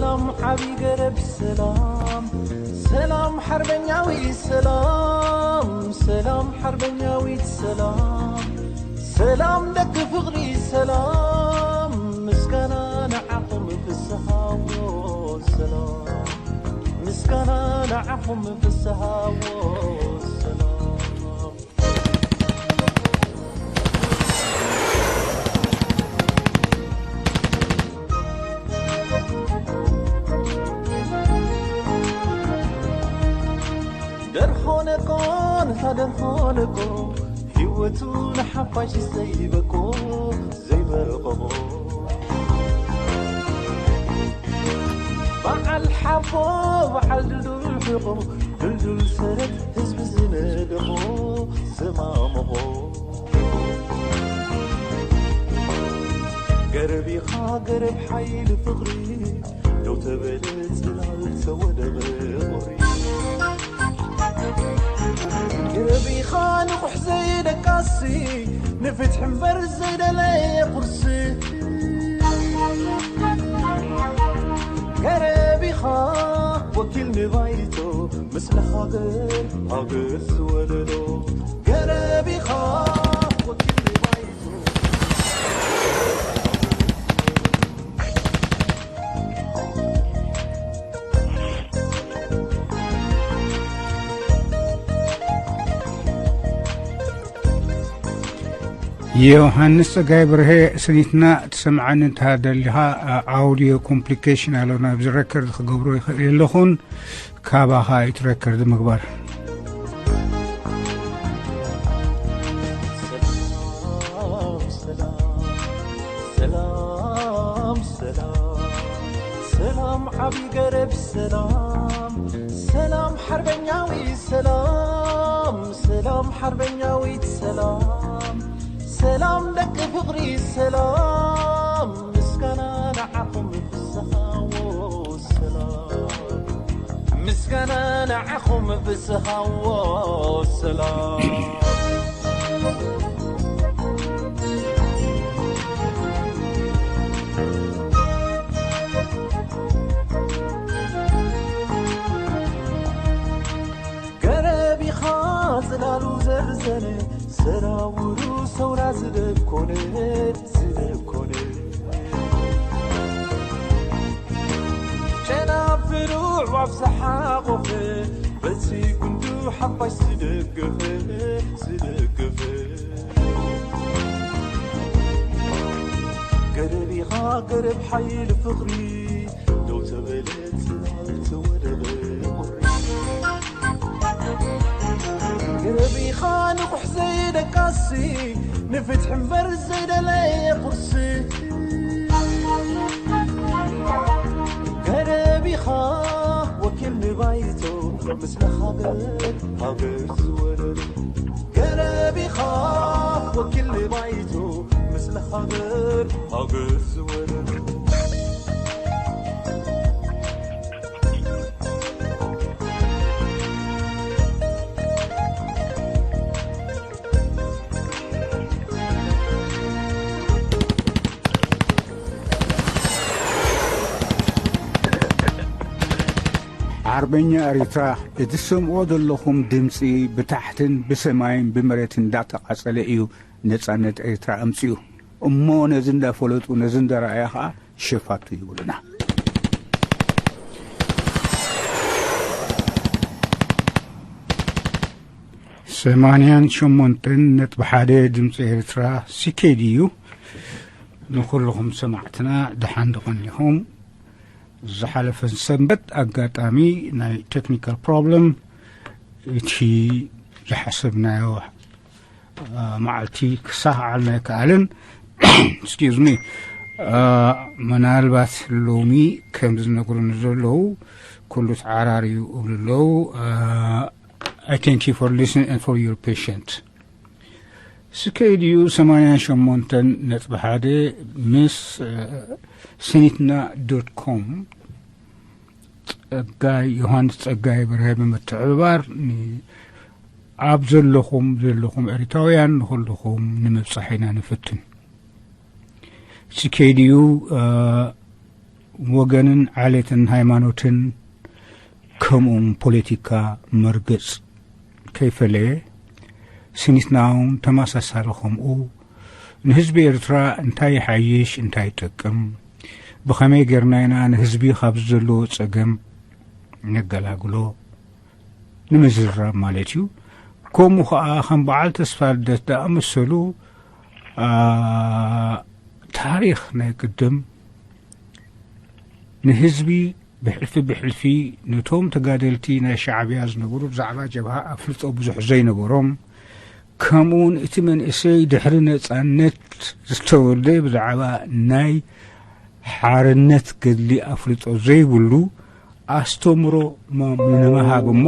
ሰላም ዓቢ ገረብ ሰላም፣ ሰላም ሓርበኛዊ ሰላም፣ ሰላም ሓርበኛዊት ሰላም፣ ሰላም ደቂ ፍቕሪ ሰላም፣ ምስጋና ንዓኹም ፍስሃዎ ሰላም፣ ምስጋና ንዓኹም ፍስሃዎ ሰላም። ደርሆ ነቆ፣ ነታ ደርሆ ነቆ፣ ህይወቱ ንሓፋሽ ዘይበቆ፣ ዘይበቆ። በዓል ሓቦ፣ በዓል ድልዱል ሕቆ፣ ድልዱል ሰረት ህዝቢ ዝነደቆ፣ ዝማመቆ። ገረብ ኢኻ ገረብ ሓይሊ ፍቕሪ፣ ደው ተበለ ጽላል ተወደበ ቁሪ። ገረብ ኢኻ ንቑሕ ዘይደቃሲ፣ ንፍትሒ እምበር ዘይደለየ ቁርሲ። ገረብ ኢኻ ወኪል ንባይቶ፣ ምስለ ሃገር ሃገር ዝወለዶ። ገረብ ኢኻ ወኪል ንባይቶ። ዮሃንስ ጸጋይ ብርሄ፣ ስኒትና ትሰምዓኒ እንተ ደሊኻ፣ ኣውዲዮ ኮምፕሊኬሽን ኣሎ፣ ናብዚ ረከርድ ክገብሮ ይኽእል ኣለኹን፣ ካባኻ እዩ እቲ ረከርድ ምግባር። ሰላም፣ ሰላም፣ ሰላም፣ ሰላም፣ ሰላም፣ ዓቢ ገረብ ሰላም፣ ሰላም፣ ሓርበኛዊ ሰላም፣ ሰላም፣ ሓርበኛዊት ሰላም፣ ሰላም፣ ደቂ ፍቕሪ ሰላም፣ ምስጋና ንዓኹም ፍስሃዎ ሰላም። ምስጋና ንዓኹም ፍስሃዎ ሰላም። ገረብ ኢኻ ጽላሉ ዘርዘነ፣ ሰራውሩ ሰውራ ዝደብኮነ፣ ዝደብኮነ። ጨናፍሩ ኣዕዋፍ ዝሓቖፈ፣ በቲ ጉንዱ ሓፋሽ ዝደገፈ፣ ዝደገፈ። ገረብ ኢኻ ገረብ ሓይሊ ፍቕሪ፣ ደው ተበለ ጽላል ተወደበ ቁሪ። ገረብ ኢኻ ንቑሕ ዘይደቃሲ፣ ንፍትሒ እምበር ዘይደለየ ቁርሲ። ገረብ ኢኻ ወኪል ንባይቶ፣ ምስለ ሃገር ሃገር ዝወለዶ። ገረብ ኢኻ ወኪል ንባይቶ፣ ምስለ ሃገር ሃገር ዝወለዶ። ሓርበኛ ኤርትራ፣ እቲ ትሰምዕዎ ዘለኹም ድምጺ ብታሕትን ብሰማይን ብመሬትን እንዳተቓጸለ እዩ ነጻነት ኤርትራ ኣምጺኡ። እሞ ነዚ እንዳፈለጡ፣ ነዚ እንዳረኣያ ኸኣ ሸፋቱ ይብሉና። ሰማንያን ሸሞንተን ነጥቢ ሓደ ድምፂ ኤርትራ፣ ሲኬድዩ። ንኹልኹም ሰማዕትና ደሓን ዶ ቀኒኹም? ዝሓለፈ ሰንበት ኣጋጣሚ ናይ ቴክኒካል ፕሮብለም፣ እቲ ዝሓሰብናዮ፣ አ፣ መዓልቲ ክሳኻዓልና ኣይከኣለን። ኤክስኪዩዝ ሚ። አ፣ ምናልባት ሎሚ ከም ዝነግሩኒ ዘለዉ፣ ኩሉ ተዓራርዩ እብሉ ኣለዉ። አ፣ I thank you for listening and for your patience። ስኬድዩ ሰማንያን ሸሞንተን ነጥቢ ሓደ ምስ፣ አ፣ ስኒትና ዶት ኮም ጸጋይ፣ ዮሃንስ ጸጋይ በርሀ ብምትሕብባር ን-፣ ኣብ ዘለኹም፣ ዘለኹም ኤርትራውያን ንኹልኹም ንምብጻሕ ኢና ንፍትን። ሲኬድዩ፣ አ፣ ወገንን ዓሌትን ሃይማኖትን ከምኡውን ፖለቲካ መርገጽ ከይፈለየ፣ ስኒትና እውን ተመሳሳሊ ከምኡ፣ ንህዝቢ ኤርትራ እንታይ ይሓይሽ፣ እንታይ ይጠቅም፣ ብኸመይ ጌርና ኢና ንህዝቢ ካብዚ ዘለዎ ጸገም ነገላግሎ ንምዝርራብ ማለት እዩ። ከምኡ ኸኣ ከም በዓል ተስፋ ልደት ዝኣመሰሉ፣ ኣ፣ ታሪኽ ናይ ቅድም ንህዝቢ ብሕልፊ ብሕልፊ ነቶም ተጋደልቲ ናይ ሻዕብያ ዝነበሩ ብዛዕባ ጀብሃ ኣፍልጦ ብዙሕ ዘይነበሮም፣ ከምኡውን እቲ መንእሰይ ድሕሪ ነጻነት ዝተወልደ ብዛዕባ ናይ ሓርነት ገድሊ ኣፍልጦ ዘይብሉ ኣስተምሮ ሞ-፣ ንምሃብ እሞ፣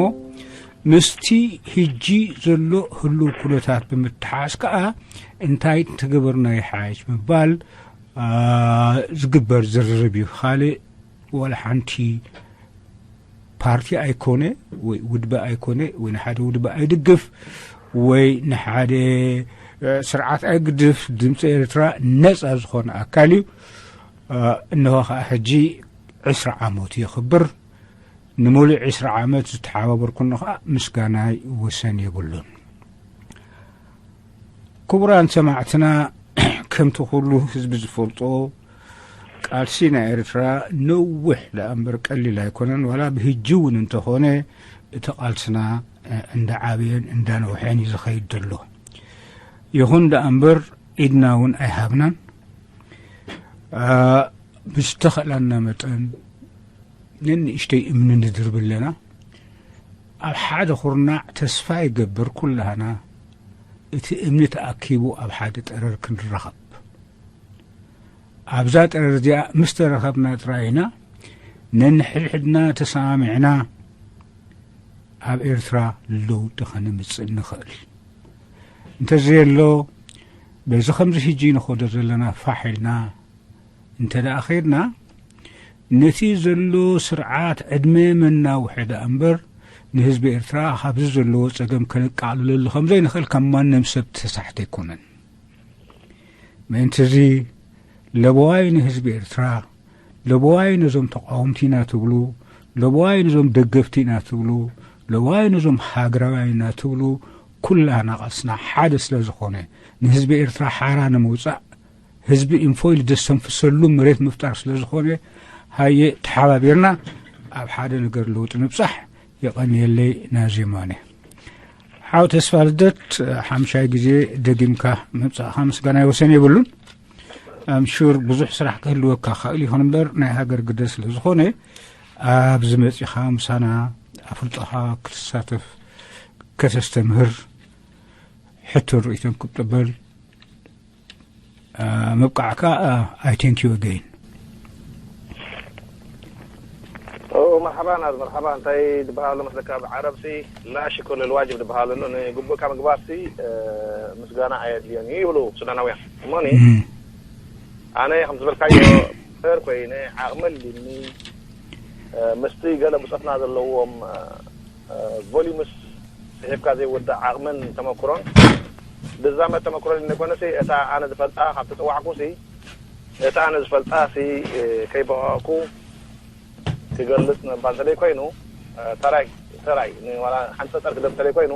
ምስቲ ሕጂ ዘሎ ህሉው ኩነታት ብምትሓዝ ከኣ እንታይ ተገበርና ይሓይሽ ምባል፣ ኣ፣ ዝግበር ዝርርብ እዩ። ካልእ ዋላ ሓንቲ ፓርቲ ኣይኮነ ወይ ውድበ ኣይኮነ ወይ ንሓደ ውድበ ኣይድግፍ ወይ ንሓደ፣ እ፣ ስርዓት ኣይግድፍ። ድምፂ ኤርትራ ነፃ ዝኾነ ኣካል እዩ። እ፣ እንሆ ኸዓ ሕጂ ዕስራ ዓመቱ የኽብር። ንምሉእ ዕስራ ዓመት ዝተሓባበርኩን ኸዓ ምስጋናይ ወሰን የብሉን። ክቡራን ሰማዕትና፣ ከምቲ ኩሉ ህዝቢ ዝፈልጦ፣ ቃልሲ ናይ ኤርትራ ነዊሕ ደኣ እምበር ቀሊል ኣይኮነን። ዋላ ብህጂ እውን እንተኾነ፣ እቲ ቃልስና፣ እ፣ እንዳዓበየን እንዳነውሐን እዩ ዝኸይድ ዘሎ። ይኹን ደኣ እምበር፣ ኢድና እውን ኣይሃብናን። እ፣ ብዝተኸእላና መጠን፣ ነንእሽተይ እምኒ ንድርቢ ኣለና። ኣብ ሓደ ኩርናዕ ተስፋ ይገብር ኩላህና እቲ እምኒ ተኣኪቡ ኣብ ሓደ ጠረር ክንራኸብ። ኣብዛ ጠረር እዚኣ ምስ ተረኸብና ጥራይ ኢና ነንሕድሕድና ተሰማሚዕና ኣብ ኤርትራ ለውጢ ከነምጽእ ንኽእል። እንተዘየሎ፣ በዚ ከምዚ ሕጂ ንኸዶ ዘለና ፋሕ ኢልና እንተ ደኣ ኸይድና፣ ነቲ ዘሎ ስርዓት ዕድመ መናውሒ ደኣ እምበር፣ ንህዝቢ ኤርትራ ካብዚ ዘለዎ ጸገም ከነቃልለሉ ከም ዘይንኽእል ካብ ማንም ሰብ ተሳሕተ ኣይኮነን። ምእንቲ እዚ፣ ለበዋይ ንህዝቢ ኤርትራ፣ ለበዋይ ነዞም ተቃወምቲ ኢና ትብሉ፣ ለበዋይ ነዞም ደገፍቲ ኢና ትብሉ፣ ለበዋይ ነዞም ሃገራውያን ኢና ትብሉ፣ ኩላህና ቃልስና ሓደ ስለ ዝኾነ፣ ንህዝቢ ኤርትራ ሓራ ንምውጻእ፣ ህዝቢ ኢንፎይል ዘስተንፍሰሉ መሬት ምፍጣር ስለ ዝኾነ፣ ሃየ ተሓባቢርና ኣብ ሓደ ነገር ለውጢ ንብጻሕ። የቐንየለይ ናዜማነ። ሓው ተስፋ ልደት፣ ሓምሻይ ግዜ ደጊምካ ምብጻእኻ ምስጋና ወሰን የብሉን። ኣምሹር ብዙሕ ስራሕ ክህልወካ ክእል ይኹን እምበር፣ ናይ ሃገር ግደ ስለ ዝኾነ፣ ኣብዚ መጺኻ ምሳና ኣፍልጦኻ ክትሳተፍ፣ ከተስተምህር፣ ሕቶን ርእይቶን ክትቅበል፣ ኣ፣ ምብቃዕካ፣ ኣ፣ I thank you again። ኦ፣ መርሓባ ናዝ፣ መርሓባ። እንታይ ዝበሃሎ መስለካ፣ ብዓረብሲ ላ ሽኩር ልልዋጅብ ዝበሃል ኣሎ። ንግቡእካ ምግባርሲ፣ እ፣ ምስጋና ኣየድልዮን እዩ ይብሉ ሱዳናውያን። እሞኒ፣ እም። ኣነ ከም ዝበልካዮ፣ ፈር ኮይነ፣ ዓቕሚ ኣልኒ፣ እ፣ ምስቲ ገለ ብጾትና ዘለዎም፣ እ፣ እ፣ ቮሊዩምስ ጽሒፍካ ዘይውዳእ ዓቕምን ተመክሮን፣ ብዛመት ተመክሮን ዘይኮነሲ፣ እታ ኣነ ዝፈልጣ ካብ ተጸዋዕኩሲ፣ እታ ኣነ ዝፈልጣሲ፣ እ፣ ከይበቐቕኩ ክገልጽ ምባል እንተደይ ኮይኑ፣ እ፣ ተራይ፣ ተራይ፣ ን-፣ ዋላ ሓንቲ ጸጸር ክደብ እንተደይ ኮይኑ፣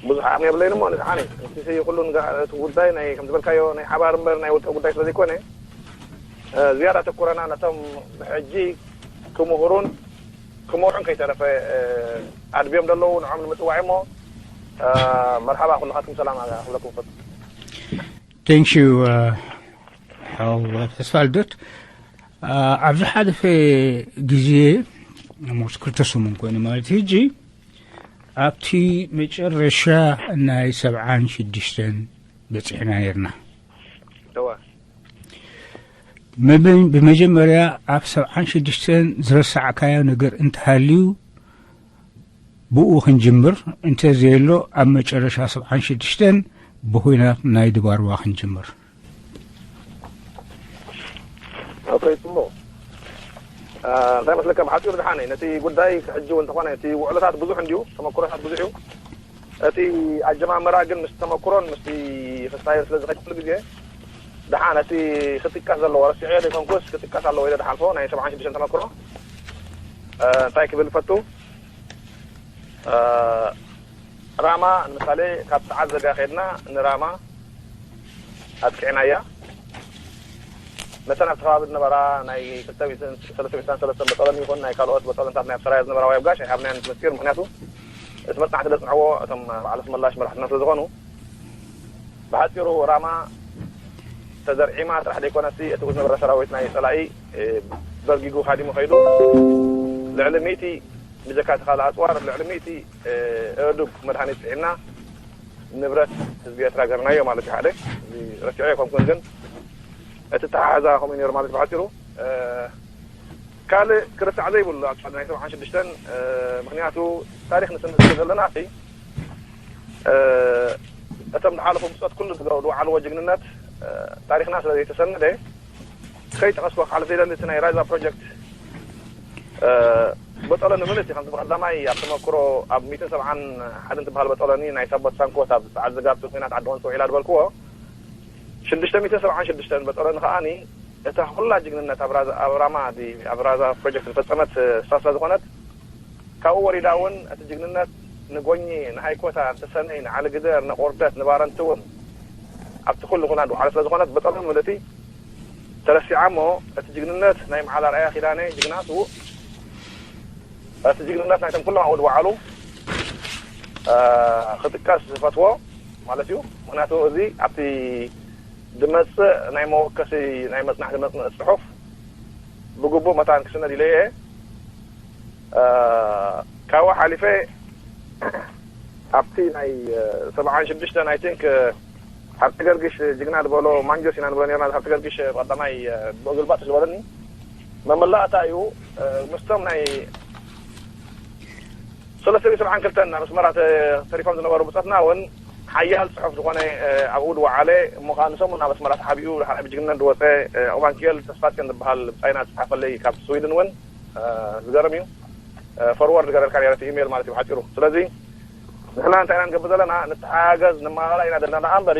ብዙሕ ዓቕሚ የብለይን እሞ፣ ንስሓኒ፣ እቲ ሲ ኩሉ ንጋ-፣ እቲ ጉዳይ ናይ፣ ከም ዝበልካዮ፣ ናይ ሓባር እምበር ናይ ውልቀ ጉዳይ ስለ ዘይኮነ፣ እ፣ ዝያዳ ተኩረና ነቶም ብሕጂ ክምሁሩን ክመርሑን ከይተረፈ፣ እ፣ ኣድብዮም ዘለዉ ንዖም ንምጽዋዕ እሞ፣ እ፣ መርሓባ ኩልኻትኩም ሰላም ክብለኩም ፈቱ። Thank you፣ እ፣ ሓው ተስፋ ልደት። እ፣ ኣብ ዝሓለፈ ግዜ፣ ሞስ ክልተ ሰሙን ኮይኑ ማለት ሕጂ፣ ኣብቲ መጨረሻ ናይ ሰብዓን ሽዱሽተን በጺሕና ነርና። እወ። መበ-፣ ብመጀመርያ ኣብ ሰብዓን ሽዱሽተን ዝረሳዕካዮ ነገር እንተሃልዩ ብኡ ክንጅምር፣ እንተዘየሎ ኣብ መጨረሻ ሰብዓን ሽዱሽተን ብኹናት ናይ ድባርዋ ክንጅምር። ኦኬ፣ ጽቡቕ። እ፣ እንታይ መስለካ፣ ብሓጺሩ ዝሓነ ነቲ ጉዳይ ሕጂ እውን እንተኾነ እቲ ውዕሎታት ብዙሕ እንድዩ፣ ተመክሮታት ብዙሕ እዩ። እቲ ኣጀማምራ ግን ምስ ተመክሮን ምስቲ ፍስታየር ስለ ዝኸይድ ኩሉ ግዜ ደሓን እቲ ክጥቀስ ዘለዎ ረሲዐዮ ዘይኮንኩስ ክጥቀስ ኣለዎ ኢለ ድሓልፎ ናይ ሰብዓን ሽዱሽተን ተመክሮ እንታይ ክብል ፈቱ ራማ ንምሳሌ ካብ ሰዓት ዘጋ ከድና ንራማ ኣጥቂዕናያ። ነተን ኣብቲ ከባቢ ዝነበራ ናይ ክልተ ሚእትን ሰለስተ ሚእትን ሰለስተን በጠለን ይኹን ናይ ካልኦት በጠለንታት ናይ ኣብሰራያ ዝነበራ ዋይ ኣብጋሽ ኣይሃብናያን ምስጢር ምክንያቱ እቲ መፅናዕቲ ዘፅንዕዎ እቶም በዓል ኣስመላሽ መራሕትና ስለ ዝኾኑ ብሓፂሩ ራማ ተዘርዒማ ጥራሕ ዘይኮነሲ እቲ ዝነበረ ሰራዊት ናይ ፀላኢ በርጊጉ ካዲሙ ከይዱ ልዕሊ ሚእቲ ብጀካ እቲ ካልእ ኣፅዋር ልዕሊ ሚእቲ ኣእዱግ መድሃኒት ፅዒና ንብረት ህዝቢ ኤርትራ ገርናዮ ማለት እዩ ሓደ ረሲዖ የኮንኩን ግን እቲ ተሓሓዛ ከምኡ ነሩ ማለት ብሓፂሩ ካልእ ክርሳዕ ዘይብሉ ኣብ ናይ ሰብዓን ሽዱሽተን ምክንያቱ ታሪክ ንስንስል ዘለና እቶም ዝሓለፉ ብፆት ኩሉ ዝወዓልዎ ጅግንነት ታሪክና ስለ ዘይተሰነደ ከይጠቐስኩ ክሓልፍ ዘይደሊ እቲ ናይ ራይዛ ፕሮጀክት በጠሎ ንምልእቲ ከምቲ ብቐዳማይ ኣብ ተመክሮ ኣብ ሚእትን ሰብዓን ሓደን ትበሃል በጠሎኒ ናይ ሳቦት ሳንኮት ኣብ ሰዓት ዝጋብቲ ኩናት ዓዲ ወንሶ ውዒላ ዝበልክዎ ሽዱሽተ ሚእትን ሰብዓን ሽዱሽተን በጠሎኒ ከዓኒ እታ ኩላ ጅግንነት ኣብ ራዛ ኣብ ራማ ኣብ ራዛ ፕሮጀክት ዝፈጸመት እሳ ስለ ዝኾነት ካብኡ ወሪዳ እውን እቲ ጅግንነት ንጎኚ ንሃይኮታ ንተሰነይ ንዓሊ ግደር ንቆርደት ንባረንቲ እውን ኣብቲ ኩሉ ኩና ድውዓለ ስለ ዝኾነት በጠሎ ምልእቲ ተረሲዓ እሞ እቲ ጅግንነት ናይ መዓል ኣርኣያ ኪዳነ ጅግና ስዉእ እቲ ጅግንነት ናይቶም ኩሎም ኣብኡ ዝወዓሉ ክጥቀስ ዝፈትዎ ማለት እዩ። ምክንያቱ እዚ ኣብቲ ዝመፅእ ናይ መወከሲ ናይ መፅናዕቲ መፅንዒ ፅሑፍ ብግቡእ መታን ክስነድ ኢለ እየ። ካብኡ ሓሊፈ ኣብቲ ናይ ሰብዓን ሽዱሽተን ኣይ ቲንክ ሃብተ ገርግሽ ጅግና ዝበሎ ማንጆስ ኢና ንብሎ ነርና ሃብተ ገርግሽ ቀዳማይ ብግልባጥ ዝበለኒ መመላእታ እዩ ምስቶም ናይ ሰለስተ ሚእትን ሰብዓን ክልተን ኣብ ኣስመራ ተሪፎም ዝነበሩ ብፀትና እውን ሓያል ፅሑፍ ዝኾነ ኣብኡ ዝወዓለ እሞ ከዓ ንሰሙን ኣብ ኣስመራ ተሓቢኡ ድሓር ብጅግነት ዝወፀ ኦባንኪኤል ተስፋፅዮን ዝበሃል ብፃይና ዝፅሓፈለይ ካብ ስዊድን እውን ዝገርም እዩ። ፎርወርድ ገረልካ ነረ ኢሜል ማለት እዩ ብሓፂሩ። ስለዚ ንሕና እንታይ ኢና ንገብር ዘለና ንተሓጋገዝ ንመሃላ ኢና ዘለና ደኣ እምበሪ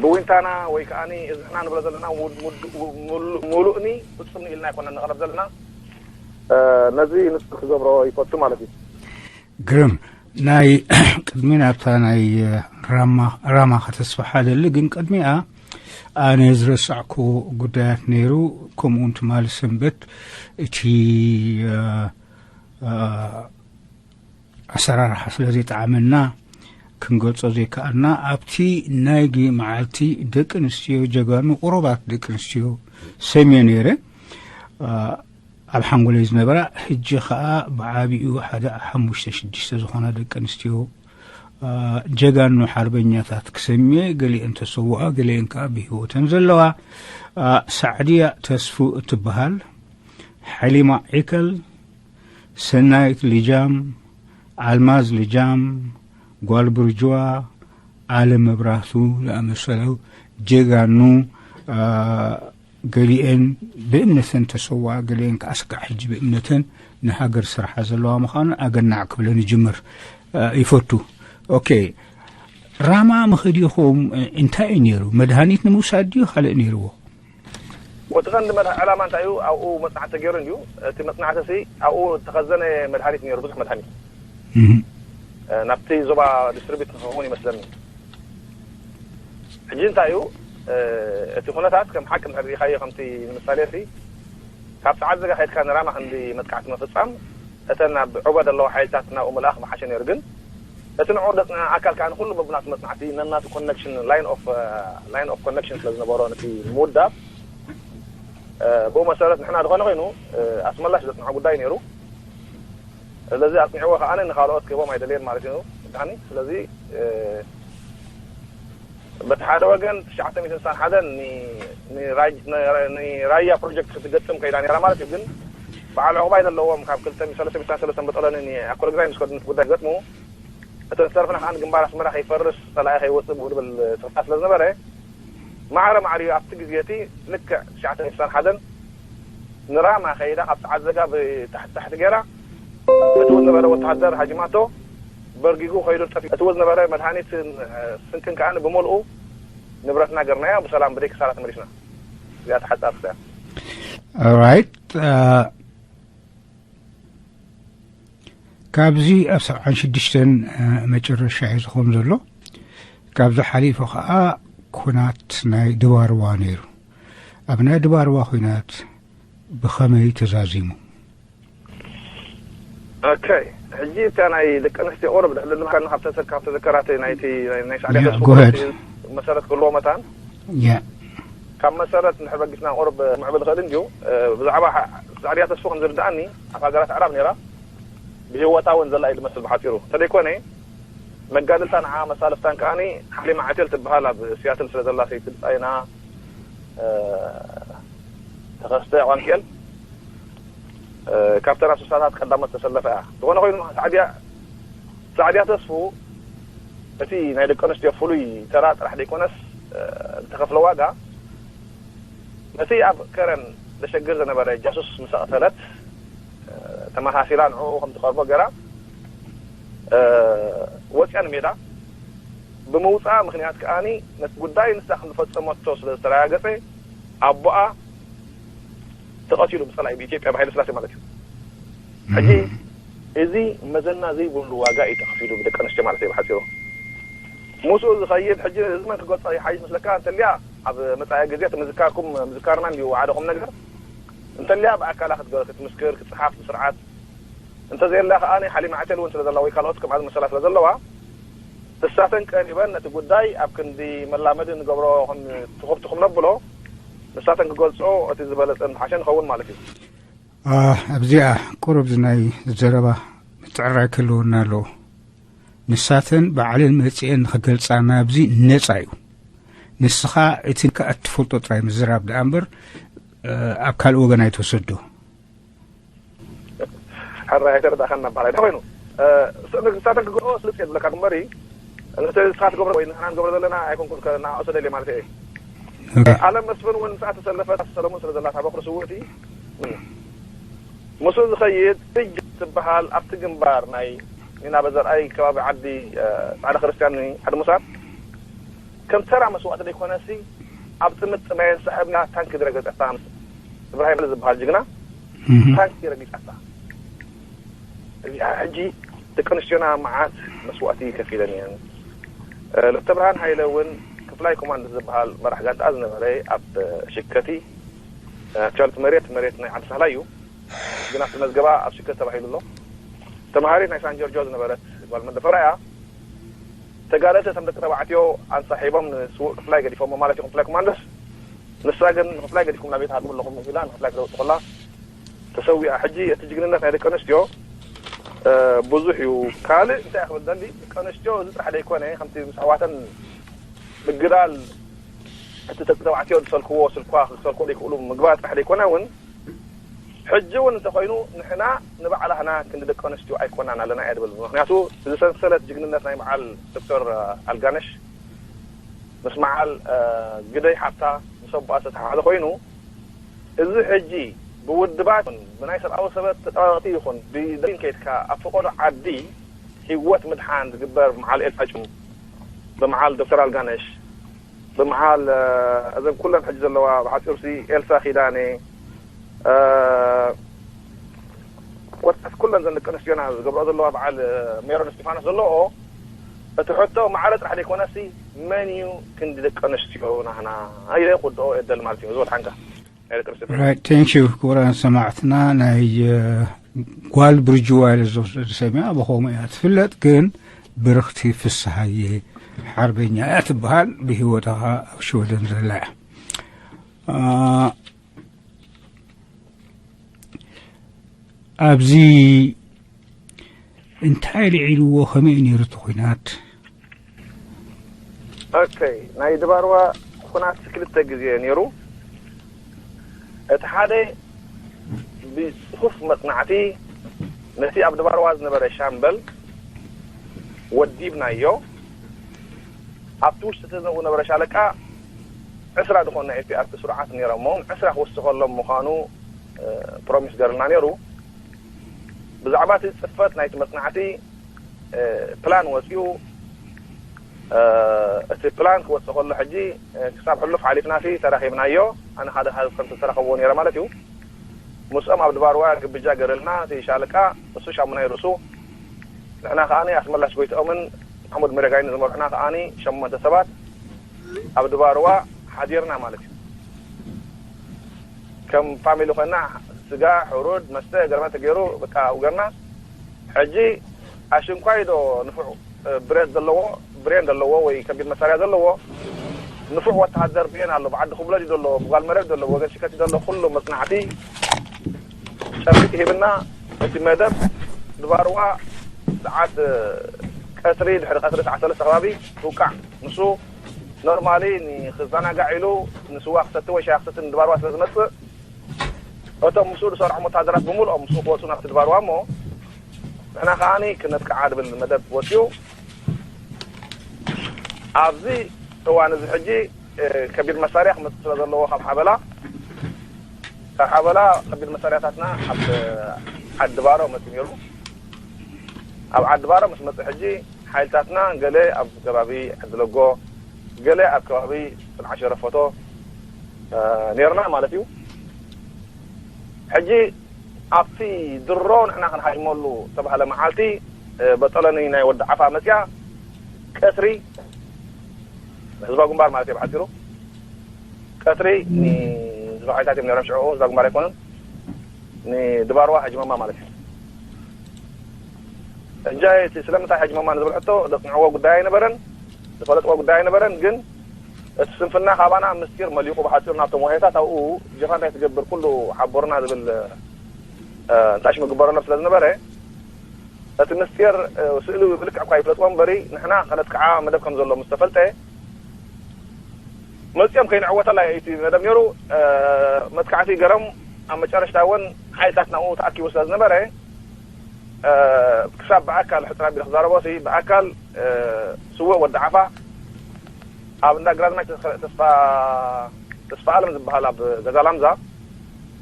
ብዊንታና ወይ ከዓ እዚ ንሕና ንብሎ ዘለና ሙሉእኒ ፍፁምኒ ኢልና ኣይኮነን ንቕረብ ዘለና ነዚ ንሱ ክገብሮ ይፈቱ ማለት እዩ። ግርም ናይ ቅድሚ ናብታ ናይ ራማ ከተስፋሓ ደሊ ግን ቅድሚኣ ኣነ ዝረሳዕኩ ጉዳያት ነይሩ። ከምኡውን ትማሊ ሰንበት እቲ ኣሰራርሓ ስለ ዘይጠዓመና ክንገልጾ ዘይከኣልና ኣብቲ ናይጊ መዓልቲ ደቂ ኣንስትዮ ጀጋኑ ቁሩባት ደቂ ኣንስትዮ ሰምየ ነይረ ኣብ ሓንጎለይ ዝነበራ ሕጂ ከዓ ብዓቢኡ ሓደ ሓሙሽተ ሽዱሽተ ዝኾና ደቂ ኣንስትዮ ጀጋኑ ሓርበኛታት ክሰምየ ገሊአን ተሰውኣ ገሊአን ከዓ ብህይወተን ዘለዋ ሳዕድያ ተስፉ እትበሃል ሓሊማ ዒከል ሰናይት ልጃም፣ ኣልማዝ ልጃም፣ ጓል ብርጅዋ፣ ኣለም መብራህቱ ዝኣመሰሉ ጀጋኑ ገሊኤን ብእምነተን ተሰውኣ፣ ገሊኤን ከዓ ስጋዕ ሕጂ ብእምነተን ንሃገር ዝሰርሓ ዘለዋ ምዃኑ ኣገናዕ ክብለን ይጅምር ይፈቱ። ኦኬ፣ ራማ ምኽዲኹም እንታይ እዩ ነይሩ? መድሃኒት ንምውሳድ ድዩ ካልእ ነይርዎ? እቲ ቀንዲ መድሃ ዕላማ እንታይ እዩ ኣብኡ መፅናዕቲ ተገይሩ እንድዩ እቲ መፅናዕቲ ሲ ኣብኡ ተኸዘነ መድሃኒት ነይሩ ብዙሕ መድሃኒት ናብቲ ዞባ ዲስትሪቢዩት ንክኸውን ይመስለኒ ሕጂ እንታይ እዩ እቲ ኩነታት ከም ሓቂ እንድሕር ሪኢኻዮ ከምቲ ንምሳሌ ሲ ካብ ሰዓት ዘጋ ከድካ ንራማ ክንዲ መጥቃዕቲ ምፍፃም እተን ኣብ ዑባ ዘለዋ ሓይልታት ናብኡ ምልኣኽ ምሓሸ ነይሩ ግን እቲ ንዕኡ ዘፅንዐ ኣካል ከዓ ንኩሉ በብናቱ መፅናዕቲ ነናቱ ኮነክሽን ላይን ኦፍ ላይን ኦፍ ኮነክሽን ስለ ዝነበሮ ነቲ ንምውዳብ ብኡ መሰረት ንሕና ዝኾነ ኮይኑ ኣስመላሽ ዘፅንዖ ጉዳይ ነይሩ ስለዚ ኣፅኒዕዎ ከዓ ንካልኦት ክህቦም ኣይደልየን ማለት እዩ ብጣዕሚ ስለዚ በቲ ሓደ ወገን ትሽዓተ ሚእትን ስሳን ሓደን ንራያ ፕሮጀክት ክትገጥም ከይዳ ነራ ማለት እዩ ግን በዓል ዕቑባይ ዘለዎም ካብ ክልተ ሚእትን ሰለስተ ሚእትን ሰለስተን በጠለኒ ኣኮለግራይ ምስ ከዱ ጉዳይ ገጥሙ እተን ዝተረፍና ከዓ ንግንባር ኣስመራ ከይፈርስ ፀላኢ ከይወፅእ ብኡ ዝብል ትርታ ስለ ዝነበረ ማዕረ ማዕሪኡ ኣብቲ ግዜ እቲ ልክዕ ትሽዓተ ሚእትን ስሳን ሓደን ንራማ ከይዳ ካብ ሰዓት ዘጋ ብታሕቲ ታሕቲ ገይራ እቲ ዝነበረ ወተሃደር ሃጂማቶ በርጊጉ ከይዱ ጠፊኡ እቲ ዝነበረ መድሃኒትን ስንቅን ከዓ ብመልኡ ንብረትና ገርናያ ብሰላም ብደይ ክሳራ ተመሊስና። እዚኣ ተሓጻር ክሳያ። Alright. ካብዚ ኣብ ሰብዓን ሽዱሽተን መጨረሻ እዩ ዝኸውን ዘሎ። ካብዚ ሓሊፉ ከዓ ኩናት ናይ ድባርዋ ነይሩ። ኣብ ናይ ድባርዋ ኩናት ብኸመይ ተዛዚሙ? ኦኬ፣ ሕጂ እታ ናይ ደቂ ኣንስትዮ ቁሩብ ድሕልልካ ካብ ተዘከራት ናይቲ ናይ ሳዕድያ ተስፉ መሰረት ክህልዎ መታን ካብ መሰረት ንድሕር በጊስና ቁሩብ ምዕብል ይኽእል እንድዩ። ብዛዕባ ሳዕድያ ተስፉ ከም ዝርድኣኒ ኣብ ሃገራት ኣዕራብ ነይራ፣ ብህይወታ እውን ዘላ እዩ ዝመስል ብሓፂሩ። እንተደይኮነ መጋድልታ ንዓ መሳልፍታን ከዓኒ ሓሊማ ዓቴል ትበሃል ኣብ ሲያትል ስለ ዘላ ሰይቲ ብፃይና ተኸስተ ቋንኪኤል ካብተን ኣብ ስሳታት ቀዳሞት ዝተሰለፈ እያ። ዝኾነ ኮይኑ ሳዕድያ ሳዕድያ ተስፉ እቲ ናይ ደቂ ኣንስትዮ ፍሉይ ተራ ጥራሕ ዘይኮነስ ዝተኸፍለ ዋጋ ነቲ ኣብ ከረን ዘሸግር ዝነበረ ጃሱስ ምስ ኣቕተለት ተመሳሲላ ንዕኡ ከም ትቐርቦ ገይራ ወፅያ ንሜዳ ብምውፅኣ ምክንያት ከዓኒ ነቲ ጉዳይ ንሳ ከም ዝፈፀመቶ ስለ ዝተረጋገፀ ኣቦኣ ተቐቲሉ ብፀላኢ ብኢትዮጵያ ብሃይለ ስላሴ ማለት እዩ። ሕጂ እዚ መዘና ዘይብሉ ዋጋ እዩ ተኸፊሉ ብደቂ ኣንስትዮ ማለት እዩ ብሓፂሩ። ምስኡ ዝኸይድ ሕጂ እዚ መን ክገልፆ ይሓይሽ መስለካ እንተልያ ኣብ መፃኢ ግዜ ምዝካርኩም ምዝካርና እንዲዩ ሓደ ቁም ነገር እንተልያ ብኣካላ ክትገ- ክትምስክር ክትፅሓፍ ብስርዓት እንተዘየላ ከዓ ናይ ሓሊማ ዓቴል እውን ስለ ዘላ ወይ ካልኦት ከምኣ ዝመሰላ ስለ ዘለዋ ንሳተን ቀሪበን ነቲ ጉዳይ ኣብ ክንዲ መላመዲ ንገብሮ ከም ትኹብቲ ከም ነብሎ ንሳተን ክገልፆ እቲ ዝበለፀን ዝሓሸ ንኸውን ማለት እዩ። ኣብዚኣ ቁሩብ ናይ ዘረባ ምትዕራይ ክህልወና ኣለዎ። ንሳተን ባዕለን መፂኤን ንክገልፃ ናብዚ ነፃ እዩ። ንስኻ እቲ ከኣ እትፈልጦ ጥራይ ምዝራብ ደኣ እምበር ኣብ ካልእ ወገን ኣይትወሰዶ። ሕራይ ኣይተረዳእካን እናበሃል እንታይ ኮይኑ ንሳተን ክገብሮ ስልጥ የብለካ እምበሪ ንስኻ ትገብሮ ወይ ንሕና ንገብሮ ዘለና ኣይኮንኩን ከናኣእሶ ደልየ ማለት እየ። ኣለም መስፍን እውን ምስኣ ተሰለፈት ሰለሙን ስለ ዘላ ታበክሪ ስውእቲ ምስኡ ዝኸይድ እጅ ትበሃል ኣብቲ ግንባር ናይ ኒና በዘርኣይ ከባቢ ዓዲ ፃዕዳ ክርስትያን ዓዲ ሙሳር ከም ተራ መስዋእቲ ዘይኮነሲ ኣብ ጥምጥ ጥማየን ሰዓብና ታንኪ ዝረገፀታ እብራሂም ዝበሃል ጅግና ታንኪ ረጊፃታ። እዚኣ ሕጂ ደቂ ኣንስትዮና መዓት መስዋእቲ ከፊለን እየን። ለተብርሃን ሃይለ እውን ክፍላይ ኮማንድ ዝበሃል መራሕ ጋንታ ዝነበረ ኣብ ሽከቲ ኣክቹዋሊ መሬት መሬት ናይ ዓዲ ሳህላ እዩ፣ ግን ኣብቲ መዝገባ ኣብ ሽከቲ ተባሂሉ ኣሎ። ተምሃሪት ናይ ሳን ጆርጆ ዝነበረት ጓል መንደፈራ እያ። ተጋደልቲ እቶም ደቂ ተባዕትዮ ኣንሳሒቦም ንስውእ ክፍላይ ገዲፎሞ ማለት እዩ፣ ክፍላይ ኮማንዶስ። ንሳ ግን ንክፍላይ ገዲፍኩም ናብ ቤት ሃድሙ ኣለኹም ኢላ ንክፍላይ ክተውፅእ ከላ ተሰዊኣ። ሕጂ እቲ ጅግንነት ናይ ደቂ ኣንስትዮ ብዙሕ እዩ። ካልእ እንታይ ክብል ደሊ ደቂ ኣንስትዮ እዚ ጥራሕ ዘይኮነ ከምቲ ምስ ኣሕዋተን ምግዳል እቲ ደቂ ተባዕትዮ ዝሰልክዎ ስልኳ ክሰልክዎ ዘይክእሉ ምግባር ጥራሕ ዘይኮነ እውን ሕጂ እውን እንተኮይኑ ንሕና ንባዕላህና ክንዲ ደቂ ኣንስትዮ ኣይኮናን ኣለና እየ ድብል። ምክንያቱ እዚ ሰንሰለት ጅግንነት ናይ በዓል ዶክተር ኣልጋነሽ ምስ መዓል ግደይ ሓብታ ምስ ኣቦኣ ዝተተሓሓዘ ኮይኑ እዚ ሕጂ ብውድባት ብናይ ሰብኣዊ ሰበት ተጣበቕቲ ይኹን ብደን ከይድካ ኣብ ፈቆዶ ዓዲ ህይወት ምድሓን ዝግበር ብመዓል ኤልፋጭም ብመዓል ዶክተር ኣልጋነሽ ብምሓል እዘን ኩለን ሕጂ ዘለዋ ብሓፂሩሲ ኤልሳ ኪዳነ ወጣት ኩለን ዘን ደቂ ኣንስትዮና ዝገብረኦ ዘለዋ በዓል ሜሮን እስጢፋኖስ ዘለዎ እቲ ሕቶ ማዕረ ጥራሕ ዘይኮነሲ መን እዩ ክንዲ ደቂ ኣንስትዮ ናህና ኢለ ክወድኦ የደል ማለት እዩ ዝበል ሓንካ ናይ ደቂ ኣንስትዮ Right, thank you ክቡራን ሰማዕትና ናይ ጓል ብርጅዋ ኢለ ዝወስደ ሰሚያ ብኸምኡ እያ ትፍለጥ ግን ብርኽቲ ፍስሃየ ሓርበኛ እያ ትበሃል ብህይወታ ከዓ ኣብ ሽወደን ዘላ እያ ኣብዚ እንታይ ልዒልዎ ከመይ ነይሩ እቲ ኩናት ኦኬ ናይ ድባርዋ ኩናት ክልተ ግዜ ነይሩ እቲ ሓደ ብፅፉፍ መፅናዕቲ ነቲ ኣብ ድባርዋ ዝነበረ ሻምበል ወዲብናዮ ኣብቲ ውሽጢ እቲ ዝነበረ ሻለቃ ዕስራ ዝኾኑ ናይ ኤፒኣርቲ ስሩዓት ነይሮሞ ዕስራ ክወስኸሎም ምዃኑ ፕሮሚስ ገርልና ነይሩ ብዛዕባ እቲ ፅፈት ናይቲ መፅናዕቲ ፕላን ወፂኡ እቲ ፕላን ክወፅእ ከሎ ሕጂ ክሳብ ሕሉፍ ሓሊፍናሲ ተራኺብናዮ። ኣነ ሓደ ሓደ ከም ዝተራኸብዎ ነይረ ማለት እዩ። ምስኦም ኣብ ድባርዋ ግብጃ ገረልና እቲ ሻለቃ እሱ ሻሙናይ ርእሱ፣ ንሕና ከዓኒ ኣስመላሽ ጎይትኦምን ማሕሙድ መረጋይን ዝመርሑና ከዓኒ ሸሞንተ ሰባት ኣብ ድባርዋ ሓዲርና ማለት እዩ። ከም ፋሚሊ ኮይና ስጋ፣ ሕሩድ፣ መስተ ገርመ ተገይሩ በቃ ውገርና። ሕጂ ኣሽንኳይ ዶ ንፉዕ ብሬት ዘለዎ፣ ብሬን ዘለዎ ወይ ከቢድ መሳርያ ዘለዎ ንፉዕ ወተሃደር ብኤን ኣሎ። ብዓዲ ክብሎ ድዩ ዘሎ፣ ብጓል መረብ ዘሎ፣ ወገን ሽከቲ ዘሎ ኩሉ መጽናዕቲ ጨብጥ ሂብና። እቲ መደብ ድባርዋ ሰዓት ቀትሪ፣ ድሕሪ ቀትሪ ሰዓት ሰለስተ ከባቢ ትውቃዕ። ንሱ ኖርማሊ ንክዘናጋዕ ኢሉ ንስዋ ክሰቲ ወይ ሻይ ክሰቲ ንድባርዋ ስለ ዝመጽእ፣ እቶም ምስኡ ዝሰርሖም ወታደራት ብምልኦም ምስኡ ክወፁ ናብቲ ድባርዋ እሞ ንሕና ከዓኒ ክነጥቅዓ ዝብል መደብ ወፅዩ። ኣብዚ እዋን እዚ ሕጂ ከቢድ መሳርያ ክመፅእ ስለ ዘለዎ ካብ ሓበላ፣ ካብ ሓበላ ከቢድ መሳርያታትና ኣብ ዓዲ ባሮ መፅእ ነይሩ። ኣብ ዓዲ ባሮ ምስ መፅእ ሕጂ ሓይልታትና ገለ ኣብ ከባቢ ዓዲ ለጎ፣ ገለ ኣብ ከባቢ ፅንዓ ሸረፈቶ ነይርና ማለት እዩ። ሕጂ ኣብቲ ድሮ ንሕና ክንሃጅመሉ ዝተባህለ መዓልቲ በጠለኒ ናይ ወዲ ዓፋ መፅያ ቀትሪ፣ ህዝባዊ ግንባር ማለት እዩ ብሓፂሩ። ቀትሪ ንህዝባዊ ሓይልታት እዮም ነይሮም ሽዑ፣ ህዝባዊ ግንባር ኣይኮኑን፣ ንድባርዋ ሃጅመማ ማለት እዩ። ሕጂ እቲ ስለምንታይ ሃጅመማ ንዝብል ሕቶ ዘፅንዕዎ ጉዳይ ኣይነበረን፣ ዝፈለጥዎ ጉዳይ ኣይነበረን። ግን እቲ ስንፍና ካባና ምስጢር መሊቑ ብሓፂሩ ናብቶም ዋሄታት ኣብኡ ጀኻ እንታይ ትገብር ኩሉ ሓቦርና ዝብል እንታሽ ምግበረሎም ስለ ዝነበረ እቲ ምስጢር ስእሊ ብልክዕ እኳ ይፍለጥዎ እምበሪ ንሕና ከነጥቅዓ መደብ ከም ዘሎ ምስ ተፈልጠ መፅኦም ከይንዕወተላ እዩ እቲ መደብ ነይሩ። መጥቃዕቲ ገሮም ኣብ መጨረሽታ እውን ሓይልታት ናብኡ ተኣኪቡ ስለ ዝነበረ ክሳብ ብኣካል ሕፅር ኣቢለ ክዛረቦ ሲ ብኣካል ስውእ ወዲ ዓፋ ኣብ እንዳ ግራዝማች ተስፋ ተስፋ ኣለም ዝበሃል ኣብ ገዛ ላምዛ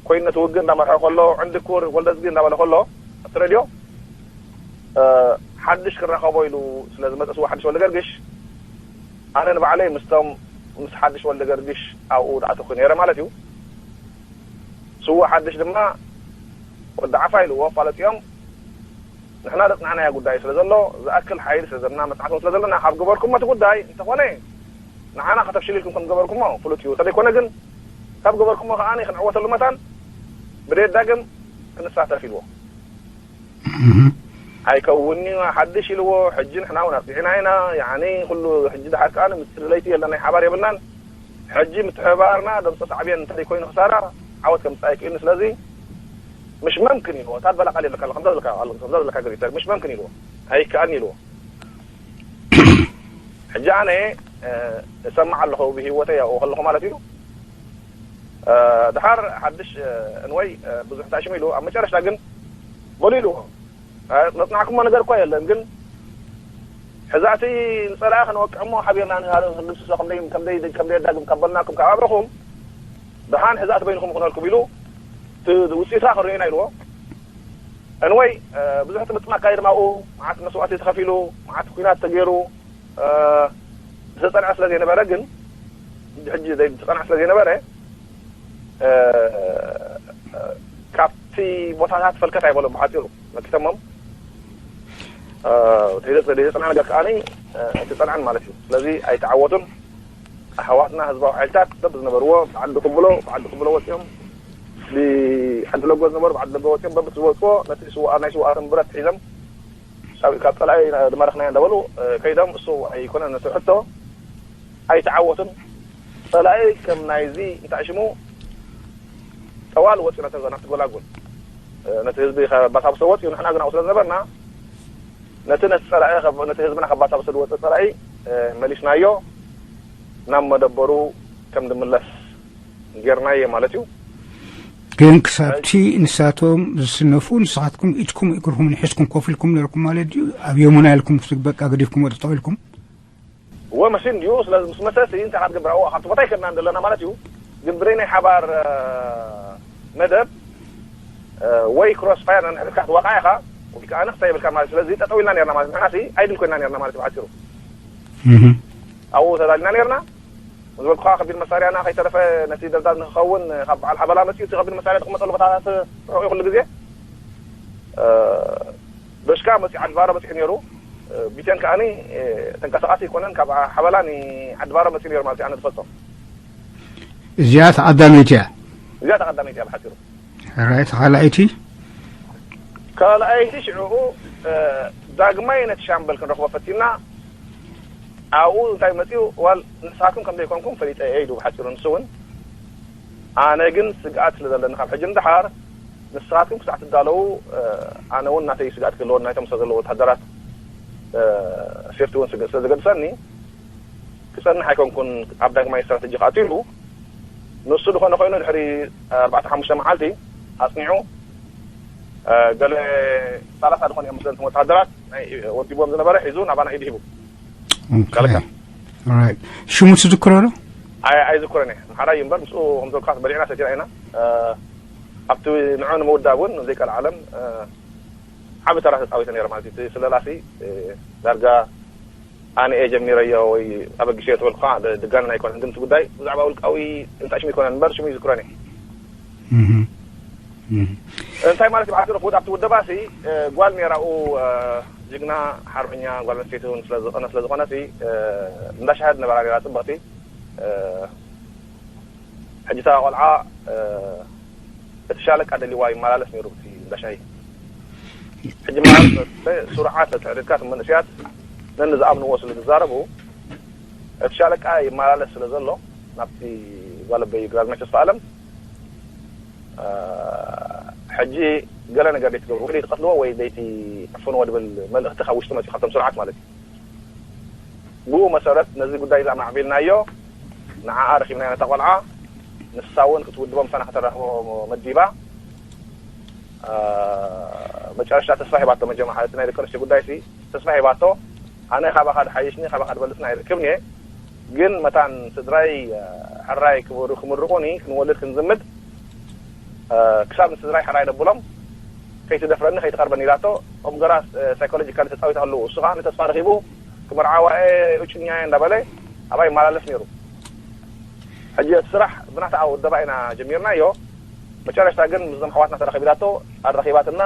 ኮይኑ ነቲ ውግእ እንዳመርሐ ከሎ ዕንዲ ኩር ወልደዝጊ እንዳበለ ከሎ ኣብቲ ሬድዮ ሓድሽ ክራኸቦ ኢሉ ስለ ዝመፀ ስዋ ሓድሽ ወልደ ገርግሽ ኣነ ንባዕለይ ምስቶም ምስ ሓድሽ ወልደ ገርግሽ ኣብኡ ዝኣተኹ ነይረ ማለት እዩ። ስዋ ሓድሽ ድማ ወዲ ዓፋ ኢልዎ ኣፋለጥዮም። ንሕና ዘፅናዕናዮ ጉዳይ ስለ ዘሎ ዝኣክል ሓይሊ ስለ ዘለና መፅናዕቲ ስለ ዘለና ካብ ገበርኩሞ እቲ ጉዳይ እንተኾነ ንዓና ከተፍሽሉ ኢልኩም ከም ዝገበርኩሞ ፍሉጥ እዩ። እንተዘይኮነ ግን ካብ ገበርኩሞ ከዓኒ ክንዕወተሉ መታን ብደየዳግም ክንሳተፍ ኢልዎ። ኣይከውንኒ ሓድሽ ኢልዎ። ሕጂ ንሕና እውን ኣፅኒዕና ኢና። ያኒ ኩሉ ሕጂ ድሓር ከዓኒ ምስጢር ለይቲ የለን፣ ናይ ሓባር የብልናን። ሕጂ ምትሕብባርና ደምሶ ሳዕቤን እንተዘይኮይኑ ክሳራ ዓወት ከምፅእ ኣይክእልን። ስለዚ ምሽ መምክን ኢልዎ። እታ ዝበላ ቃል የለካ ከምዛ ዘለካ ከምዛ ዘለካ ገሪተ ምሽ መምክን ኢልዎ። ኣይከኣልን ኢልዎ። ሕጂ ኣነ እሰማዕ ኣለኹ ብህይወተይ ኣብኡ ከለኹ ማለት እዩ። ድሓር ሓድሽ እንወይ ብዙሕ ታሽሙ ኢሉ ኣብ መጨረሽታ ግን በሉ ኢልዎ። መፅናዕኩሞ ነገር እኳ የለን ግን ሕዛእቲ ንፀላኢ ከነወቅዕ እሞ ሓቢርና ንሃሎ ክንድምስሶ ከምደይ ከምደይ ከምደይ ዳግም ካበልናኩም ካብ ኣብረኹም ድሓን ሕዛእቲ በይንኹም ይኹነልኩም ኢሉ እቲ ውፅኢታ ክርእዩና ኢልዎ። እንወይ ብዙሕ ትምጥም ኣካየድና ኣብኡ መዓት መስዋእቲ ተኸፊሉ መዓት ኩናት ተገይሩ ዝተፀንዐ ስለ ዘይነበረ ግን ሕጂ ዘይተፀንዐ ስለ ዘይነበረ ካብቲ ቦታታት ፈልከት ኣይበሎም ብሓፂሩ መኪተሞም ዘይዘፅና ነገር ከዓኒ ኣይተፀንዐን ማለት እዩ። ስለዚ ኣይተዓወቱን ኣሕዋትና ህዝባዊ ሓይልታት በብ ዝነበርዎ ብዓዲ ቅብሎ ብዓዲ ቅብሎ ወፂኦም ብዓዲ ለጎ ዝነበሩ ብዓዲ ለጎ ወፂኦም በብ ዝወፅዎ ነቲ ስውኣ ናይ ስውኣቶም ብረት ሒዞም ካብ ፀላኢ ዝማረኽናዮ እንዳበሉ ከይዶም እሱ ኣይኮነን ነቲ ሕቶ ኣይተዓወቱን። ፀላኢ ከም ናይዚ እንታይ ሽሙ ጠዋል ወፂኡ ነቲ ናብቲ ጎላጉል ነቲ ህዝቢ ከባሳብሶ ወፂኡ ንሕና ግን ኣብኡ ስለ ዝነበርና ነቲ ነቲ ፀላኢ ነቲ ህዝብና ከባሳብሶ ዝወፀ ፀላኢ መሊስናዮ ናብ መደበሩ ከም ዝምለስ ጌርናዮ ማለት እዩ። ግን ክሳብቲ ንሳቶም ዝስነፉ ንስኻትኩም ኢድኩም እግርኹምን ሒዝኩም ኮፍ ኢልኩም ነርኩም ማለት ድዩ? ኣብ የሙና ኢልኩም በቃ ገዲፍኩም ወጥጠው ኢልኩም? እወ መሲሉ እንድዩ። ስለዚ ምስ መሰ ሲ እንታይ ክትገብር ኣብኡ ካብቲ ቦታ ኣይከድናን ዘለና ማለት እዩ። ግን ብዘይ ናይ ሓባር መደብ ወይ ክሮስ ፋየር ነንሕድካ ክትወቃ ኢኻ ወይ ከዓ ንክሳ የብልካ ማለት እዩ። ስለዚ ጠጠው ኢልና ነርና ማለት ንሕና ሲ ኣይድል ኮይና ነርና ማለት እዩ ብሓፂሩ። ኣብኡ ተዳሊና ነርና። ዝበልኩኻ ከቢድ መሳርያና ከይተረፈ ነቲ ደብዳብ ንክኸውን ካብ በዓል ሓበላ መፅኡ እቲ ከቢድ መሳርያ ዝቕመጠሉ ቦታታት ርሑቕ እዩ ኩሉ ግዜ። በሽካ መፅኡ ዓድባሮ በፂሑ ነይሩ። ቢቴን ከዓኒ ተንቀሳቃሲ ኣይኮነን፣ ካብ ሓበላ ንዓድባሮ መፅኡ ነይሩ ማለት እዩ። ኣነ ዝፈልጦ እዚኣ ተቐዳመይቲ እያ። እዚኣ ተቐዳመይቲ እያ ብሓፂሩ። ራይት ካልኣይቲ ካልኣይቲ ሽዕኡ ዳግማይ ነቲ ሻምበል ክንረኽቦ ፈቲና። ኣብኡ እንታይ መፅኡ ዋል ንስኻትኩም ከም ዘይኮንኩም ፈሊጠ እየ ኢሉ ብሓፂሩ። ንሱ እውን ኣነ ግን ስግኣት ስለ ዘለኒ ካብ ሕጂ ንደሓር ንስኻትኩም ክሳዕ ትዳለዉ ኣነ እውን ናተይ ስግኣት ክህልዎ ናይቶም ሰብ ዘለዎ ወታደራት ሴፍቲ እውን ስለ ዘገድሰኒ ክፀንሕ ኣይኮንኩን ኣብ ዳግማይ ስትራተጂ ክኣትው ኢሉ። ንሱ ዝኾነ ኮይኑ ድሕሪ ኣርባዕተ ሓሙሽተ መዓልቲ ኣፅኒዑ ገለ ሰላሳ ዝኾነ እዮም መስለኒ ወታደራት ናይ ወዲቦም ዝነበረ ሒዙ ናባና ኢድ ሂቡ። ሽሙ ትዝክሮ ዶ? ኣይዝክሮን እየ። ምሓራ እዩ እምበር ምስኡ ከምዘልኳስ በሊዕና ሰቲና ኢና። ኣብቲ ንዑ ንምውዳብ እውን ዘይቀልዓለም ዓቢ ተራ ተፃዊተ ነይረ ማለት እዩ። እቲ ስለላሲ ዳርጋ ኣነ እየ ጀሚረዮ ወይ ኣበጊሰዮ ትብል ከዓ ድጋነን ኣይኮነን። ግን እቲ ጉዳይ ብዛዕባ ውልቃዊ እንታይ ሽሙ ኣይኮነን እምበር ሽሙ ይዝክሮን እየ። እንታይ ማለት እዩ ብሓፂሩ ክውድ ኣብቲ ውደባሲ ጓል ነይራኡ ጅግና ሓርበኛ ጓል ኣንስተይቲ እውን ስለዝኾነ ስለዝኾነሲ እንዳሻሃድ ነበራ ነይራ ፅብቕቲ ሕጂ እታ ቆልዓ እቲ ሻለቃ ደሊዋ ይመላለስ ነይሩ ብቲ እንዳሻሂ። ሕጂ ማለት ስርዓት ተትዕድድካ መንእስያት ነን ዝኣምንዎ ስለ ዝዛረቡ እቲ ሻለቃ ይመላለስ ስለ ዘሎ ናብቲ ጓለበይ ግራዝማች ተስፋ ኣለም ሕጂ ገለ ነገር ደይትገብሩ ወይ ደይትቐትልዎ ወይ ደይትዕፍንዎ ድብል መልእኽቲ ካብ ውሽጢ መፅኡ ካብቶም ስርዓት ማለት እዩ። ብኡ መሰረት ነዚ ጉዳይ እዚ ኣማዕቢልናዮ። ንዓኣ ረኺብናያ ነታ ቆልዓ። ንሳ እውን ክትውድቦ ምሳና ከተራኽቦ መዲባ። መጨረሽታ ተስፋ ሂባቶ። መጀመርያ እቲ ናይ ደቂ ኣንስትዮ ጉዳይ ሲ ተስፋ ሂባቶ። ኣነ ካባኻ ድሓይሽኒ ካባኻ ድበልፅን ኣይረክብን እየ፣ ግን መታን ስድራይ ሕራይ ክምርቁኒ ክንወልድ ክንዝምድ ክሳብ ንስድራይ ሕራይ ነብሎም ከይትደፍረኒ ከይትቐርበኒ ኢላቶ። እምገራ ሳይኮሎጂካሊ ተፃዊታሉ። እሱ ከዓ ንተስፋ ረኺቡ ክምርዓዋ እየ እጩኛ እየ እንዳበለ ኣብኣ ይመላለስ ነይሩ። ሕጂ እቲ ስራሕ ብናታ ውደባ ኢና ጀሚርናዮ። መጨረሽታ ግን ምስዞም ኣሕዋትና ተራኺብ ኢላቶ ኣራኺባትና።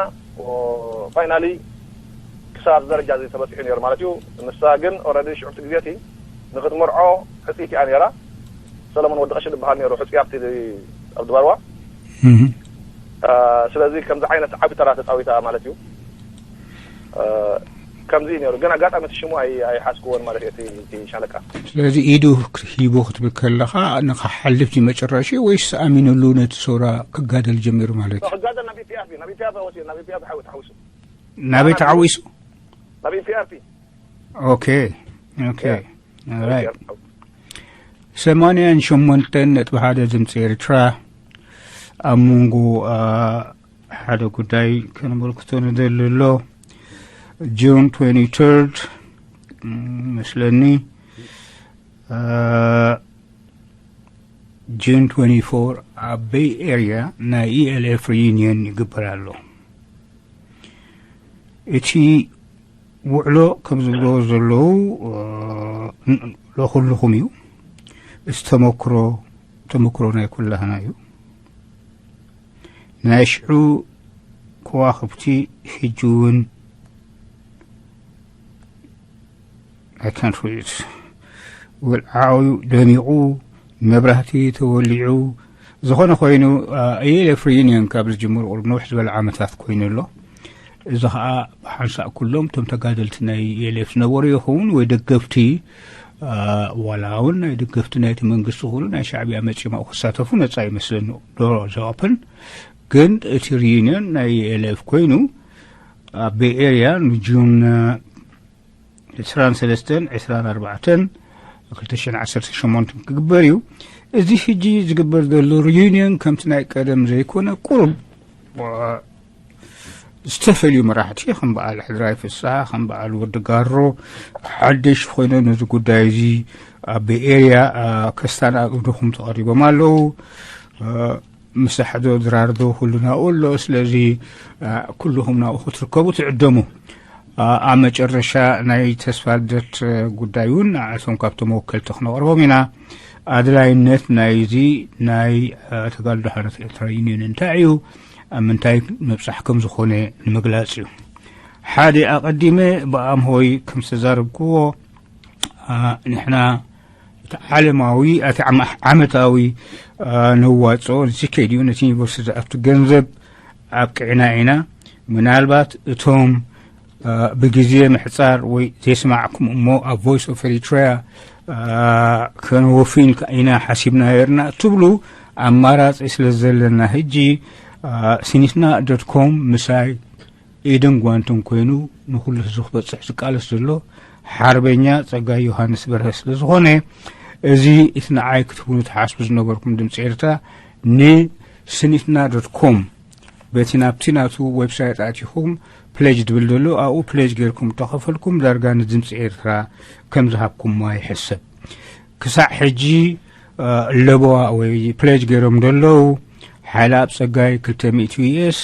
ፋይናሊ ክሳብ ኣብዚ ደረጃ እዚ ተበፂሑ ነይሩ ማለት እዩ። ንሳ ግን ኦረዲ ሽዑ እቲ ግዜ እቲ ንክትምርዖ ሕፅይቲ እያ ነይራ። ሰለሞን ወዲ ቀሺ ዝበሃል ነይሩ ሕፁይ ኣብቲ ኣብ ድባርዋ። ስለዚ ከምዚ ዓይነት ዓቢ ተራ ተፃዊታ ማለት እዩ። ከምዚ እዩ ነይሩ ግን ኣጋጣሚ እቲ ሽሙ ኣይሓዝክዎን ማለት እዩ እቲ ሻለቃ። ስለዚ ኢዱ ሂቡ ክትብል ከለኻ ንክሓልፍ መጨረሽ ወይስ ኣሚንሉ ነቲ ሰውራ ክጋደል ጀሚሩ ማለት እዩ? ክጋደል ናብ ኢፒኣፍ ናብ ኢፒኣፍ ወሲዱ ናብ ኢፒኣፍ ተሓዊሱ። ናበይ ተሓዊሱ? ናብ ኢፒኣፍ ኦኬ ኦኬ ራይት። ሰማንያን ሸሞንተን ነጥቢ ሓደ ድምፂ ኤርትራ ኣብ መንጎ ሓደ ጉዳይ ከነመልክቶ ንደሊ ኣሎ። ጁን ትዌንቲ ተርድ መስለኒ ጁን ትዌንቲ ፎር ኣብ ቤይ ኤርያ ናይ ኢኤልኤፍ ሪዩኒየን ይግበር ኣሎ። እቲ ውዕሎ ከም ዝብሎ ዘለዉ ለኩልኹም እዩ። እዚ ተመክሮ ተመክሮ ናይ ኩላህና እዩ። ናይ ሽዑ ከዋኽብቲ ሕጂ እውን ኣይካንት ሪት ውልዓዊ ደሚቑ መብራህቲ ተወሊዑ ዝኾነ ኮይኑ ኢኤልኤፍ ሪዩኒየን ካብ ዝጅምር ቁሩብ ነውሕ ዝበለ ዓመታት ኮይኑ ኣሎ። እዚ ከዓ ብሓንሳእ ኩሎም እቶም ተጋደልቲ ናይ ኢኤልኤፍ ዝነበሩ ይኸውን ወይ ደገፍቲ ዋላ እውን ናይ ደገፍቲ ናይቲ መንግስቲ ክብሉ ናይ ሻዕቢያ መፂኦም ኣብኡ ክሳተፉ ነፃ ይመስለኒ። ዶር ዘ ኦፕን ግን እቲ ሪዩኒየን ናይ ኢኤልኤፍ ኮይኑ ኣብ ቤይ ኤርያ ንጁን ዕስራን ሰለስተን ዕስራን ኣርባዕተን ክልተ ሽሕን ዓሰርተ ሸሞንተን ክግበር እዩ። እዚ ሕጂ ዝግበር ዘሎ ሪዩኒየን ከምቲ ናይ ቀደም ዘይኮነ ቁሩብ ዝተፈልዩ መራሕቲ ከም በዓል ሕድራይ ፍስሓ ከም በዓል ወዲ ጋሮ ሓደሽ ኮይኖም ነዚ ጉዳይ እዚ ኣብ ኤርያ ከስታን ኣእዱኹም ተቐሪቦም ኣለዉ። ምሳሕዶ ድራርዶ ኩሉ ናብኡ ኣሎ። ስለዚ ኩልኹም ናብኡ ክትርከቡ ትዕደሙ። ኣብ መጨረሻ ናይ ተስፋ ልደት ጉዳይ እውን ንዓቶም ካብቶም መወከልቲ ክነቕርቦም ኢና። ኣድላይነት ናይዚ ናይ ተጋድሎ ሓርነት ኤርትራ ዩኒየን እንታይ እዩ፣ ኣብ ምንታይ ምብጻሕ ከም ዝኾነ ንምግላጽ እዩ። ሓደ ኣቐዲመ ብኣምሆይ ከም ዝተዛረብክዎ፣ ንሕና እቲ ዓለማዊ እቲ ዓመታዊ ነዋፅኦ ንስኬድ እዩ። ነቲ ዩኒቨርሲቲ ዝኣቱ ገንዘብ ኣብቅዕና ኢና። ምናልባት እቶም ብግዜ ምሕፃር ወይ ዘይስማዕኩም እሞ ኣብ ቮይስ ኦፍ ኤሪትሪያ ከነወፊን ኢና ሓሲብና ነርና ትብሉ ኣማራፂ ስለ ዘለና ሕጂ ስኒትና ዶት ኮም ምሳይ ኢድን ጓንትን ኮይኑ ንኹሉ ህዝቢ ክበፅሕ ዝቃለስ ዘሎ ሓርበኛ ፀጋይ ዮሃንስ በርሀ ስለ ዝኾነ እዚ እቲ ንዓይ ክትህቡኒ ትሓስቡ ዝነበርኩም ድምፂ ኤርትራ ንስኒትና ዶት ኮም በቲ ናብቲ ናቱ ዌብሳይት ኣቲኹም ፕሌጅ ድብል ዘሎ ኣብኡ ፕሌጅ ገይርኩም ተኸፈልኩም ዳርጋ ንድምፂ ኤርትራ ከም ዝሃብኩማ ይሕሰብ። ክሳዕ ሕጂ ለበዋ ወይ ፕሌጅ ገይሮም ዘለዉ ሓይለ ኣብ ፀጋይ ክልተ ሚእቲ ዩኤስ፣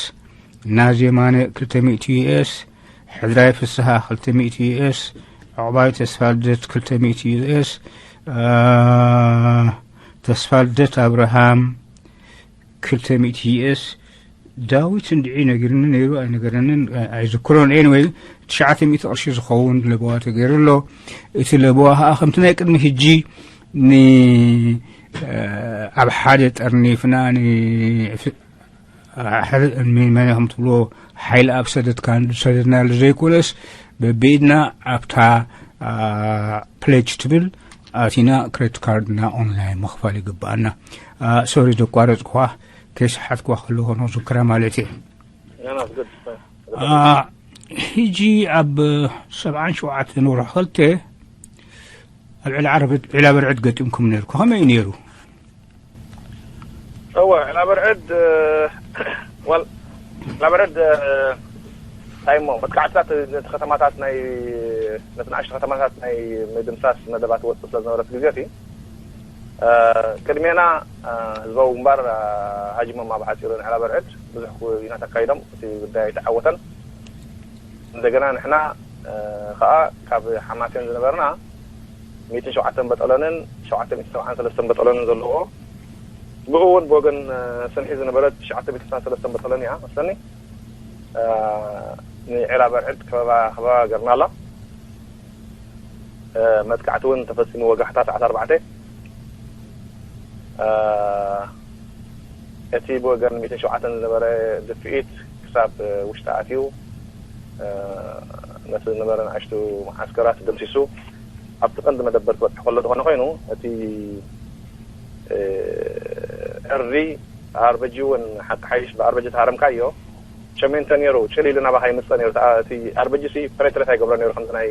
ናዚ የማነ ክልተ ሚእቲ ዩኤስ፣ ሕድራይ ፍስሃ ክልተ ሚእቲ ዩኤስ፣ ዕቑባይ ተስፋልደት ክልተ ሚእቲ ዩኤስ፣ ተስፋልደት ኣብርሃም ክልተ ሚእቲ ዩኤስ፣ ዳዊት እንድዒ ነጊርኒ ነይሩ ኣይነገረንን ኣይዝክሮን። ኤኒወይ ትሽዓተ ሚእቲ ቅርሺ ዝኸውን ለበዋ ተገይሩ ኣሎ። እቲ ለበዋ ከዓ ከምቲ ናይ ቅድሚ ሕጂ ን ኣብ ሓደ ጠርኒፍና ን መን ከም ትብሎ ሓይሊ ኣብ ሰደድካ ዝሰደድናሉ ዘይኮነስ በብኢድና ኣብታ ፕሌጅ ትብል ኣቲና ክሬዲት ካርድና ኦንላይን ምኽፋል ይግብኣና። ሶሪ ዘቋረፅኩኻ ከይሰሓትኩዋ ከለኹ ንክዝክራ ማለት እየ። ሕጂ ኣብ ሰብዓን ሸውዓተን ወርሒ ክልተ ኣብ ልዕሊ ዓረበት ዒላ በርዕድ ገጢምኩም ነርኩ ከመይ እዩ ነይሩ? እወ ዒላ በርዕድ ዋል ዒላ በርዕድ እንታይ እሞ መጥቃዕትታት ነቲ ከተማታት ናይ ነቲ ንኣሽቱ ከተማታት ናይ ምድምሳስ መደባት ወፅእ ስለ ዝነበረት ግዜ እቲ ቅድሜና ህዝባዊ ግንባር ሃጂሞማ ብሓፂሩ ንዕላ በርዕድ ብዙሕ ኩናት ኣካይዶም እቲ ጉዳይ ኣይተዓወተን። እንደገና ንሕና ከዓ ካብ ሓማሴን ዝነበርና ሚእትን ሸውዓተን በጠሎንን ሸውዓተ ሚእትን ሰብዓን ሰለስተን በጠሎንን ዘለዎ ብኡ እውን ብወገን ስንሒ ዝነበረት ትሽዓተ ሚእትን ሰለስተን በጠሎን እያ መስለኒ ንዒላ በርዕድ ከበባ ከበባ ገርና ኣላ። መጥቃዕቲ እውን ተፈፂሙ ወጋሕታ ሰዓት ኣርባዕተ እቲ ብወገን ሚእትን ሸውዓተን ዝነበረ ድፍኢት ክሳብ ውሽጢ ኣትዩ ነቲ ዝነበረ ንኣሽቱ መዓስከራት ደምሲሱ ኣብቲ ቀንዲ መደበር ክበፅሕ ከሎ ዝኾነ ኮይኑ እቲ ዕርዲ ኣርበጂ እውን ሓቂ ሓይሽ ብኣርበጂ ተሃረምካዮ ሸሜንተ ነይሩ ጭል ኢሉ ናባኻ ይምፅእ ነይሩ እቲ ኣርበጂ ሲ ፕሬትሬት ኣይገብሮ ነይሩ ከምዚ ናይ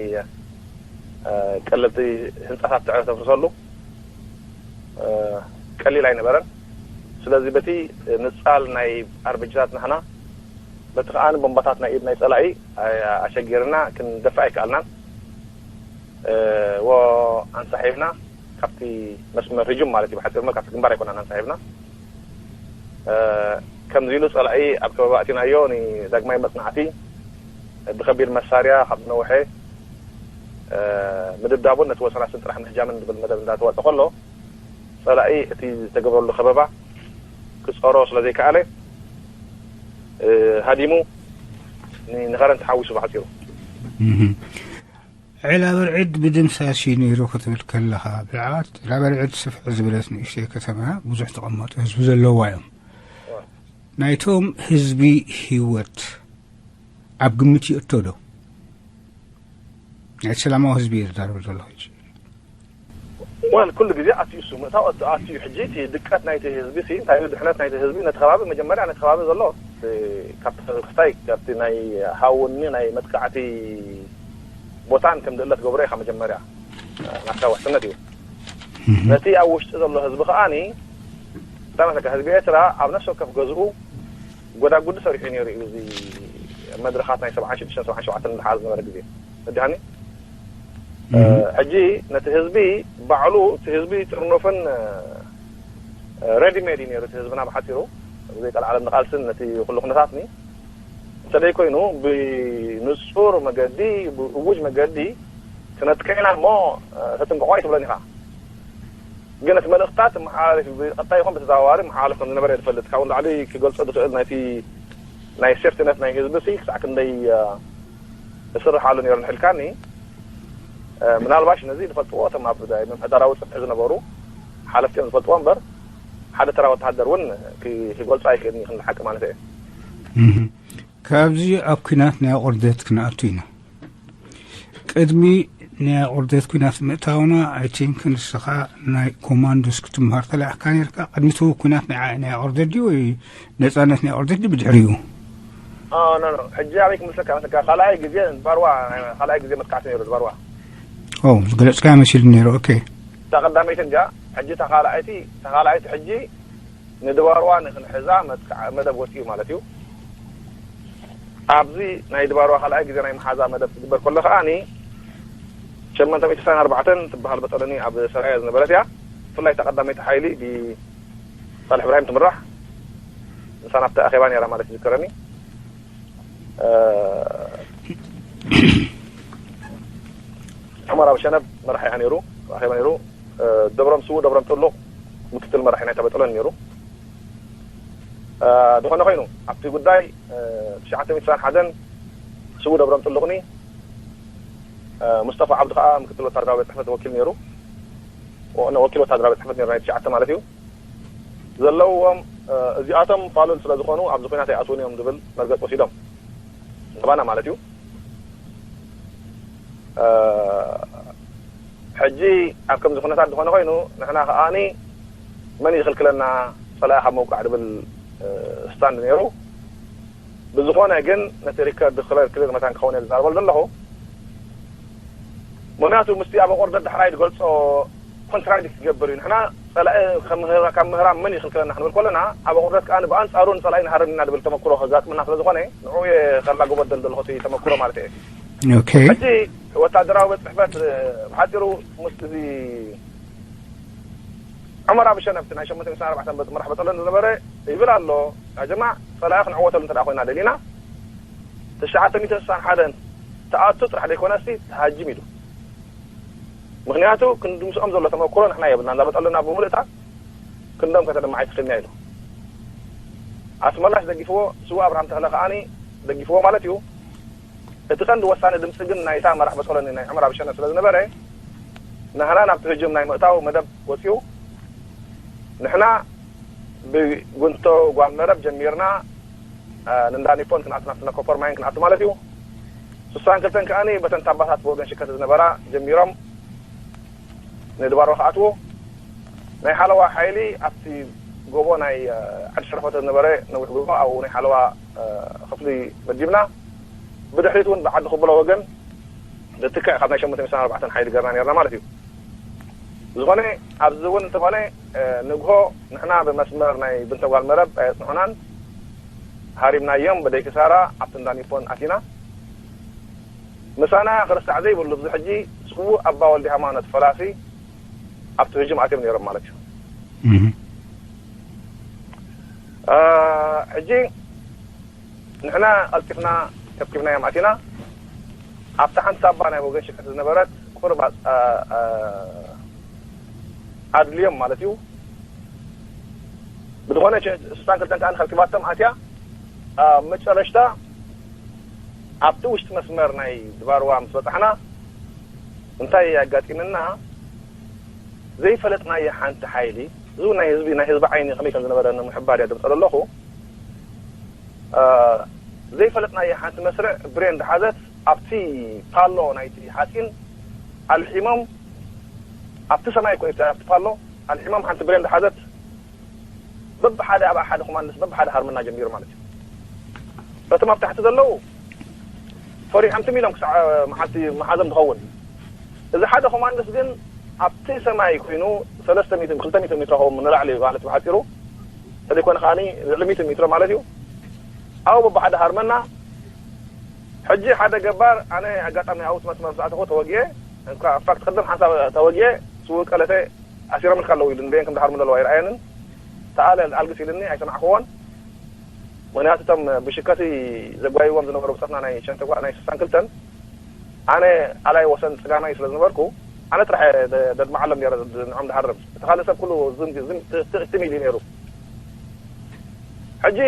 ቀለልቲ ህንፃታት ትዕረ ተፍርሰሉ ቀሊል ኣይነበረን። ስለዚ በቲ ንፃል ናይ ኣርበጅታት ናህና በቲ ከዓኒ ቦምባታት ናይ ኢድ ናይ ፀላኢ ኣሸጊርና ክንደፍእ ኣይከኣልናን። ዎ ኣንሳሒብና ካብቲ መስመር ህጁም ማለት እዩ ብሓፂር ካብቲ ግንባር ኣይኮናን ኣንሳሒብና። ከምዚ ኢሉ ፀላኢ ኣብ ከበባ ኣእቲናዮ ንዳግማይ መፅናዕቲ ብከቢድ መሳርያ ካብ ነውሐ ምድብዳቡን ነቲ ወሰናስን ጥራሕ ምህጃምን ዝብል መደብ እንዳተዋፀ ከሎ ፀላኢ እቲ ዝተገበረሉ ከበባ ክፀሮ ስለዘይከኣለ ሃዲሙ ንኸረን ተሓዊሱ ብሓፂሩ። ዒላ በርዕድ ብድምሳስ እዩ ነይሩ ክትብል ከለኻ ብልዓት ዒላ በርዕድ ስፍሕ ዝበለት ንእሽተይ ከተማ ብዙሕ ተቐማጦ ህዝቢ ዘለዋ እዮም። ናይቶም ህዝቢ ህይወት ኣብ ግምት ይእቶ ዶ? ናይቲ ሰላማዊ ህዝቢ እየ ዝዛረብ ዘለኹ ሕጂ። ዋል ኩሉ ግዜ ኣትዩ እሱ ምእታው ኣትዩ ሕጂ እቲ ድቀት ናይቲ ህዝቢ ሲ እንታይ እዩ ድሕነት ናይቲ ህዝቢ ነቲ ከባቢ መጀመርያ ነቲ ከባቢ ዘሎ ካብ ክስታይ ካብቲ ናይ ሃውኒ ናይ መጥቃዕቲ ቦታን ከም ድእለት ገብሮ ኢኻ መጀመርያ ናትካ ውሕስነት እዩ። ነቲ ኣብ ውሽጢ ዘሎ ህዝቢ ከዓኒ እንታይ መስለካ ህዝቢ ኤርትራ ኣብ ነፍሲ ወከፍ ገዝኡ ጎዳጉዲ ሰሪሑ ነይሩ እዩ እዚ መድረኻት ናይ ሰብዓን ሽዱሽተን ሰብዓን ሸውዓተን ዝሓዝ ዝነበረ ግዜ መድሃኒ ሕጂ ነቲ ህዝቢ ባዕሉ እቲ ህዝቢ ጥርኑፍን ሬዲ ሜድ እዩ ነይሩ እቲ ህዝብና ብሓፂሩ ብዘይ ቀልዓለም ንቃልስን ነቲ ኩሉ ኩነታትኒ እንተደይ ኮይኑ ብንጹር መገዲ፣ ብእውጅ መገዲ ክነጥቅዕ ኢና እሞ፣ እ፣ ተጥንቀቑ ኣይትብለን ኢኻ። ግን እቲ መልእኽትታት መሓላለፊ ብቐጥታ ይኹን ብተዘዋዋሪ መሓላለፊ ከም ዝነበረ እየ ዝፈልጥ። ካብኡ ንላዕሊ ክገልጾ ዝኽእል ናይቲ ናይ ሴፍቲነት ናይ ህዝቢ ሲ ክሳዕ ክንደይ፣ እ፣ እስርሓሉ ነይሩ ንሕልካኒ። እ፣ ምናልባሽ ነዚ ዝፈልጥዎ እቶም ኣብ ናይ ምምሕዳራዊ ጽፍሒ ዝነበሩ ሓለፍቲ እዮም ዝፈልጥዎ እምበር፣ ሓደ ተራ ወተሃደር እውን ክ-፣ ክገልጾ ኣይክእልን እዩ፣ ክንዲ ሓቂ ማለት እየ። እህ። ካብዚ ኣብ ኲናት ናይ ኣቑርደት ክንኣቱ ኢና። ቅድሚ ናይ ኣቑርደት ኲናት ምእታውና፣ I think ንስኻ ናይ ኮማንዶስ ክትምሃር ተላኢኽካ ነርካ። ቅድሚ እቲ ኲናት ናይ፣ ናይ ኣቑርደት ድዩ ወይ ነጻነት ናይ ኣቑርደት ድዩ ብድሕሪኡ? ኦ፣ ኖ፣ ኖ። ሕጂ ኣበይ ክምልሰካ መስለካ? ካልኣይ ግዜ ባርዋ፣ ካልኣይ ግዜ መጥቃዕቲ ነይሩ ባርዋ። ኦ፣ ዝገለጽካዮ መሲሉ ነይሩ። ኦኬ። እታ ቀዳመይቲ እንጃ፣ ሕጂ እታ ካልኣይቲ፣ እታ ካልኣይቲ ሕጂ ንድባርዋ ንክንሕዛ መጥቃዕ መደብ ወፂኡ ማለት እዩ። ኣብዚ ናይ ድባርዋ ካልኣይ ግዜ ናይ መሓዛ መደብ ክግበር ከሎ ከዓኒ ሸሞንተ ሚእቲ ዕስራን ኣርባዕተን ትበሃል በጠለኒ ኣብ ሰራየ ዝነበረት እያ። ብፍላይ እታ ቀዳመይቲ ሓይሊ ብሳልሕ እብራሂም ትምራሕ፣ ንሳ ናብቲ ኣኼባ ነይራ ማለት ይዝከረኒ። እ፣ ዑመር ኣብ ሸነብ መራሒኣ ነይሩ፣ ኣኼባ ነይሩ። እ፣ ደብሮም ስዉእ ደብሮም ጥሉቕ ምክትል መራሒ ናይታ በጠሎኒ ነይሩ። እ፣ ዝኾነ ኮይኑ ኣብቲ ጉዳይ፣ እ፣ ትሽዓተ ሚእቲ ዕስራን ሓደን ስዉእ ደብሮም ጥሉቕኒ፣ እ፣ ሙስጠፋ ዓብዱ ከኣ ምክትል ወታደራዊ ቤት ጽሕፈት ወኪል ነይሩ። ወ-፣ ወኪል ወታደራዊ ቤት ጽሕፈት ነይሩ ናይ ትሽዓተ ማለት እዩ። ዘለውዎም፣ እ፣ እዚኣቶም ፋሉል ስለ ዝኾኑ ኣብዚ ኲናት ኣይኣትውን እዮም ዝብል መርገጽ ወሲዶም፣ ንባና ማለት እዩ። እ፣ ሕጂ ኣብ ከምዚ ኩነታት ዝኾነ ኮይኑ ንሕና ከኣኒ መን ይኽልክለና ጸላኢ ካብ ምውቃዕ ዝብል፣ እ፣ ስታንድ ነይሩ። ብዝኾነ ግን ነቲ ሪከርድ ክለር ክሊር መታን ክኸውን እየ ዝዛረበሉ ዘለኹ። ምኽንያቱ ምስቲ ኣብ ኣቑርደት ዳሕራይ ዝገልጾ ኮንትራዲክት ክገብር እዩ። ንሕና ጸላኢ ካብ ምህራ-፣ ካብ ምህራም መን ይኽልክለና ክንብል ከለና፣ ኣብ ኣቑርደት ከኣ ብኣንጻሩ ንጸላኢ ንሃርም ኢና ዝብል ተመክሮ ከጋጥመና ስለ ዝኾነ፣ ንዕኡ እየ ከላግቦ ዝደሊ ዘለኹ እቲ ተመክሮ ማለት እየ። ኦኬ። ሕጂ ወታደራዊ ቤት ጽሕፈት፣ እ፣ ብሓጺሩ ምስ እዚ ዑመር ኣብ ሸነብቲ ናይ ሸሞንተ ሚእቲ ዕስራን ኣርባዕተን በጥ-፣ መራሕ በጠሎኒ ዝነበረ ይብል ኣሎ፣ "ያ ጀማዕ፣ ጸላኢ ክንዕወተሉ እንተ ደኣ ኮይና ደሊና፣ ትሽዓተ ሚእቲ ስሳን ሓደን ትኣቱ ጥራሕ ዘይኮነሲ ትሃጅም" ኢሉ። ምኽንያቱ ክንዲ ምስኦም ዘሎ ተመክሮ ንሕና የብልናን። እዛ በጠሎኒ ኣብ ብምሉእታ ክንዶም ከተደምዓ ኣይትኽእልን እያ ኢሉ። ኣስመላሽ ደጊፍዎ፣ ስዉእ ኣብርሃም ተኽለ ከኣኒ ደጊፍዎ ማለት እዩ። እቲ ቀንዲ ወሳኒ ድምፂ ግን ናይታ መራሕ በጠሎኒ ናይ ዑመር ኣብ ሸነብ ስለ ዝነበረ፣ ንሕና ናብቲ ህጁም ናይ ምእታው መደብ ወፂኡ። ንሕና ብጉንቶ ጓል መረብ ጀሚርና፣ እ፣ ንእንዳ ኒፖን ክንኣቱ፣ ናብቲ ኮፐር ማይን ክንኣቱ ማለት እዩ። ስሳን ክልተን ከኣኒ በተን ታባታት ብወገን ሽከቲ ዝነበራ ጀሚሮም ንድባርዋ ክኣትዉ። ናይ ሓለዋ ሓይሊ ኣብቲ ጎቦ ናይ፣ እ፣ ዓዲ ሸርፎተ ዝነበረ ነዊሕ ጎቦ፣ ኣብኡ ናይ ሓለዋ፣ እ፣ ክፍሊ መዲብና። ብድሕሪት እውን ብዓዲ ክብሎ ወገን ዝትክዕ ካብ ናይ ሸሞንተ ሚእቲ ዕስራን ኣርባዕተን ሓይሊ ገርና ነርና ማለት እዩ። ዝኾነ ኣብዚ እውን እንተኾነ፣ እ፣ ንግሆ ንሕና ብመስመር ናይ ብንተጓል መረብ ኣየጽንሑናን፣ ሃሪምናዮም ብደይ ክሳራ ኣብቲ እንዳ ኒፖን ኣቲና። ምሳና ክርሳዕ ዘይብሉ፣ ኣብዚ ሕጂ ስዉእ ኣባ ወልደ ሃይማኖት ፈላሲ ኣብቲ ህጅም ኣትዮም ነይሮም ማለት እዩ። እህ። እ፣ ሕጂ ንሕና ቀልጢፍና ከብኪብናዮም ኣቲና። ኣብታ ሓንቲ ሳባ ናይ ወገን ሽከት ዝነበረት ቁሩብ ኣ-፣ ኣ-፣ ኣ-፣ ኣድልዮም ማለት እዩ። ብዝኾነ ሸ-፣ ስሳን ክልተን ከኣ ንኸብኪባቶም ኣትያ። ኣብ መጨረሽታ ኣብቲ ውሽጢ መስመር ናይ ድባርዋ ምስ በጻሕና እንታይ ኣጋጢምና? ዘይፈለጥናዮ ሓንቲ ሓይሊ፣ እዚ እውን ናይ ህዝቢ፣ ናይ ህዝቢ ዓይኒ ከመይ ከም ዝነበረ ንምሕባር እየ ድምጸሉ ኣለኹ። እ፣ ዘይፈለጥናዮ ሓንቲ መስርዕ ብሬን ዝሓዘት ኣብቲ ፓሎ ናይቲ ሓፂን ኣልሒሞም፣ ኣብቲ ሰማይ እኮ እዩ፣ ኣብቲ ፓሎ ኣልሒሞም ሓንቲ ብሬን ዝሓዘት በብሓደ ኣብ ሓደ ኮማንዶስ በብሓደ ሃርመና ጀሚሩ ማለት እዩ። እቶም ኣብ ታሕቲ ዘለዉ ፈሪሖም ትም ኢሎም ክሳዕ መዓልቲ መሓዞም ዝኸውን። እዚ ሓደ ኮማንዶስ ግን ኣብቲ ሰማይ ኮይኑ ሰለስተ ሚእቲ ክልተ ሚእቲ ሜትሮ ኸውን ንላዕሊ ማለት ብሓፂሩ፣ እንተዘይኮነ ከዓኒ ልዕሊ ሚእቲ ሜትሮ ማለት እዩ። ኣብኡ በብሓደ ሃርመና። ሕጂ ሓደ ገባር፣ ኣነ ኣጋጣሚ ኣብኡ እቲ መስመር ምስ ኣተኹ ተወጊኤ፣ እንኳ ፋክት ቅድም ሓንሳብ ተወጊኤ፣ ስውእ ቀለተ ኣሲሮምልካ ኣለዉ ኢሉ፣ ንበየን ከም ዝሃርሙ ዘለዉ ኣይረኣየንን። ተኣለ ኣልግስ ኢልኒ፣ ኣይሰማዕክዎን። ምኽንያቱ እቶም ብሽከቲ ዘጓይዎም ዝነበሩ ብጸትና ናይ ሸንተጓ ናይ ስሳን ክልተን ኣነ ኣላይ ወሰን ጽጋማይ ስለ ዝነበርኩ ኣነ ጥራሕ ደድማዓሎም ነረ ንዕም ድሃርም እቲ ካልእ ሰብ ኩሉ ትእትም ኢሉ ነይሩ። ሕጂ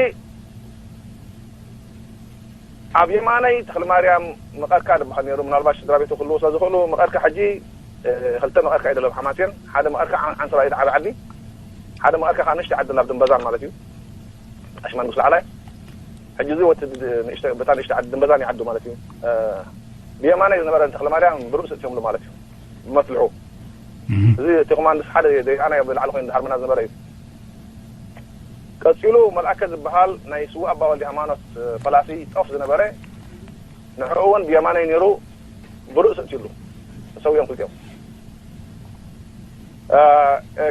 ኣብ የማነይ ተክለማርያም መቐርካ ዝበሃል ነይሩ። ምናልባት ስድራ ቤቱ ክህልዉ ስለ ዝኽእሉ መቐርካ ሕጂ ክልተ መቐርካ እዩ ደሎ ሓማሴን ሓደ መቐርካ ዓንሰባ እዩ ዓቢ ዓዲ ሓደ መቐርካ ከዓ ንሽቲ ዓዲ ናብ ድንበዛን ማለት እዩ። ኣሽማን ምስ ላዕላይ ሕጂ እዚ ወቲ በታ ንሽቲ ዓዲ ድንበዛን ይዓዱ ማለት እዩ። ብየማነይ ዝነበረ ተክለማርያም ብርእሱ እትዮምሉ ማለት እዩ። ብመስልሑ እዚ እቲ ኮማንድስ ሓደ ዘይኣና ብላዕሊ ኮይኑ ዝሃርመና ዝነበረ እዩ። ቀጺሉ መልኣከ ዝበሃል ናይ ስዉእ ኣባ ወልደ ሃይማኖት ፈላሲ ጦፍ ዝነበረ ንዕኡ እውን ብየማነይ ነይሩ ብርእሱ እትሉ ተሰዊኦም ክልቲኦም።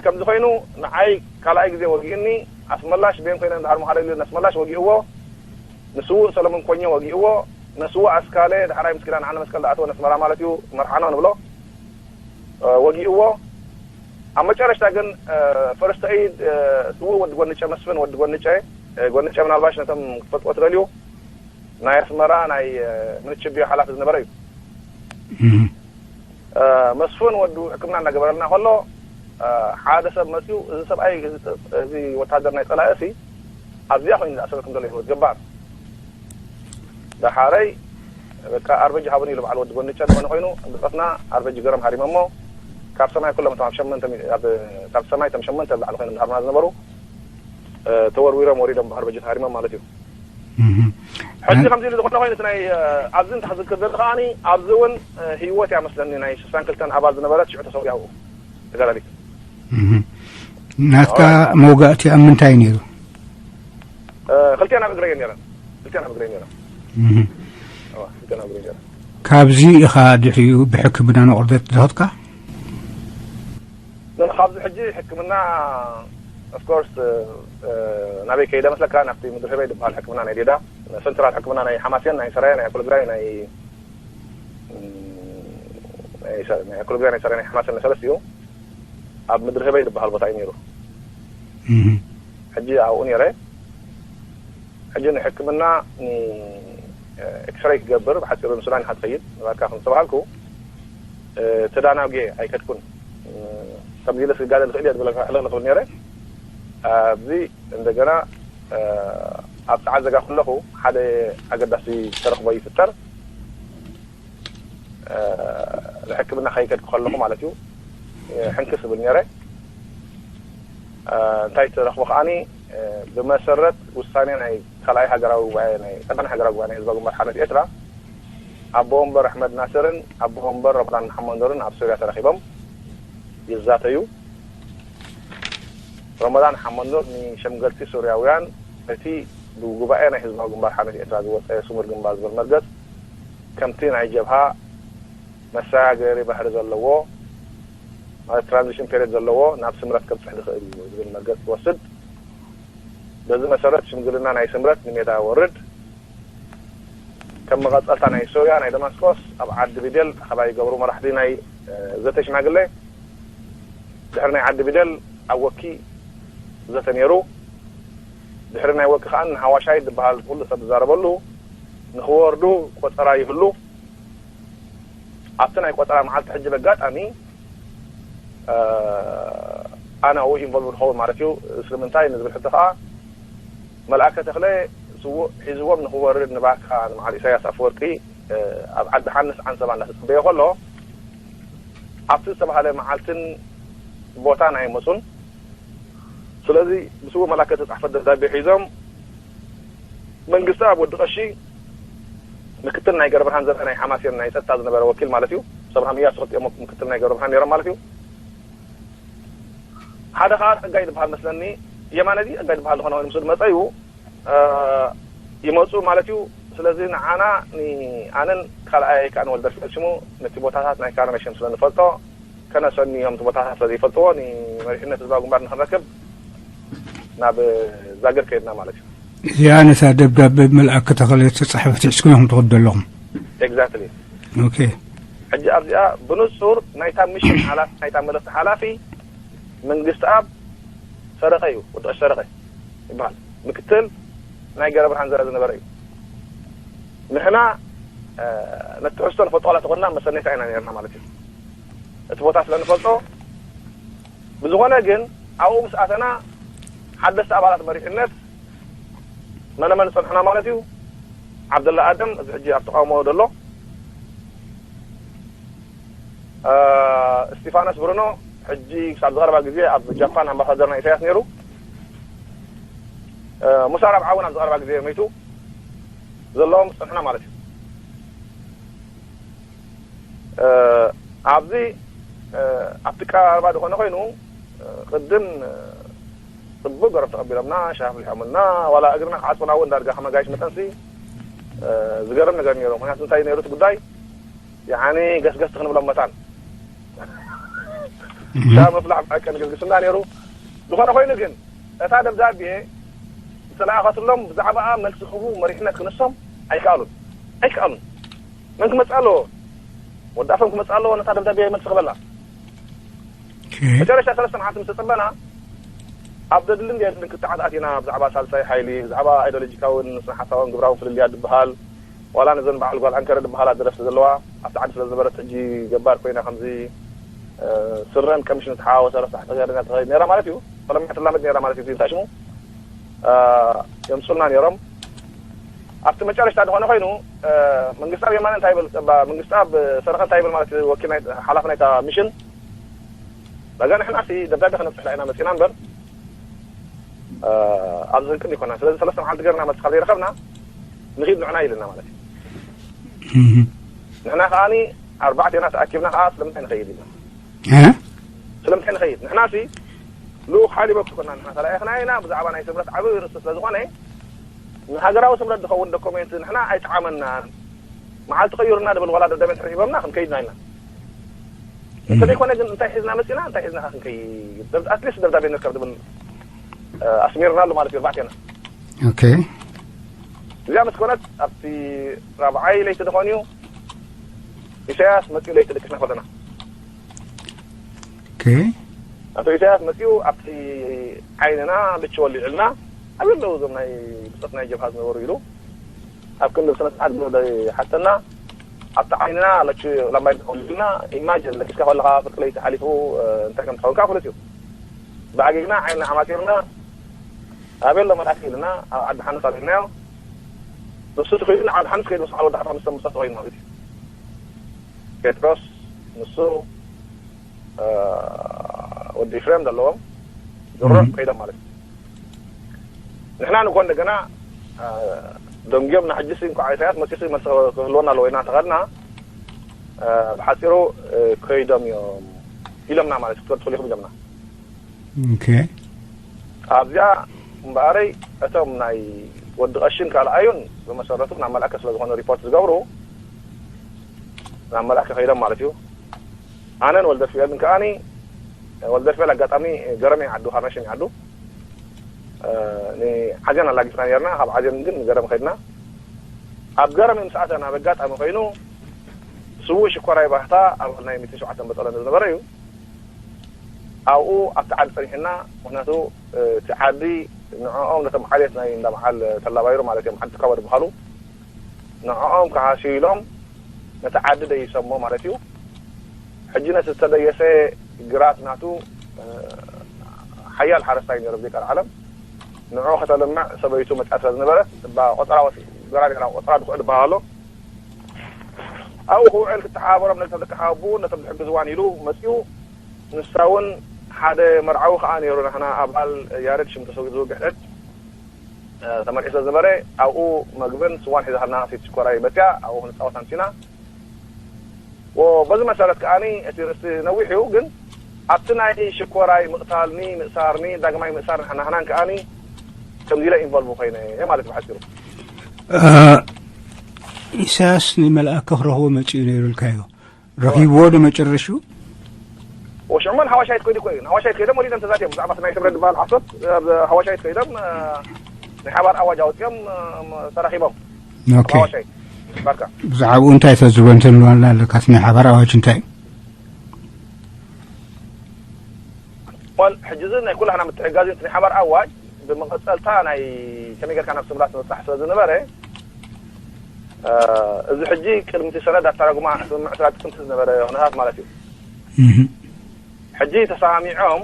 ከምዚ ኮይኑ ንዓይ ካልኣይ ግዜ ወጊእኒ ኣስመላሽ ቤን ኮይነ እንድሃር መሃረ ኢሉ ነስመላሽ ወጊእዎ። ንስዉእ ሰለሙን ኮኘ ወጊእዎ። ነስዉእ ኣስካለ ዳሕራይ ምስ ኪዳን ዓነ መስቀል ዝኣተወ ነስመራ ማለት እዩ መርሓኖ ንብሎ ወጊእዎ። ኣብ መጨረሽታ ግን ፈርስት ኤድ ስዉእ ወዲ ጎንጨ መስፍን ወዲ ጎንጨ ጎንጨ ምናልባሽ ነቶም ክትፈልጥዎ ትደልዩ ናይ ኣስመራ ናይ ምንችብዮ ሓላፊ ዝነበረ እዩ። መስፍን ወዱ ሕክምና እናገበረልና ከሎ ሓደ ሰብ መፅኡ እዚ ሰብኣይ እዚ ወታደር ናይ ፀላእ ሲ ኣብዚኣ ኮይኑ ዝኣሰበ ከም ዘሎ ይህወት ገባር ዳሓረይ በቃ ኣርበጅ ሃቡን ኢሉ በዓል ወዲ ጎንጨ ዝኾነ ኮይኑ ብፀትና ኣርበጅ ገረም ሃሪመሞ ካብ ሰማይ ኩሎም እቶም ኣብ ሸመንተ ካብ ሰማይ እቶም ሸመንተ በዓል ኮይኖም ዝሃርሙና ዝነበሩ ተወርዊሮም ወሪዶም ብኣርበጅ ሃሪሞም ማለት እዩ። ሕጂ ከምዚ ኢሉ ዝኾነ ኮይኑ ናይ ኣብዚ እንታይ ዝክር ዘሎ ከዓኒ ኣብዚ እውን ህይወት እያ መስለኒ ናይ ስሳን ክልተን ኣባል ዝነበረት ሽዑ ተሰዊኣ ተጋዳሊት። ናትካ መውጋእቲ ኣብ ምንታይ ነይሩ? ክልቲኣን ኣብ እግረይ ነረን ክልቲኣን ኣብ እግረይ ነረን ክልቲኣን ኣብ እግረይ ነረን። ካብዚ ኢኻ ድሕሪኡ ብሕክምና ንቑርደት ዝኸድካ? ካብዚ ሕጂ ሕክምና ኦፍኮርስ ናበይ ከይደ መስለካ ናብቲ ምድሪ ህበይ ዝበሃል ሕክምና ናይ ዴዳ ሰንትራል ሕክምና ናይ ሓማሴን ናይ ሰራየ ናይ ኣኮልግራይ ናይ ናይ ኣኮልግራይ ናይ ሰራየ ናይ ሓማሴን ናይ ሰለስቲኡ ኣብ ምድሪ ህበይ ዝበሃል ቦታ እዩ ነይሩ። ሕጂ ኣብኡ ነይረ ሕጂ ንሕክምና ኤክስራይ ክገብር ብሓፂሩ ንሱዳን ኢኻ ትኸይድ ንባካ ከም ዝተባሃልኩ ተዳናጉየ ኣይከድኩን። ከምዚ ኢለ ስጋደል ክእል እየ ዝበለካ ሕልኽ ንኽብል ነይረ። ኣብዚ እንደገና ኣብ ፀዓት ዘጋ ከለኹ ሓደ ኣገዳሲ ተረኽቦ ይፍጠር። ንሕክምና ከይከድኩ ከለኹ ማለት እዩ ሕንክስ እብል ነይረ። እንታይ ተረኽቦ ከዓኒ ብመሰረት ውሳኔ ናይ ካልኣይ ሃገራዊ ጉባኤ ናይ ቀዳማይ ሃገራዊ ጉባኤ ናይ ህዝባዊ ግንባር ሓርነት ኤርትራ ኣቦ ወንበር ኣሕመድ ናስርን ኣቦ ወንበር ረመዳን ሓመንዶርን ኣብ ሶርያ ተራኺቦም ይዛተዩ። ረመዳን ሓመንዶር ንሸምገልቲ ሶርያውያን እቲ ብጉባኤ ናይ ህዝባዊ ግንባር ሓርነት ኤርትራ ዝወፀ ስሙር ግንባር ዝብል መርገፅ ከምቲ ናይ ጀብሃ መሰጋገሪ ባህሪ ዘለዎ ማለት ትራንዚሽን ፔሪድ ዘለዎ ናብ ስምረት ከብፅሕ ዝኽእል እዩ ዝብል መርገፅ ትወስድ። በዚ መሰረት ሽምግልና ናይ ስምረት ንሜዳ ወርድ። ከም መቐፀልታ ናይ ሶርያ ናይ ደማስቆስ ኣብ ዓዲ ቢደል ኣኸባ ይገብሩ መራሕቲ ናይ ዘተ ሽማግለ ድሕሪ ናይ ዓዲ ቢደል ኣብ ወኪ ዘተ ነይሩ። ድሕሪ ናይ ወኪ ከዓ ንሃዋሻይ ዝበሃል ኩሉ ሰብ ዝዛረበሉ ንክወርዱ ቆፀራ ይህሉ። ኣብቲ ናይ ቆፀራ መዓልቲ ሕጂ በጋጣሚ ኣነ ኣብኡ ኢንቮልቭ ዝኸውን ማለት እዩ። ስለምንታይ ንዝብል ሕቶ ከዓ መልኣከ ተኽለ ስዉእ ሒዝዎም ንክወርድ ንባካ ንመዓል ኢሳያስ ኣፈወርቂ ኣብ ዓዲ ሓንስ ዓንሰባ እንዳተፀበየ ከሎ ኣብቲ ዝተባሃለ መዓልትን ቦታን ኣይመፁን። ስለዚ ብስዉእ መልኣከ ዝተፃሕፈት ደብዳቤ ሒዞም መንግስቲ ኣብ ወዲ ቀሺ ምክትል ናይ ገረብርሃን ዘርአ ናይ ሓማሴን ናይ ፀጥታ ዝነበረ ወኪል ማለት እዩ። ምስ ኣብርሃም እያሱ ክልቲኦም ምክትል ናይ ገረብርሃን ነይሮም ማለት እዩ። ሓደ ከዓ ፀጋይ ዝበሃል መስለኒ የማነ እዚ ፀጋይ ዝበሃል ዝኾነ ኮይኑ ምስ ዝመፀ እዩ ይመፁ ማለት እዩ። ስለዚ ንዓና ኣነን ካልኣይ ከዓ ንወልደርፍኤል ሽሙ ነቲ ቦታታት ናይ ካርመሽም ስለ ንፈልጦ ከነሰንዮም እቲ ቦታታት ስለ ዘይፈልጥዎ ንመሪሕነት ህዝባዊ ግንባር ንክንረክብ ናብ ዛግር ከይድና ማለት እዩ። እዚኣ ነታ ደብዳቤ ብመልኣክ ተኸለ ዝተፃሕፈት ሒዝኩም ኢኹም ትኸዱ ዘለኹም። ኤግዛክትሊ። ኦኬ። ሕጂ ኣብዚኣ ብንፁር ናይታ ሚሽን ሓላፊ ናይታ መልእኽቲ ሓላፊ መንግስቲ ኣብ ሰረቐ እዩ ወዲ ቀሺ ሰረቐ ይበሃል ምክትል ናይ ገረብርሃን ዘርኢ ዝነበረ እዩ። ንሕና ነቲ ትሕዝቶ ንፈልጦ ዋላ ተኾንና መሰነይታ ኢና ነርና ማለት እዩ። እቲ ቦታ ስለ ንፈልጦ ብዝኾነ ግን ኣብኡ ምስ ኣተና ሓደስቲ ኣባላት መሪሕነት መለመል ዝጸንሑና ማለት እዩ። ዓብደላ ኣደም እዚ ሕጂ ኣብ ተቃውሞ ዘሎ፣ እስጢፋኖስ ብሩኖ ሕጂ ክሳብ ዝቐረባ ግዜ ኣብ ጃፓን ኣምባሳደር ናይ ኢሳያስ ነይሩ። ሙሳ ራብዓ እውን ኣብ ዝቐረባ ግዜ መይቱ። ዘለዎም ዝጸንሑና ማለት እዩ። ኣብዚ ኣብቲ ቀረባ ዝኾነ ኮይኑ ቅድም ጽቡቅ ገሮም ተቐቢሎምና ሻሂ ኣፍሊሖምልና ዋላ እግርና ክዓጽውና እውን ዳርጋ ከመጋይሽ መጠንሲ ዝገርም ነገር ነይሩ። ምክንያቱ እንታይ ነይሩ እቲ ጉዳይ ያዓኒ ገስገስቲ ክንብሎም መታን ሻሂ ምፍላሕ ብሓቂ ንግስግስና ነይሩ። ዝኾነ ኮይኑ ግን እታ ደብዳቤ ዝተለኣኸትሎም ብዛዕባኣ መልሲ ክህቡ መሪሕነት ክንሶም ኣይከኣሉን ኣይከኣሉን። መን ክመጽእ ኣለዎ? ወዲ ኣፎም ክመጽእ ኣለዎ ነታ ደብዳቤ መልሲ ክበላ። መጨረሻ ሰለስተ መዓልቲ ምስ ተጸበና ኣብ ዘድልን ዘየድልን ክትዓት ኣቲና ብዛዕባ ሳልሳይ ሓይሊ ብዛዕባ ኣይዲዮሎጂካውን ስነ ሓሳባውን ግብራውን ፍልልያት ዝበሃል ዋላ ነዘን በዓል ጓል ኣንከረ ዝበሃላ ደረፍቲ ዘለዋ ኣብቲ ዓዲ ስለ ዝነበረት ሕጂ ገባር ኮይና ከምዚ ስረን ቀምሽን ዝተሓዋወሰ ረሳሕ ተጋደልቲ ትኸይድ ነይራ ማለት እዩ። ፈለማ ትላመድ ነይራ ማለት እዩ። እንታይ ሽሙ የምፁልና ነይሮም። ኣብቲ መጨረሽታ ዝኾነ ኮይኑ መንግስቲ ኣብ የማነ እንታይ ይብል፣ መንግስቲ ኣብ ሰረቐ እንታይ ይብል ማለት እዩ። ወኪል ሓላፊ ናይታ ሚሽን በጋ ንሕና ሲ ደብዳቤ ከነብፅሕ ኢና መፂና እምበር ኣብዚ ህንቅን ይኮና። ስለዚ ሰለስተ መዓልቲ ገርና መልሲ ካብ ዘይረኸብና ንኺድ ንዕና ኢልና ማለት እዩ። ንሕና ከዓኒ ኣርባዕቴና ተኣኪብና ከዓ ስለምንታይ ንኸይድ ኢልና። ስለምንታይ ንኸይድ ንሕና ሲ ልኡኽ ሓይሊ በኩ ኮና ንሕና ተላኢኽና ኢና። ብዛዕባ ናይ ስምረት ዓብዪ ርእሲ ስለ ዝኾነ ንሃገራዊ ስምረት ዝኸውን ዶኮሜንት ንሕና ኣይጠዓመናን። መዓልቲ ቀይሩና ድብል ዋላ ደብዳቤ እንድሕር ሂቦምና ክንከይድና ኢልና። እንተዘይኮነ ግን እንታይ ሒዝና መፂና እንታይ ሒዝና ክንከይድ ኣትሊስት ደብዳቤ ንርከብ ድብል ኣስሚርናሉ ማለት እዩ። ኣርባዕቴና ኦኬ። እዚኣ ምስ ኮነት ኣብቲ ራብዓይ ለይቲ ዝኾን እዩ ኢሳያስ መፂኡ ለይቲ ደቂስና ከለና ኦኬ። ኣቶ ኢሳያስ መፂኡ ኣብቲ ዓይንና ልቺ ወሊዕልና ኣብ ኣለዉ እዞም ናይ ብፆት ናይ ጀብሃ ዝነበሩ ኢሉ ኣብ ክንዲ ስነ ስርዓት ግበ ሓተና ኣብቲ ዓይንና ለኪ ላምባይ ተወሊድና ኢማጅን ለኪስካ ከለካ ፍርቂ ለይቲ ሓሊፉ እንታይ ከም ትኸውን ከዓ ፍሉጥ እዩ። ብኣጊግና ዓይንና ዓማፂርና ኣበሎ መልኣክ ኢልና ኣብ ዓዲ ሓንስ ኣልናዮ። ንሱ ትኽይሉ ዓዲ ሓንስ ከይዱ ምስ ዓወዲ ሓታ ምስ ተምፀ ተኸይኑ ማለት እዩ። ጴጥሮስ ንሱ ወዲ ኢፍሬም ዘለዎም ዝሮም ከይዶም ማለት እዩ። ንሕና ንኮ እንደገና ደንጊዮምና ሕጂ ሲ እንኳዕ ኢሳያስ መፂኡ መልሲ ክህልወና ኣለዎ ኢና ተኸድና ብሓፂሩ ከይዶም እዮም ኢሎምና ማለት እዩ። ክትወድኹ ኢኹም ኢሎምና። ኦኬ። ኣብዚኣ እምበኣረይ እቶም ናይ ወዲ ቀሽን ካልኣዩን ብመሰረቱ ናብ መልኣከ ስለ ዝኾነ ሪፖርት ዝገብሩ ናብ መልኣከ ከይዶም ማለት እዩ። ኣነን ወልደርፊኤልን ከዓኒ ወልደርፊኤል ኣጋጣሚ ገረም ይዓዱ ካርነሽን ይዓዱ ንዓዜን ኣላጊፍና ነርና። ካብ ዓዜን ግን ንገረም ከድና። ኣብ ገረም ምስ ኣተና ኣብ ኣጋጣሚ ኮይኑ ስዉእ ሽኮራይ ባህታ ኣባል ናይ ሚእቲ ሸውዓተ በጸሎ ዝነበረ እዩ። ኣብኡ ኣብቲ ዓዲ ጸኒሕና። ምክንያቱ እቲ ዓዲ ንዕኦም ነቶም ዓሌት ናይ እንዳ በዓል ተላባይሮ ማለት እዮም ዓዲ ትካቦ ዝበሃሉ ንዕኦም ክሃስዩ ኢሎም ነቲ ዓዲ ደይሶሞ ማለት እዩ። ሕጂ ነቲ ዝተደየሰ ግራት ናቱ ሓያል ሓረስታይ ነይሩ ብዘይ ቀልዓለም ንዕኡ ከተልምዕ ሰበይቱ መፅያ ስለ ዝነበረት እባ ቆፀራ ወፂ ገራ ገራ ቆፀራ ድኩዕ ዝበሃል ኣሎ ኣብኡ ክውዕል ክተሓባበሮም ነቶም ደቂ ሓወቡኡ ነቶም ዝሕግዝዋን ኢሉ መፅኡ። ንሳ እውን ሓደ መርዓዊ ከዓ ነይሩ ናህና ኣባል ያሬድ ሽም ተሰዊኡ ዝውግሕ ዕድ ተመርዒ ስለ ዝነበረ ኣብኡ መግብን ስዋን ሒዛልና ሴት ሽኮራይ መፅያ ኣብኡ ክንፃወት ኣምሲና። በዚ መሰረት ከዓኒ እቲ ርእስቲ ነዊሕ እዩ ግን ኣብቲ ናይ ሽኮራይ ምቕታልኒ ምእሳርኒ ዳግማይ ምእሳር ናህናን ከዓኒ ከምዚ ኢለ ኢንቮልቭ ኮይነ ማለት ብሓፂሩ። ኢሳያስ ንመልኣከ ክረኽቦ መፂኡ ነይሩ ኢልካዮ ረኺብዎ ዶ መጨረሽኡ? ወሽዑ መን ሃዋሻይት ኮይዱ እኮ እዩ ሃዋሻይት ከይዶም ወሊዶም ተዛትዮም ብዛዕባ ናይ ክብረ ዝበሃል ሓሶት ሃዋሻይት ከይዶም ናይ ሓባር ኣዋጅ ኣውፅኦም ተራኺቦም። ኦኬ። ብዛዕባኡ እንታይ ተዝብሎ እንተልዋና ኣለካ? እቲ ናይ ሓባር ኣዋጅ እንታይ እዩ? እዋን ሕጂ እዚ ናይ ኩላህና ምትሕጋዝ እዩ። እቲ ናይ ሓባር ኣዋጅ ብመቐጸልታ ናይ ከመይ ጌርካ ናብ ስምምላት ምብጻሕ ስለ ዝነበረ፣ እዚ ሕጂ ቅድሚ እቲ ሰነድ ኣተራጉማ ስምምዕ ስራ ጥቅምቲ ዝነበረ ኩነታት ማለት እዩ። ሕጂ ተሰማሚዖም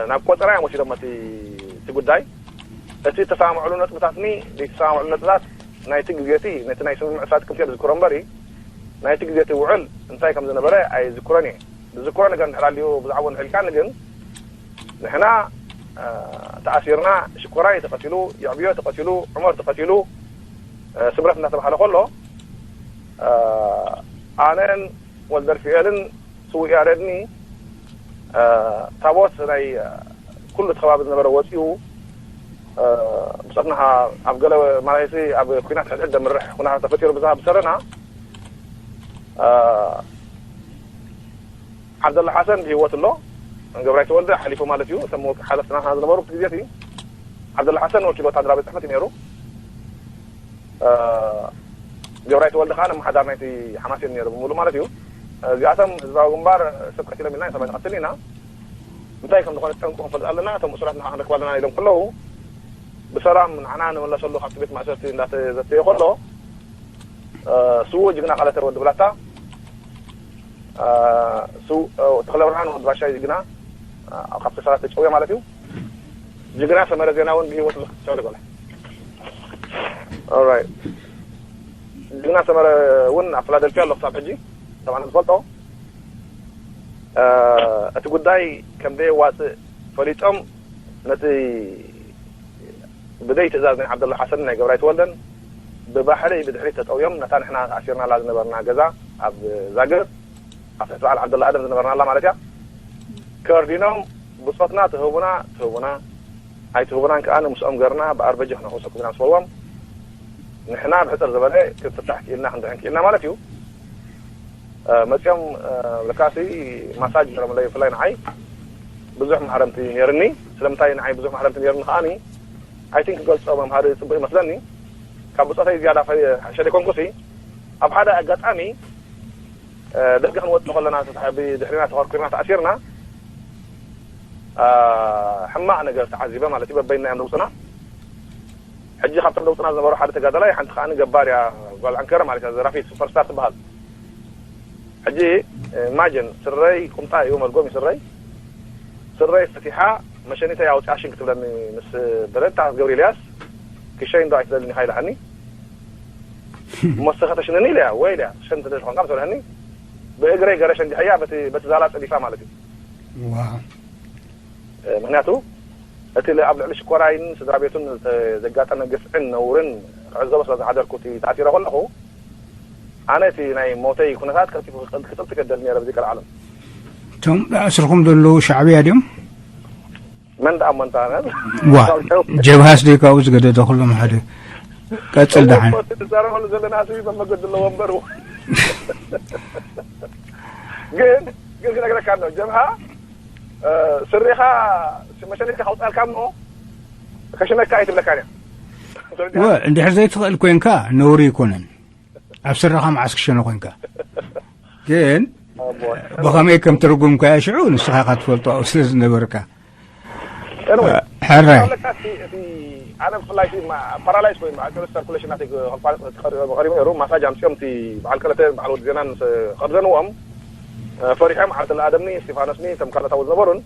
ናብ ቆጸራ እዮም ወሲዶም እቲ ጉዳይ። እቲ ተሰማምዕሉ ነጥብታትኒ ዘይተሰማምዕሉ ነጥብታት ናይቲ ግዜ እቲ ነቲ ናይ ስምምዕ ስራ ጥቅምቲ ዝዝክሮ እምበሪ ናይቲ ግዜ እቲ ውዕል እንታይ ከም ዝነበረ ኣይዝክሮን እየ። ዝዝክሮ ነገር እንድሕር ኣልዩ ብዛዕባኡ ንሕልካኒ ግን ንሕና ተኣሲርና ሽኮራይ ተቐቲሉ፣ የዕብዮ ተቐቲሉ፣ ዑመር ተቐቲሉ፣ ስምረት እናተባህለ ከሎ ኣነን ወልደርፍኤልን ስውእ ያረድኒ ታቦት ናይ ኩሉ እቲ ከባቢ ዝነበረ ወፂኡ ብፀትና ኣብ ገለ ማለት ኣብ ኩናት ሕድሕድ ዘምርሕ ኩነታት ተፈጢሩ ብዛ ብሰረና ዓብደላ ሓሰን ብህይወት ኣሎ። ገብራይ ተወልደ ሓሊፉ ማለት እዩ። እቶም ሓለፍትና ዝነበሩ ግዜ እቲ ዓብደላ ሓሰን ወኪል ወታደራዊ ቤት ፅሕፈት እዩ ነይሩ። ገብራይ ተወልደ ከዓ ኣመሓዳር ናይቲ ሓማሴን ነይሩ ብምሉእ ማለት እዩ። እዚኣቶም ህዝባዊ ግንባር ሰብ ቀቲሎም ኢልና ሰብ ኣይንቐትልን ኢና። እንታይ ከም ዝኾነ ጠንቁ ክንፈልጥ ኣለና። እቶም እሱራት ንዓ ክንረክብ ኣለና ኢሎም ከለዉ ብሰላም ንዓና ንመለሰሉ ካብቲ ቤት ማእሰርቲ እንዳተዘተየ ከሎ ስዉእ ጅግና ቃለተ ወዲ ብላታ ስው ተክለብርሃን ወዲ ባሻይ ጅግና ካብቲ ሰባት ተጨውየ ማለት እዩ። ጅግና ሰመረ ዜና እውን ብህይወት ኣሎ። ቻው ደጎለ። ኦራይት። ጅግና ሰመረ እውን ኣብ ፊላደልፊያ ኣሎ ክሳብ ሕጂ። ጠብዓን ዝፈልጦ እቲ ጉዳይ ከም ዘየዋፅእ ፈሊጦም ነቲ ብደይ ትእዛዝ ናይ ዓብደላ ሓሰንን ናይ ገብራይ ተወልደን ብባሕሪ ብድሕሪት ተጠውዮም ነታ ንሕና ኣሲርናላ ዝነበርና ገዛ ኣብ ዛግር ኣብ ትሕቲ በዓል ዓብደላ ኣደም ዝነበርናላ ማለት እያ ከርዲኖም ብፆትና ትህቡና ትህቡና ኣይትህቡናን ከዓ ምስኦም ገርና ብኣርበጂ ክነኽሰኩም ኢና ምስ በልዎም ንሕና ብሕፅር ዝበለ ክትፍታሕ ክኢልና ክንድሕን ክኢልና ማለት እዩ። መፅኦም ለካሲ ማሳጅ ነሮምለይ ብፍላይ ንዓይ ብዙሕ ማህረምቲ ነይርኒ። ስለምንታይ ንዓይ ብዙሕ ማህረምቲ ነይርኒ ከዓኒ ኣይቲን ክገልፆ መምሃሪ ፅቡቅ ይመስለኒ። ካብ ብፆተይ ዝያዳ ፈ- ሸደ ኮንኩሲ ኣብ ሓደ ኣጋጣሚ ደገ ክንወፅእ ከለና ብድሕሪና ተኸርኩርና ተኣሲርና ሕማቅ ነገር ተዓዚበ ማለት እዩ። በበይና እዮም ደውፅና። ሕጂ ካብቶም ደውፅና ዝነበሩ ሓደ ተጋዳላይ ሓንቲ ከዓኒ ገባር እያ ጓል ዓንከረ ማለት እያ ዘራፊት ሱፐርስታር ትበሃል። ሕጂ ኢማጅን ስረይ ቁምጣ እዩ መርጎም እዩ ስረይ ስረይ ፈቲሓ መሸኒተይ ኣውፅኣ ሽግ ትብለኒ ምስ በለታ ክትገብር ኢልያስ ክሸይ እንዶ ኣይትለልኒ ኢኻ ኢላሃኒ እሞ ንስኻ ተሽነኒ ኢለያ ወይ ኢለያ ሸን ተደሽ ኾንካ ምስ በለኒ ብእግረይ ገረሸ እንዲሕያ በቲ ዛላ ፀዲፋ ማለት እዩ። ምክንያቱ እቲ ኣብ ልዕሊ ሽኮራይን ስድራ ቤቱን ዘጋጠመ ግፍዕን ነውርን ክዕዘቦ ስለ ዝሓደርኩ እቲ ተኣሲረ ከለኹ ኣነ እቲ ናይ ሞተይ ኩነታት ቀልጢፉ ክጥልጥ ገደል ነረ ብዚ ቀልዓለም እቶም ኣስርኹም ዘለዉ ሻዕብያ ድዮም? መን ደኣ ሞንታ ዋ ጀብሃስ ደይ ካብኡ ዝገደደ ኩሎም ሓደ ቀፅል ደሓን ትዛረበሉ ዘለና ስቢ መመገዲ ኣለዎ እምበሩ ግን ግን ክነግረካ ኣሎ ጀብሃ ስሪኻ መሸኒትካ ከውፅኣልካ እሞ ከሽነካ ኣይትብለካን እያ። ወ እንድሕር ዘይትኽእል ኮንካ ነውሪ ኣይኮነን። ኣብ ስረኻ መዓስ ክሸነ ኮንካ ግን ብኸመይ ከም ተረጎምካዮ ሽዑ ንስኻ ኢኻ ትፈልጦ ኣብኡ ስለ ዝነበርካ። ሕራይ ኣነ ብፍላይ ፓራላይዝ ኮይኑ በዓል ሰርኩሌሽን ናተይ ከቋርፅ ቀሪቡ ነይሩ ማሳጅ ኣምፅኦም እቲ በዓል ቀለተ በዓል ወዲ ዜናን ከርዘንዎም ፈሪሖም ዓርተላ ኣደምኒ እስቲፋኖስኒ እቶም ካልኦት ኣብኡ ዝነበሩን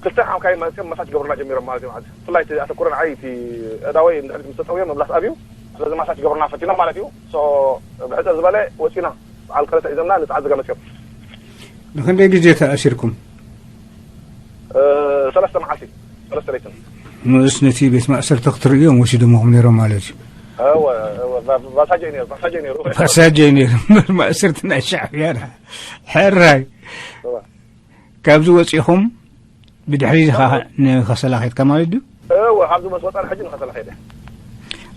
ክልተ ዓምካይ መፅኦም መሳጅ ገብሩና ጀሚሮም ማለት እዩ ማለት ብፍላይ እቲ ኣተኩረ ንዓይ እቲ እዳወይ እንድሕር ምስ ተፀውዮ ምምላስ ኣብዩ ስለዚ መሳጅ ገብሩና ፈቲኖም ማለት እዩ ብሕፅር ዝበለ ወፂና በዓል ቀለተ ሒዞምና ንፀዓት ዝጋ መፅኦም ንክንደይ ግዜ ተኣሲርኩም ሰለስተ መዓልቲ ሰለስተ ለይትን ንኡስ ነቲ ቤት ማእሰርቲ ክትርእዮም ወሲዶምኹም ነይሮም ማለት እዩ እወ እወ ባ- ባሳጀ እዩ ነይሩ ባሳጀ እዩ ነይሩ ፋሳጀ ነይሩ እምበር ማእሰርቲ ናይ ሻዕብያ ዳ ሕራይ እወ። ካብዚ ወፂኹም ብድሕሪ እዚ ከዓ ንኸሰላ ከድካ ማለት ድዩ እወ ካብዚ መስ ወፃን ሕጂ ንኸሰላ ከይደ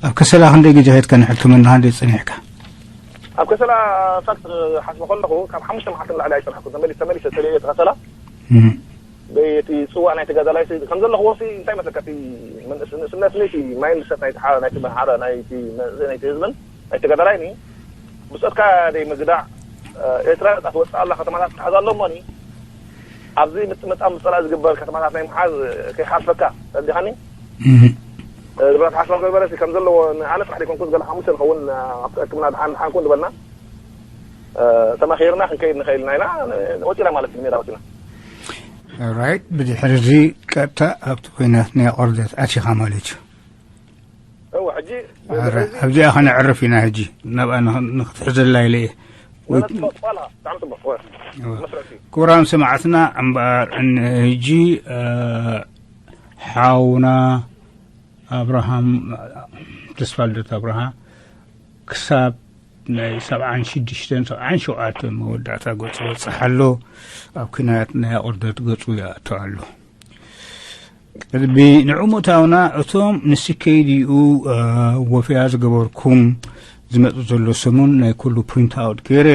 ኣብ ከሰላ ክንደይ ግዜ ከድካ ንሕክምና ክንደይ ፀኒሕካ ኣብ ከሰላ ፋክት ሓስበ ከለኹ ካብ ሓሙሽተ መዓልቲ ንላዕሊ ኣይፀናሕኩ ተመሊስ ተመሊሰ ተለየ ተኸሰላ በይ እቲ ፅዋእ ናይ ተጋዳላይ ከም ዘለኽዎ ሲ እንታይ መስለካ እቲ ንእስነት ነይቲ ማይንድሰት ናይቲ ሓ- ናይቲ መሓረ ናይቲ መንእሰይ ናይቲ ህዝብን ናይ ተጋዳላይ ኒ ብፆትካ ደይ ምግዳዕ ኤርትራ ነፃ ትወፅእ ኣላ ከተማታት ትሓዝ ኣሎ እሞኒ ኣብዚ ምጽ-፣ መጻ ምጽላእ ዝግበር ከተማታት ናይ ምሓዝ ከይሓልፈካ ተረዲኻኒ? እህ። እ፣ ዝበረት ሓስባ ገበረ ከም ዘለዎ ንኣነ ጥራሕ ዘይኮንኩስ ገለ ሓሙሽተ ንኸውን፣ እ፣ ኣብቲ ሕክምና ድሓን ድሓን ኩን ዝበልና፣ እ፣ ተማኺርና ክንከይድ ንኽእል ኢና ኢልና፣ እ፣ ወጺና ማለት እዩ፣ ሜዳ ወጺና። ኦራይት፣ ብድሕሪ እዚ ቀጥታ ኣብቲ ኲናት ናይ ኣቑርደት ኣቲኻ ማለት እዩ። እወ፣ ሕጂ ኣረ፣ ብድሕሪ እዚ ኣብዚኣ ኸነዕርፍ ኢና። ሕጂ ናብኣ ንኽ-፣ ንኽትሕዘላ ኢለ እየ። ወይ ወላ ጽቡቕ፣ ጽቡቕ ኣለኻ። ብጣዕሚ ጽቡቕ። እወ። እወ። መስርዕ እዩ። ክቡራን ሰማዕትና፣ እምበኣር እን-፣ ሕጂ፣ እ፣ ሓውና ኣብርሃም፣ ተስፋልደት ኣብርሃ ክሳብ ናይ ሰብዓን ሽዱሽተን ሰብዓን ሸውዓተን መወዳእታ ገጹ በጽሕ ኣሎ። ኣብ ኲናት ናይ ኣቑርደት ገጹ ይኣቱ ኣሎ። ቅድሚ ንዑ ምእታውና፣ እቶም ንስከይድኡ፣ እ፣ ወፍያ ዝገበርኩም ዝመጽእ ዘሎ ሰሙን ናይ ኩሉ ፕሪንት ኣውት ገይረ፣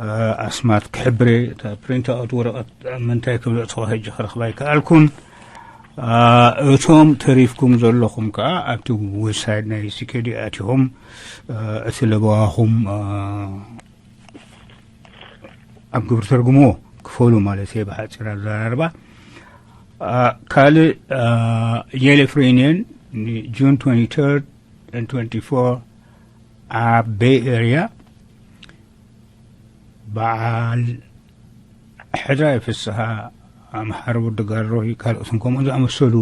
እ፣ ኣስማት ክሕብረ፣ እታ ፕሪንት ኣውት ወረቐት ኣብ ምንታይ ከም ዘእተኹ ሕጂ ክረኽባ ኣይከኣልኩን። እ፣ እቶም ተሪፍኩም ዘለኹም ከኣ ኣብቲ ዌብሳይት ናይ ስከይድ ኣቲኹም፣ እ፣ እቲ ለበዋኹም፣ እ፣ ኣብ ግብሪ ተርጉምዎ፣ ክፈሉ ማለት እየ ብሓጺር ኣዘራርባ። እ፣ ካልእ፣ እ፣ የሌፍ ሪዩኒየን ንጁን ትወንቲ ተርድ ኤንድ ትወንቲ ፎር ኣብ ቤይ ኤርያ በዓል ሕድራይ ፍስሃ፣ ኣምሓሩ፣ ድጋሮይ ካልኦትን ከምኡ ዝኣመሰሉ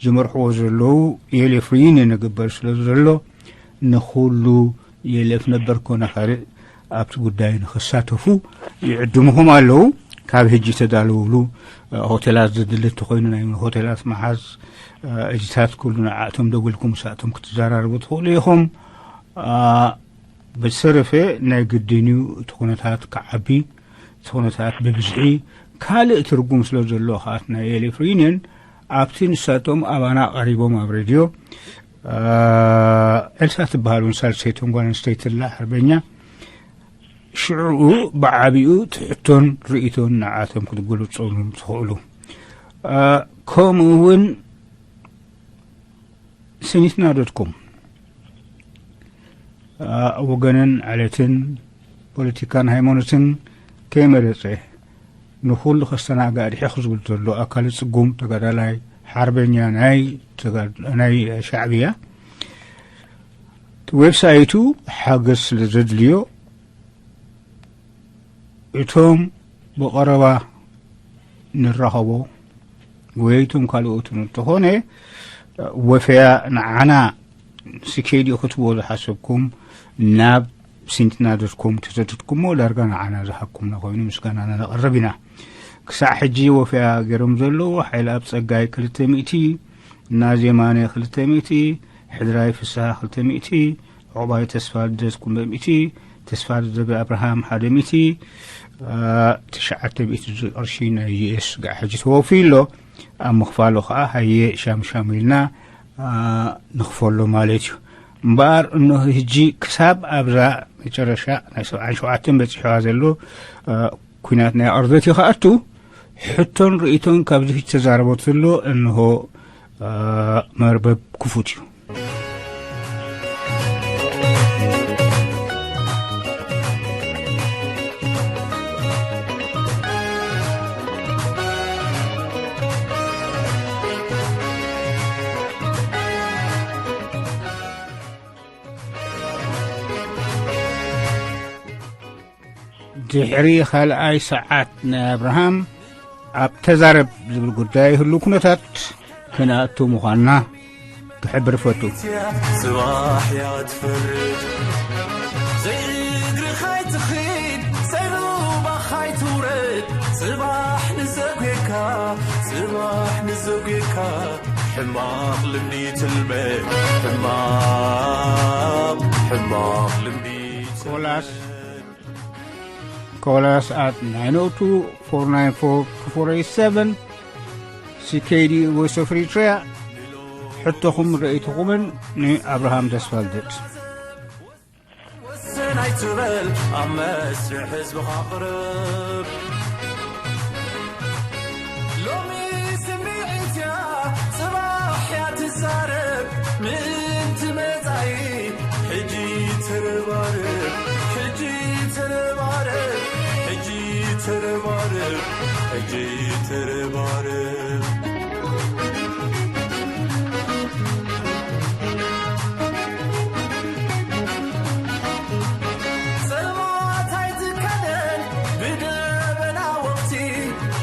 ዝመርሕዎ ዘለዉ የሌፍ ሪዩኒየን ይግበር ስለ ዘሎ ንኹሉ የሌፍ ነበር ኮነ ካልእ ኣብቲ ጉዳይ ንኽሳተፉ ይዕድምኹም ኣለዉ። ካብ ሕጂ ተዳለውሉ። ሆቴላት ዘድሊ እንተኾይኑ ናይ ሆቴላት ምሓዝ፣ እጅታት ኩሉ ንዓኣቶም ደዊልኩም ምስኣቶም ክትዘራረቡ ትኽእሉ ኢኹም። ብዝተረፈ ናይ ግድን እዩ እቲ ኩነታት ክዓቢ፣ እቲ ኩነታት ብብዝሒ ካልእ ትርጉም ስለ ዘለዎ ከኣ ናይ ኤሌፍ ሪዩኒየን ኣብቲ ንሳቶም ኣባና ቀሪቦም ኣብ ሬድዮ፣ እ፣ ኤልሳ ትበሃል እውን ሳልሰይቶም ጓል ኣንስተይቲ ኣላ ሓርበኛ። ሽዑኡ ብዓቢኡ ትሕቶን ርእይቶን ንዓቶም ክትገልጾም ትኽእሉ። እ፣ ከምኡ እውን ስኒትና ዶት ኮም፣ እ፣ ወገንን ዓሌትን ፖለቲካን ሃይማኖትን ከይመረጸ ንኹሉ ከስተናግድ ሕኽ ዝብል ዘሎ ኣካለ ጽጉም ተጋዳላይ ሓርበኛ ናይ ተጋ-፣ ናይ ሻዕብያ፣ ዌብሳይቱ ሓገዝ ስለ ዘድልዮ እቶም ብቐረባ ንራኸቦ ወይ እቶም ካልኦት እንተኾነ ወፈያ ንዓና ስኬዲ ክትብዎ ዝሓሰብኩም ናብ ሲንትና ዶት ኮም ተሰደድኩሞ ዳርጋ ንዓና ዝሃብኩምና ኮይኑ ምስጋናና ነቕርብ ኢና። ክሳዕ ሕጂ ወፈያ ገይሮም ዘለዉ ሓይለኣብ ጸጋይ ክልተ ሚእቲ፣ ናዚ የማነ ክልተ ሚእቲ፣ ሕድራይ ፍስሃ ክልተ ሚእቲ፣ ዑቕባይ ተስፋ ልደት ኩንበ ሚእቲ፣ ተስፋ ልደት ኣብርሃም ሓደ ሚእቲ፣ አ፣ ትሽዓተ ሚእቲ ቅርሺ ናይ ዩ ኤስ ጋዕ ሕጂ ተወፍዩ ኣሎ። ኣብ ምኽፋሉ ኸዓ ሃየ ሻምሻም ኢልና፣ አ፣ ንኽፈሎ ማለት እዩ። እምበኣር እነሆ ሕጂ ክሳብ ኣብዛ መጨረሻ ናይ ሰብዓን ሸውዓተን በጺሕዋ ዘሎ፣ አ፣ ኲናት ናይ ኣርዘት እዩ ክኣቱ፣ ሕቶን ርእይቶን ካብዚ ሕጂ ተዛረቦ ዘሎ እንሆ፣ አ፣ መርበብ ክፉት እዩ። ድሕሪ ካልኣይ ሰዓት ናይ ኣብርሃም ኣብ ተዛረብ ዝብል ጉዳይ ህሉ ኩነታት ክንኣቱ ምዃንና ክሕብር እፈቱ። ጽባሕ እያ ትፈርድ፣ ዘይእግርኻ ኣይትኺድ፣ ዘይሩባኻ ኣይትውረድ። ጽባሕ ንዘጉየካ፣ ጽባሕ ንዘጉየካ፣ ሕማቕ ልምዲ ትልመድ፣ ሕማቕ፣ ሕማቕ ልምዲ ትልመድ። ኮላስ፣ ኮላስ at nine oh two, four nine four, two four eight seven, C K D Voice of Eritrea። ሕቶኹም ርእይቶኹምን ንኣብርሃም ተስፋልደት። ወሰን ኣይትበል፣ ኣብ መስርሕ ህዝብኻ ቅረብ። ሎሚ ስምዒት እያ፣ ጽባሕ እያ ትዛረብ። ምእንቲ መጻኢ ሕጂ ተረባረብ፣ ሕጂ ተረባረብ፣ ሕጂ ተረባረብ። ሕጂ ትርባርብ። ጸልማት ኣይትከደን ብደበና ወቕቲ፣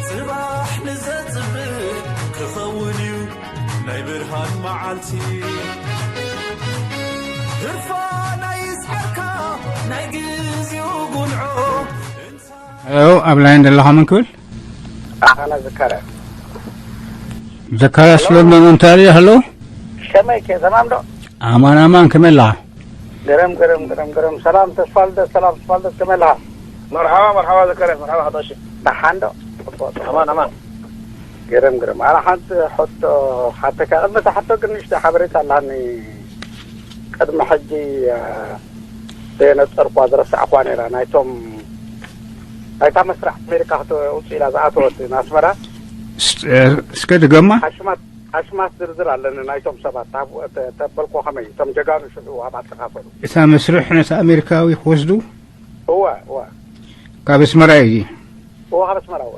ጽባሕ ንዘጽብቕ ክኸውን እዩ ናይ ብርሃን መዓልቲ። ህርፋን ኣይስዓርካ ናይ ግዜኡ ጉንዖ። ሄሎ፣ ኣብ ላይን ዘለኻ መን ክብል? ኣነ ዘካርያስ። ዘካርያስ ሎንዶን፣ ኦንታርዮ። ሄሎ። ከመይ ከ፣ ተማም ዶ? ኣማን፣ ኣማን፣ ከመይ ኣለኻ? ገረም፣ ገረም፣ ገረም፣ ገረም። ሰላም ተስፋልደት፣ ሰላም ተስፋልደት፣ ከመይ ኣለኻ? መርሓባ፣ መርሓባ ዘካርያስ፣ መርሓባ ሓታሺ። ደሓን ዶ? ጽቡቕ፣ ጽቡቕ። ኣማን፣ ኣማን። ገረም፣ ገረም። ኣነ ሓንቲ ሕቶ ሓተካ። ቅድሚ እታ ሕቶ ግን ንእሽቶ ሓበሬታ ኣለሃኒ። ቅድሚ ሕጂ፣ አ፣ ዘየነጸርኳ፣ ዝረሳዕኳ ነይራ። ናይቶም፣ ናይታ መስርዕ ኣሜሪካ ክተ-፣ ውጽእ ኢላ ዝኣተወት ንኣስመራ። ስ-፣ እስከ ድገማ። ኣሽማት፣ ኣሽማት ዝርዝር ኣለኒ ናይቶም ሰባት። ታብ-፣ ተ-፣ ተበልኮ ከመይ? እቶም ጀጋኑ ሽዑ ኣብኣ ተኻፈሉ። እታ መስርሕ ነቲ ኣሜሪካዊ ክወስዱ? እወ፣ እወ። ካብ ኣስመራ እዩ። እወ፣ ካብ ኣስመራ፣ እወ።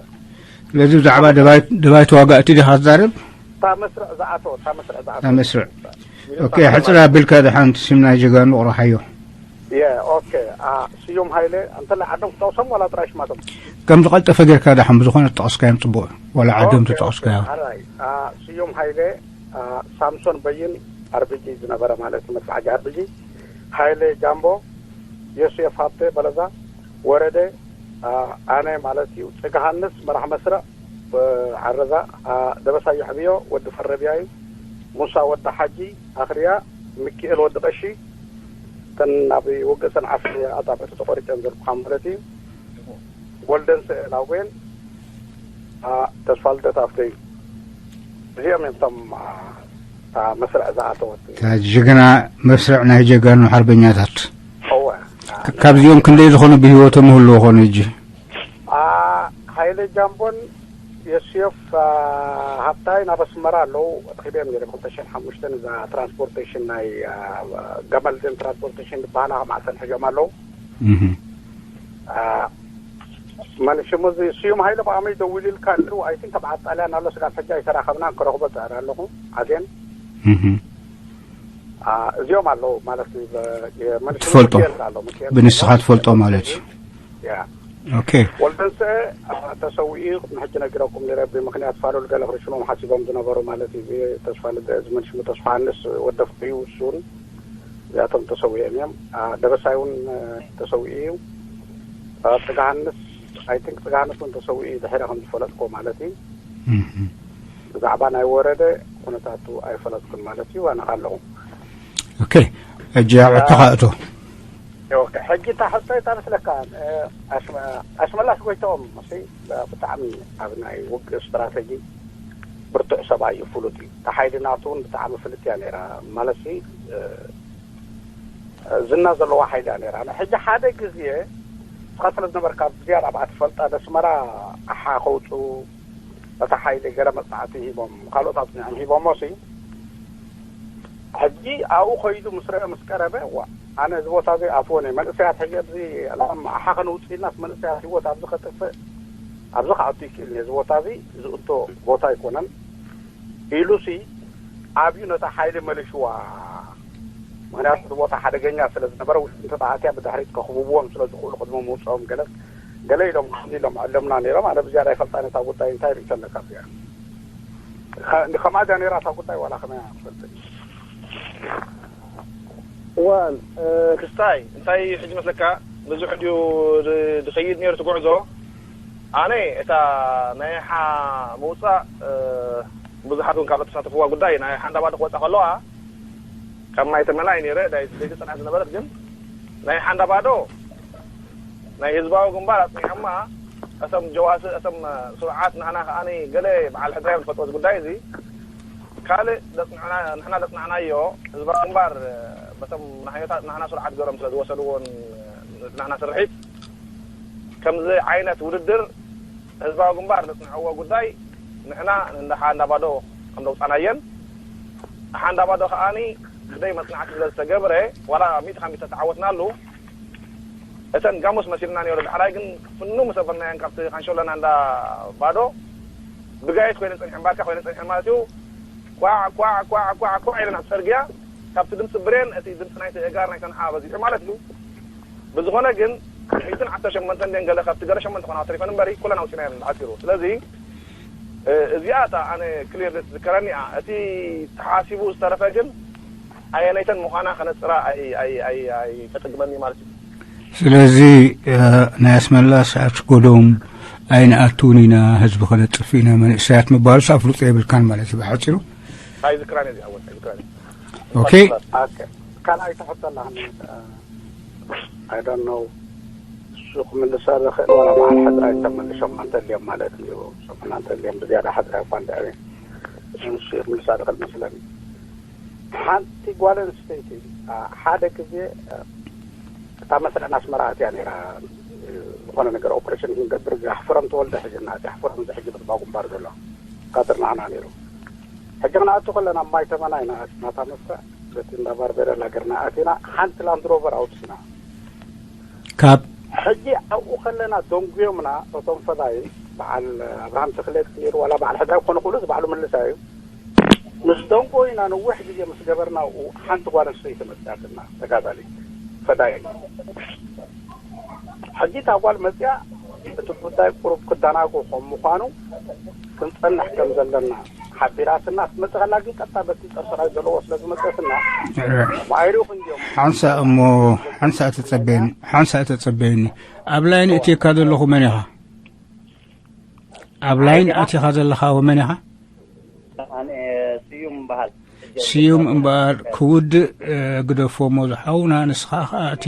ስለዚ ብዛዕባ ደባይ፣ ደባይ ተዋጋእቲ ዲኻ ትዛረብ? እታ መስርዕ ዝኣተወ፣ እታ መስርዕ ዝኣተወ። እታ መስርዕ። ሚኒስተር ኦኬ፣ ሓፂር ኣቢልካ ደሓን እቲ ስም ናይ ጀጋኑ ቁርሓዮ። የ፣ ኦኬ። አ፣ ስዩም ሃይለ፣ እንተላይ ዓዶም ክጠቕሶም ዋላ ጥራይ ሽማቶም? ከም ዝቐልጠፈ ጌርካ ደሓን ብዝኾነ ዝጠቐስካዮም ጽቡቕ እዩ። ዋላ ዓዶም ኦኬ፣ ተጠቐስካዮ። ኦኬ። ኣራይ። አ፣ ስዩም ሃይለ፣ አ፣ ሳምሶን በይን ኣርቢጂ ዝነበረ ማለት እዩ፣ መድፍዓጂ ኣርቢጂ፣ ሃይለ ጃምቦ፣ ዮሴፍ ሃብተ በለዛ፣ ወረደ፣ አ፣ ኣነ ማለት እዩ፣ ጽግሃንስ መራሕ መስርዕ፣ እ፣ ዓረዛ፣ አ፣ ደበሳይ የዕብዮ፣ ወዲ ፈረብያ እዩ፣ ሙሳ ወዲ ሓጂ፣ ኣኽርያ፣ ሚኪኤል ወዲ ቀሺ፣ እተን ኣብ ውግእ ሰንዓፈ ኣጻብዕቲ ተቖሪጸን ዘለኹ ማለት እዩ። ወልደንሰ ላውቤን፣ አ፣ ተስፋልደት ኣፍደዩ። እዚኦም እዮም እቶም፣ አ፣ እታ መስርዕ ዝኣተወት። እታ ጅግና መስርዕ ናይ ጀጋኑ ሓርበኛታት። እወ። ካ-፣ ካብዚኦም ክንደይ ዝኾኑ ብህይወቶም ይህልዉ ኾኑ ሕጂ? አ፣ ሃይለ ጃምቦን ዮስዮፍ፣ አ፣ ሃብታይ ናብ ኣስመራ ኣለዉ። ረኺበዮም ነይረ ብክልተ ሽሕን ሓሙሽተን እዛ ትራንስፖርቴሽን ናይ፣ አ፣ ገመል ድን ትራንስፖርቴሽን ዝበሃላ ማዕሰን ሒዞም ኣለዉ። እህ። አ፣ መን ሽሙ እዚ ስዩም ሃይለ ብኣመይ ደዊሉልካ ኣለዉ። ኣይ ቲንክ ኣብ ዓዲ ጣልያን ኣሎ፣ ስጋብ ሕጂ ኣይተራኸብናን፣ ክረኽቦ ጸዕረ ኣለኹ። ኣዜን። እህ። አ፣ እዚኦም ኣለዉ ማለት እዩ። በ-፣ የ-፣ መን ሽሙ ትፈልጦ? ሚካኤል ኣሎ፣ ሚካኤል ብንስኻ ኣሎ። ትፈልጦ ማለት እዩ። ያ። ኦኬ። ወልደንሰ፣ አ፣ ተሰዊኡ ቅድሚ ሕጂ ነጊረኩም ነይረ፣ ብምኽንያት ፋሉል ገለ ክርሽኖም ሓሲቦም ዝነበሩ ማለት እዩ። እዚ ተስፋ ልደ-፣ እዚ መን ሽሙ ተስፋ ሃንስ ወደፍኩ እዩ፣ እሱን እዚኣቶም ተሰዊኦም እዮም። አ፣ ደበሳይ እውን፣ አ፣ ተሰዊኡ እዩ። አ፣ ጽጋሃንስ፣ ኣይ ቲንክ ጽጋሃንስ እውን ተሰዊኡ እዩ፣ ድሕረ ከም ዝፈለጥኮ ማለት እዩ። እህ። ብዛዕባ ናይ ወረደ ኩነታቱ ኣይፈለጥኩን ማለት እዩ፣ ኣነ ኣለኹ። ኦኬ፣ ሕጂ ኣብ አ፣ ዕቶኻ እቶ። ኦኬ፣ ሕጂ እታ ሕቶ እታ መስለካ፣ እ፣ ኣሽመ-፣ ኣሽመላሽ ጎይትኦም፣ እሺ፣ ብጣዕሚ ኣብ ናይ ውግእ ስትራተጂ ብርቱዕ ሰብኣይ እዩ፣ ፍሉጥ እዩ። እታ ሓይሊ ናቱ እውን ብጣዕሚ ፍልጥ እያ ነይራ። ማለት ሲ፣ እ፣ ዝና ዘለዋ ሓይሊ እያ ነይራ። ሕጂ ሓደ ግዜ ንስኻ ስለ ዝነበርካ ብዝያዳ ኣብኣ ትፈልጣ፣ ነስመራ ኣሓ ከውፅኡ፣ ነታ ሓይሊ ገለ መጽናዕቲ ሂቦም፣ ካልኦት ኣጽኒዖም ሂቦሞ ሲ፣ ሕጂ ኣብኡ ኸይዱ ምስ ረአ ምስ ቀረበ፣ ዋ፣ ኣነ እዚ ቦታ እዚ ኣትዎን እየ። መንእሰያት ሕጂ ኣብዚ ላም ኣሓ ከነውጽእ ኢልናስ መንእሰያት ህይወት ኣብዚ ከጥፍእ፣ ኣብዚ ክኣቱ ይክእል እየ። እዚ ቦታ እዚ ዝእቶ ቦታ ኣይኮነን ኢሉ ሲ፣ ኣብዩ ነታ ሓይሊ መሊሽዋ። ምኽንያቱ እቲ ቦታ ሓደገኛ ስለ ዝነበረ፣ ውሽጢ እንተ ኣትያ ብድሕሪት ከኽብብዎም ስለ ዝኽእሉ ቅድሚ ምውፅኦም ገለ፣ ገለ ኢሎም፣ ከምዚ ኢሎም፣ ዕለምና ነይሮም። ኣነ ብዝያዳ ይፈልጣ ነታ ጉዳይ፣ እንታይ ርእቶ ኣለካ እዚኣ? ከ-፣ ከምኣ ድያ ነይራ እታ ጉዳይ ዋላ ከመይ እያ ክፈልጥ? እዋን፣ እ፣ ክስታይ፣ እንታይ ሕጂ መስለካ? ብዙሕ ድዩ ድ-፣ ድኸይድ ነይሩ እቲ ጉዕዞ? ኣነ እታ ናይ ሓ ምውጻእ፣ እ፣ ብዙሓት እውን ካብ እተሳተፍዋ ጉዳይ ናይ ሓንዳ ባዶ ክወጻ ከለዋ ካብ ማይ ተመላ እዩ ነይረ፣ ዳይ-፣ ደይትጸንሐ ዝነበረት ግን ናይ ሓንዳ ባዶ ናይ ህዝባዊ ግንባር ኣጽኒዖማ፣ እቶም ጀዋስእ፣ እቶም ስሩዓት ንሕና ከኣ ገለ በዓል ሕድራ እዮም ዝፈልጥዎ እዚ ጉዳይ እዚ። ካልእ ዘጽንዕና-፣ ንሕና ዘጽናዕናዮ ህዝባዊ ግንባር፣ በቶም ናህዮታት ንሕና ስሩዓት ገይሮም ስለ ዝወሰድዎን ንሕና ስርሒት፣ ከምዚ ዓይነት ውድድር ህዝባዊ ግንባር ዘጽንዕዎ ጉዳይ ንሕና ንሓንዳ ባዶ ከም ዘውጻናየን፣ ሓንዳ ባዶ ከኣ ብደይ መጽናዕቲ ስለ ዝተገብረ፣ ዋላ ሚእቲ ካብ ሚእቲ ተዓወትናሉ፣ እተን ጋሞስ መሲልና ነይሩ። ዳሕራይ ግን ፍኑ ምስ ኣበልናየን ካብቲ ካንሸሎና እንዳ ባዶ ብጋየት ኮይነ ጸኒሐን፣ ባርካ ኮይነ ጸኒሐን ማለት እዩ። ኳዕ ኳዕ ኳዕ ኳዕ ኳዕ ኢለን ኣብ ጽርግያ፣ ካብቲ ድምፂ ብሬን እቲ ድምፂ ናይቲ እጋር ናይተን ሓ በዚሑ ማለት እዩ። ብዝኾነ ግን ሚእትን ዓሰርተ ሸሞንተ እንድየን ገለ ካብቲ ገለ ሸሞንተ ኮና ተሪፈን እምበሪ ኩለን ኣውፂናየን ብሓፂሩ። ስለዚ እዚኣ እታ ኣነ ክሊር ዝትዝከረኒ እያ። እቲ ተሓሲቡ ዝተረፈ ግን ኣየነይተን ምዃና ከነፅራ ኣይተፀግመኒ ማለት እዩ። ስለዚ ናይ ኣስመላስ ኣሽጎዶም ኣይንኣትውን ኢና፣ ህዝቢ ከነጥፍ ኢና፣ መንእሰያት ምባሉስ ኣፍልጦ የብልካን ማለት እዩ ብሓፂሩ። ኣይዝክራን እዚኣ እውን ኣይዝክራን። ኦኬ። ካልኣይ ትሕቶ ኣላ። I don't know። እሱ ክምልሳ ዝኽእል ዋላ በዓል ሕድራ ይተመልሶም እንተልዮም ማለት እዩ። ሰሙና እንተልዮም ብዝያዳ ሕድራ እኳ እንድዕብን ንሱ ክምልሳ ዝኽእል መስለኒ። ሓንቲ ጓል ኣንስተይቲ ሓደ ግዜ እታ መስርዕን ኣስመራ ኣትያ ነይራ። ዝኾነ ነገር ኦፕሬሽን ክንገብር እዚኣ ሕፍረም ተወልደ ሕጂ እናትያ ሕፍረም እዚ ሕጂ ብጥባ ግንባር ዘሎ ካትርናዕና ነይሩ። ሕጂ ክንኣቱ ከለና ኣብ ማይ ተመና ኢና ናታ መስርዕ በቲ እንዳ ባርቤረላ ገርና ኣቲና ሓንቲ ላንድሮቨር ኣውፅና። ካብ ሕጂ ኣብኡ ከለና ደንጉዮምና እቶም ፈዳይ በዓል ኣብርሃም ተኽሌት ነይሩ ዋላ በዓል ሕድራይ ክኾኑ ክእሉ እዚ ባዕሉ ምልሳ እዩ። ምስ ደንጎይና ነዊሕ ግዜ ምስ ገበርና ኣብኡ ሓንቲ ጓል ኣንስተይቲ መፅያትና ተጋዳሊ ፈዳይ። ሕጂ እታ ጓል መፅያ እቲ ጉዳይ ቁሩብ ክደናጎ ከም ምዃኑ ክንፀንሕ ከም ዘለና ሓቢራትና ክትመፅእ ከላ ግን ቀጥታ በቲ ፀርፀራይ ዘለዎ ስለ ዝመፀትና ማይሪኹ እንዲዮም ሓንሳ እሞ ሓንሳ ተጸበየኒ ሓንሳ ተጸበየኒ ኣብ ላይን እትየካ ዘለኹ መን ኢኻ ኣብ ላይን ኣቲኻ ዘለኻ መን ኢኻ ኣነ ስዩም በሃል ስዩም እምበኣር ክውድእ ግደፎ እሞ ዝሓውና ንስኻ ኸዓ እቲ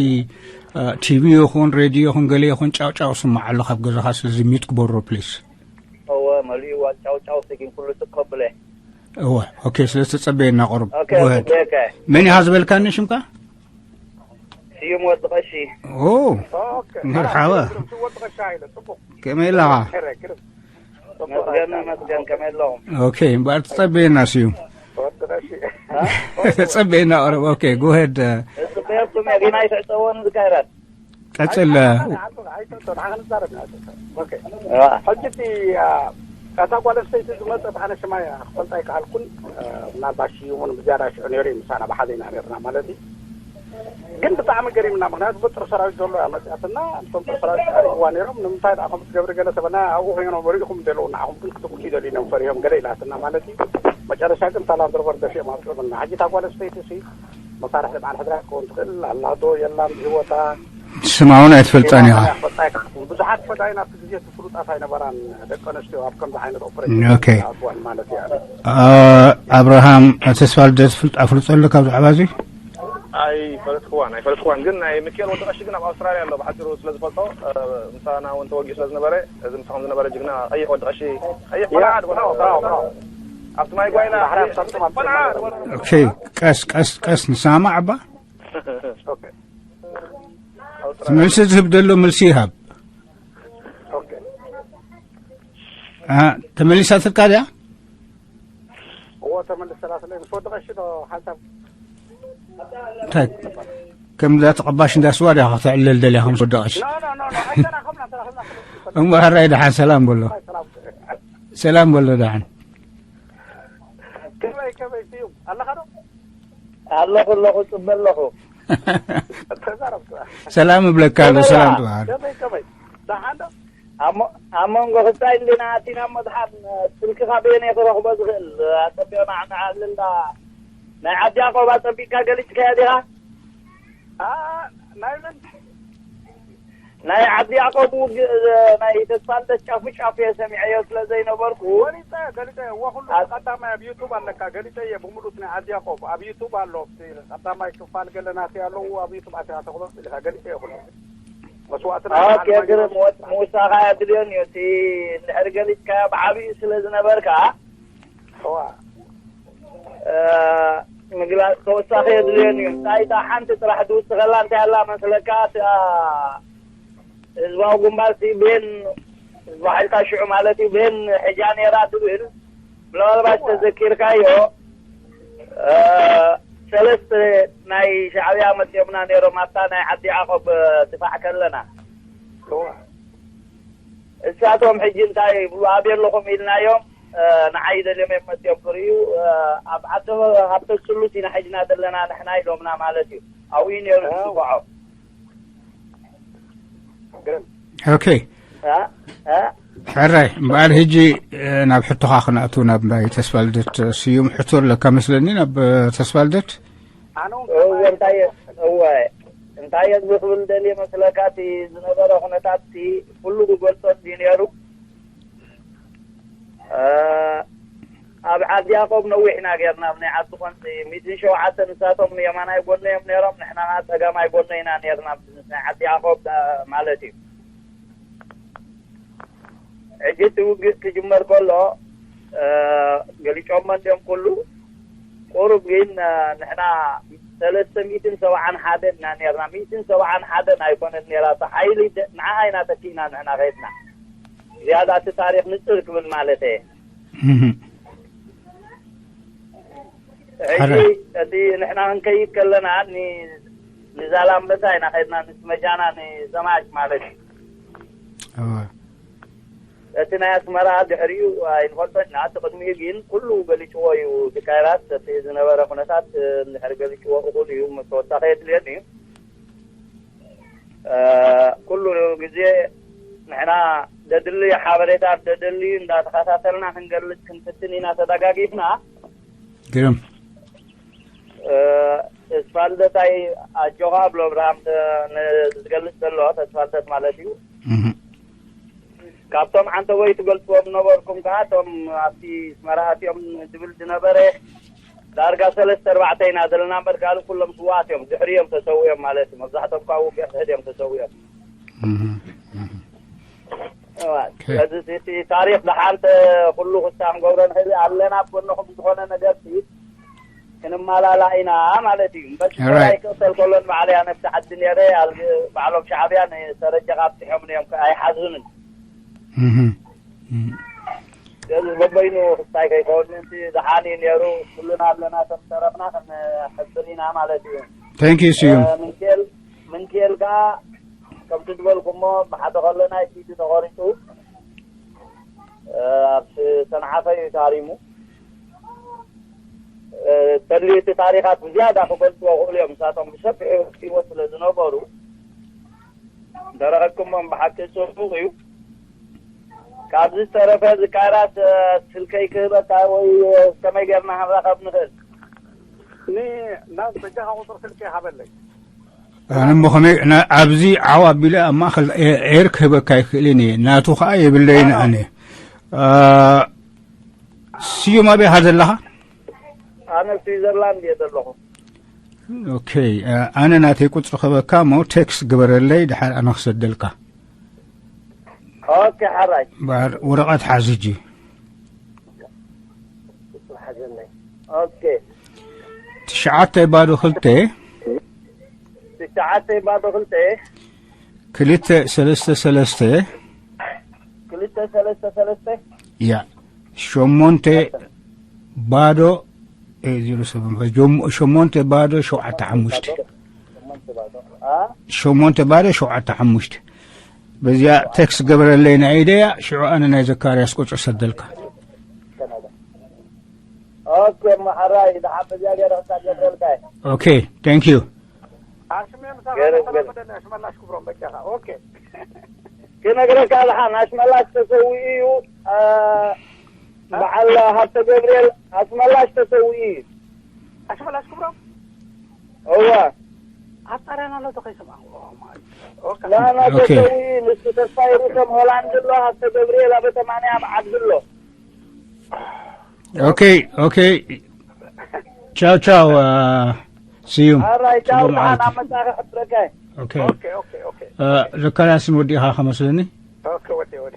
ቲቪ ይኹን ሬድዮ ይኹን ገለ ይኹን ጫውጫው ስማዕ ኣሎ ካብ ገዛኻ ስለዚ ሚዩት ግበሮ ፕሊስ እወ መሊእዋ ጫውጫው ሰኪን ኩሉ ስቅ ከብለ እወ ኦኬ ስለ ዝተጸበየና ቁሩብ ኦኬ ጉሀድ ጽበየካ መን ኢኻ ዝበልካኒ ሽምካ ስዩም ወዲ ቀሺ ኦ ኦኬ መርሓባ ስዩም ወዲ ቀሻ ኢለ ጽቡቅ ከመይ ኣለኻ ግርም ግርም ጽቡቅ መስገን መስገን ከመይ ኣለኹም ኦኬ እምበኣር ትጸበየና ስዩም ወዲ ቀሺ ተጸበየና ቁሩብ ኦኬ ጉሀድ እጽበየኩም እየ ግን ኣይትዕጸወኒ ዝካይራት ቀጽል ሕጂ እቲ እታ ጓል ኣንስተይቲ ዝመፀት ኣነ ሽማይ ክፈልጣ ኣይከኣልኩን ምናልባት ሽሙ እውን ብዝያዳ ሽዑ ነይሩ እዩ ምሳና ብሓዘ ኢና ነርና ማለት እዩ ግን ብጣዕሚ ገሪምና ምክንያቱ በጥር ሰራዊት ዘሎ እያ መፅኣትና እቶም ጥር ሰራዊት ቀሪብዋ ነይሮም ንምንታይ ደኣ ከምኡ ትገብሪ ገለ ተበልና ኣብኡ ኮይኖም ሪኢኹም ዘለዉ ንዓኹም ግን ክትጉዱ ይደልዩ እዮም ፈሪሆም ገለ ኢላትና ማለት እዩ መጨረሻ ግን ታላንድሮቨር ደፊኦም ኣብፅኦምና ሕጂ እታ ጓል ኣንስተይቲ ሲ መሳርሒ በዓል ሕድራ ክትከውን ትኽእል ኣላ ዶ የላን ብህይወታ ስማ እውን ኣይትፈልጣን ኢኻ ብዙሓት ፈዳይን ኣብቲ ግዜ እቲ ፍሉጣት ኣይነበራን ደቂ ኣንስትዮ ኣብ ከምዚ ዓይነት ኦፕሬሽን ኦኬ። ኣትዋን ማለት እያ ኣብርሃም ተስፋ ልደት ፍልጥ ኣፍልጦ ኣሎ ካብ ዛዕባ እዚ ኣይፈለጥክዋን ኣይፈለጥክዋን ግን ናይ ሚካኤል ወዲ ቀሺ ግን ኣብ ኣውስትራልያ ኣሎ ብሓፂሩ ስለ ዝፈልጦ ምሳና እውን ተወጊኡ ስለ ዝነበረ እዚ ምሳኹም ዝነበረ ጅግና ቀይሕ ወዲ ቀሺ ቀይሕ ቆልዓ ድበሎ ኣብቲ ማይ ጓይላ ቆልዓ ድበሎ ኦኬ ቀስ ቀስ ቀስ ንሰማማዕ እባ እቲ መልሲ ዝህብ ዘሎ መልሲ ይሃብ ተመሊሳትልካ ድያ እዎ ተመልሰላ ስለ ምስ ወዲ ቀሺ ዶ ሓንሳብ እንታይ ከምዛ ተቐባሽ እንዳ ስዋ ዲኻ ከተዕልል ደሊኻ ምስ ወዲ ቀሺ እሞ ሕራይ ደሓን ሰላም በሎ ሰላም በሎ ደሓን ከመይ ከመይ ስዩም ኣለኻ ዶ ኣለኹ ኣለኹ ጽበ ኣለኹ ሰላም እብለካ ኣሎ ሰላም ትበሃል ከመይ ከመይ ደሓን ዶ ኣብ መንጎ ክሳይ እንዲና ኣቲና እሞ ድሓን ስልክኻ በየነይ ክረኽቦ ዝኽእል ኣጸቢቕና ንዓልልና ናይ ዓዲ ያቆብ ኣጸቢቕካ ገሊጽካዮ ዲኻ ናይ መን ናይ ዓዲ ያቆብ ውግእ ናይ ተስፋልደት ጫፉ ጫፉ እየ ሰሚዐዮ ስለ ዘይነበርኩ ገሊጸ ገሊጸ እወ ኩሉ ቀዳማይ ኣብ ዩቱብ ኣለካ ገሊጸ እየ ብምሉእ ናይ ዓዲ ያቆብ ኣብ ዩቱብ ኣሎ ቀዳማይ ክፋል ገለናት ኣለዉ ኣብ ዩቱብ ኣቲኻ ተኽሎ ኢልካ ገሊጸ እየ ኩሉ መስዋእትና ኦኬ ግርም ምውሳኻ እያ ድልዮን እዩ እቲ እንድሕር ገሊጽካዮ ብዓብዩ ስለ ዝነበርካ ምግላፅ ተወሳኺ የድልዮን እዩ እንታይ እታ ሓንቲ ጥራሕ ዝውስኸላ እንታይ ኣላ መስለካ እታ ህዝባዊ ግንባር ሲ ቤን ህዝባዊ ሓይልታት ሽዑ ማለት እዩ ቤን ሕጃ ነይራ ትብል ምናልባት ተዘኪርካዮ ሰለስተ ናይ ሻዕብያ መፂኦምና ነይሮም ኣብታ ናይ ዓዲ ዓቆብ ድፋዕ ከለና። እሳቶም ሕጂ እንታይ ይብሉ? ኣበይ ኣለኹም ኢልናዮም። ንዓይ ደልዮም እዮም መፂኦም ክርእዩ። ኣብ ዓዲ ሃብተ ስሉስ ኢና ሕጅና ዘለና ንሕና ኢሎምና ማለት እዩ። ኣብኡ እዩ ነይሩ ዝስምዖም። ኦኬ። ሕራይ እምበኣር ሕጂ ናብ ሕቶኻ ክንኣቱ ናብ ናይ ተስፋልደት ስዩም ሕቶ ኣለካ መስለኒ ናብ ተስፋልደት። እንታይ እወ እንታይ ዝኽብል ደልየ መስለካ እቲ ዝነበረ ኩነታት ኩሉ ክገልጾ እዩ ነይሩ። ኣብ ዓዲ ያቆብ ነዊሕና ጌርና ኣብ ናይ ዓዲ ቆንፂ ሚትን ሸውዓተ ንሳቶም የማናይ ጎኖ እዮም ነይሮም ንሕና ጸጋማይ ጎኖ ኢና ነርና ናይ ዓዲ ያቆብ ማለት እዩ። ሕጂ እቲ ውግእ ክጅመር ከሎ ገሊጮሞ እንዲኦም ኩሉ ቁሩብ ግን ንሕና ሰለስተ ሚትን ሰብዓን ሓደን ኢና ነርና። ሚትን ሰብዓን ሓደን ኣይኮነን ነራ እታ ሓይሊ ንዓ ኣይና ተኪእና ንሕና ከይድና ዝያዳ እቲ ታሪክ ንፅር ክብል ማለት እየ። ሕጂ እቲ ንሕና ክንከይድ ከለና ንዛላምበሳ ኢና ከድና ንስመጃና ንዘማች ማለት እዩ። እቲ ናይ ኣስመራ ድሕሪኡ ኣይንፈልጦ ኢና እቲ ቅድሚኡ ግን ኩሉ ገሊፅዎ እዩ። ድካይራት እቲ ዝነበረ ኩነታት እንድሕር ገሊፅዎ እኹል እዩ። ተወሳኺ የድልየኒ እዩ። ኩሉ ግዜ ንሕና ደድሊ ሓበሬታ ደደሊ እንዳተኸታተልና ክንገልፅ ክንፍትን ኢና ተደጋጊፍና። ግርም ተስፋልደታይ ኣጆኻ ብሎ ኣብርሃም ዝገልፅ ዘሎ ተስፋልደት ማለት እዩ። ካብቶም ዓንተቦይ ትገልፅዎም ዝነበርኩም ከዓ እቶም ኣብቲ ኣስመራ ኣትዮም ዝብል ዝነበረ ዳርጋ ሰለስተ ኣርባዕተ ኢና ዘለና እምበር ካልእ ኩሎም ስውኣት እዮም ድሕሪ እዮም ተሰዊኦም ማለት እዩ። መብዛሕቶም ከዓ ውግእ ክሕድ እዮም ተሰዊኦም። ስለዚ እቲ ታሪክ ደሓን ኩሉ ክስታ ክንገብሮ ንኽእል ኣለና ኣብ ጎንኹም ዝኾነ ነገር ክንማላላ ኢና ማለት እዩ። እምበር ኣይቅተል ከሎ ንባዕለይ ኣነ ኣብቲ ዓዲ ነይረ ባዕሎም ሻዕብያ ንሰረጀ ካብፅሖም እዮም ኣይሓዙንን። ስለዚ በበይኑ ክስታይ ከይከውን ምእንቲ ደሓን እዩ ነይሩ። ኩሉና ኣለና ተም ተረፍና ክንሕብር ኢና ማለት እዩ። Thank you ስዩም። ምንኬል ምንኬል ከዓ ከምቲ ዝበልኩሞ ብሓደ ከሎ ናይ ፊቱ ተቆሪፁ ኣብ ሰንዓፈ እዩ ታሪሙ። ተድልዩ እቲ ታሪኻት ብዝያዳ ክገልፅዎ ክእሉ እዮም ንሳቶም ብሰፊሑ ህይወት ስለ ዝነበሩ እንተረኸብኩሞም ብሓቂ ፅቡቕ እዩ። ካብዚ ዝተረፈ ዝካራት ስልከይ ክህበካ ወይ ከመይ ጌርና ክንራኸብ ንኽእል? ናብ በጃኻ ቁፅሪ ስልኪ ሃበለይ። ኣነ እሞ ከመይ ኣብዚ ዓው ኣቢለ ኣብ ማእኸል ኤር ክህበካ ይክእልን እየ ናቱ ከዓ የብለይን ኣነ። ስዩም ኣበይ ኢኻ ዘለኻ? ኣነ ስዊዘርላንድ እየ ዘለኹ። ኦኬ ኣነ ናተይ ቁፅሪ ክህበካ እሞ ቴክስት ግበረለይ ድሓር ኣነ ክሰደልካ። ኦኬ ሓራይ ወረቐት ሓዝ ሕጂ። ኦኬ ትሽዓተ ባዶ ክልተ ትሽዓተ ባዶ ክልተ ክልተ ሰለስተ ሰለስተ ክልተ ሰለስተ ሰለስተ ያ ሸሞንተ ባዶ ዜሮ ሰቨን ሸሞንተ ባዶ ሸውዓተ ሓሙሽተ ሸሞንተ ባዶ ሸውዓተ ሓሙሽተ በዚኣ ቴክስት ገበረለይ ናይ ኢደያ ሽዑ ኣነ ናይ ዘካርያስ ቁፅሪ ሰደልካ። ኦኬ እሞ ሓራይ ደሓን በዚኣ ገይረ ክሳብ ገብረልካ እየ። ኦኬ thank you። ኣሽሜ ምሳኻ ገረድ፣ ገረድ። ተላመደና ሽመላሽ ክብሮም በጃኻ። ኦኬ ክነግረካ ደሓን ኣሽመላሽ ተሰዊኡ እዩ። በዓል ሃብተ ገብርኤል ኣሽመላሽ ተሰዊኡ እዩ። ኣሽመላሽ ክብሮም እዋ ኣጣርያና ኣሎ ተኸይሰማ። ኦኬ ናና ኦኬ። ተሰዊኡ ንሱ ተስፋ ይሩቶም ሆላንድ ኣሎ ሃብተ ገብርኤል ኣብ ተማንያ ኣብ ዓዲ ኣሎ። ኦኬ ኦኬ ቻው ቻው ስዩም ኣራይ ቻው ጽቡቕ ደሓን መዓልቲ። ኣብ መጻኻ ሕፍረካ። ኦኬ ኦኬ ኦኬ ኦኬ ዘካርያስ ወዲኻ ከመስለኒ ኦኬ ወዲ ወዲ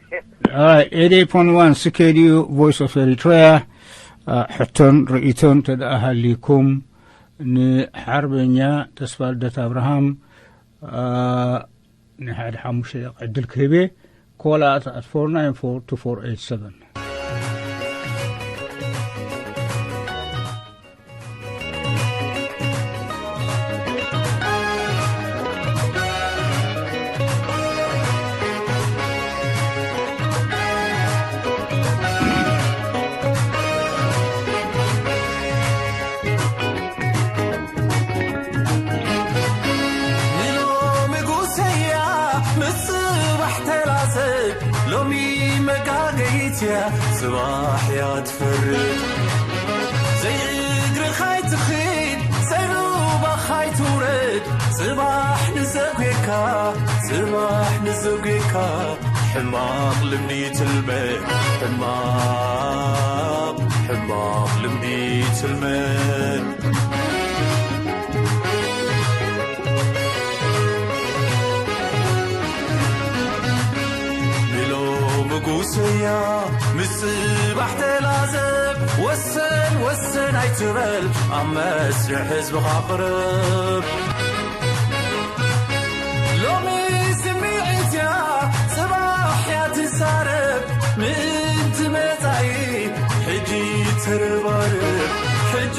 All right, eighty-eight point one C K D U Voice of Eritrea. ሕቶን ርእይቶን ተደኣ ሃሊኩም ንሓርበኛ ተስፋ ልደት ኣብርሃም ንሓደ ሓሙሽተ ደቂ ዕድል ክህብ እየ። Call us at four nine four two four eight seven. ጽባሕ እያ ትፈርድ፣ ዘይእግርኻ ኣይትኺድ፣ ዘይሩባኻ ኣይትውረድ። ጽባሕ ንዘጉየካ፣ ጽባሕ ንዘጉየካ፣ ሕማቕ ልምዲ ትልመድ፣ ሕማቕ፣ ሕማቕ ልምዲ ትልመድ። ንሎሚ ጉሰያ ምስ ጽባሕ ተላዘብ፣ ወሰን ወሰን ኣይትበል፣ ኣብ መስርሕ ህዝብኻ ቅረብ። ሎሚ ስምዒት እያ፣ ጽባሕ እያ ትዛረብ፣ ምእንቲ መጻኢ ሕጂ ተረባረብ፣ ሕጂ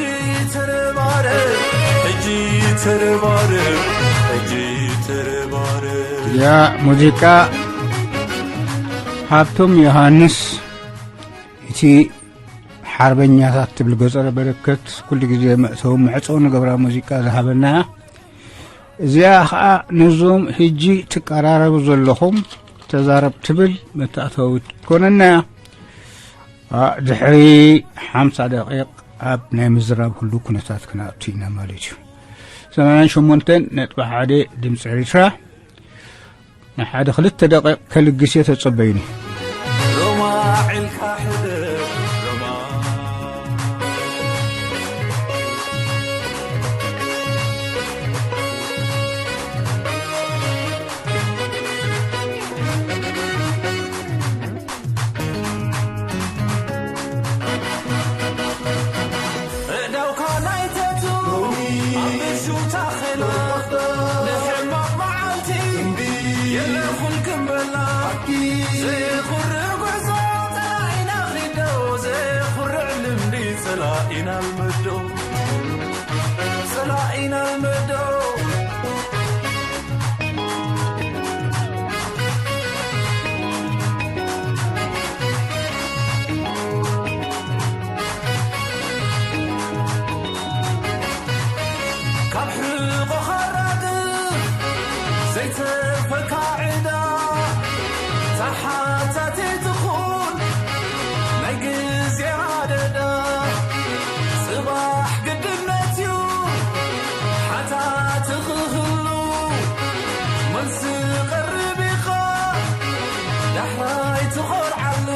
ተረባረብ፣ ሕጂ ተረባረብ፣ ሕጂ ተረባረብ። ያ ሙዚቃ ሃብቶም ዮሃንስ፣ እቲ ሓርበኛታት ትብል ገጸ በረከት ኩሉ ግዜ መእተዊ መዕጸዊ ንገብራ ሙዚቃ ዝሃበና እያ። እዚኣ ኸኣ ነዞም ሕጂ ትቀራረቡ ዘለኹም ተዛረብ ትብል መታእታዊት ትኮነና እያ። ኣ፣ ድሕሪ ሓምሳ ደቂቕ ኣብ ናይ ምዝራብ ኩሉ ኩነታት ክንኣቱ ኢና ማለት እዩ። ሰማንያን ሸሞንተን ነጥቢ ሓደ ድምፂ ኤርትራ ንሓደ ክልተ ደቂቕ ከልግስ እየ፣ ተጸበዩኒ። ሎማ ዕልካ ሕደር፣ ሎማ። እዳውካ ናይ ተቱ ኣብ ብሹ ታኸላ ንሕማቕ መዓልቲ የለ ኹልክም በላ። ዘየኹርዕ ጉዕዞ ጸላኢና ኺዶ፣ ዘየኹርዕ ልምዲ ጸላኢና ልመዶ፣ ጸላኢና ልመዶ። ካብ ሕቆኻ ራግፍ ዘይተርፈካ ዕዳ፣ ተሓታቲ ትኹን ናይ ግዜ ኣደዳ። ጽባሕ ግድነት እዩ ሓታቲ ክህሉ፣ መልሲ ቀርብ ኢኻ ዳሕራይ ትኾርዓሉ።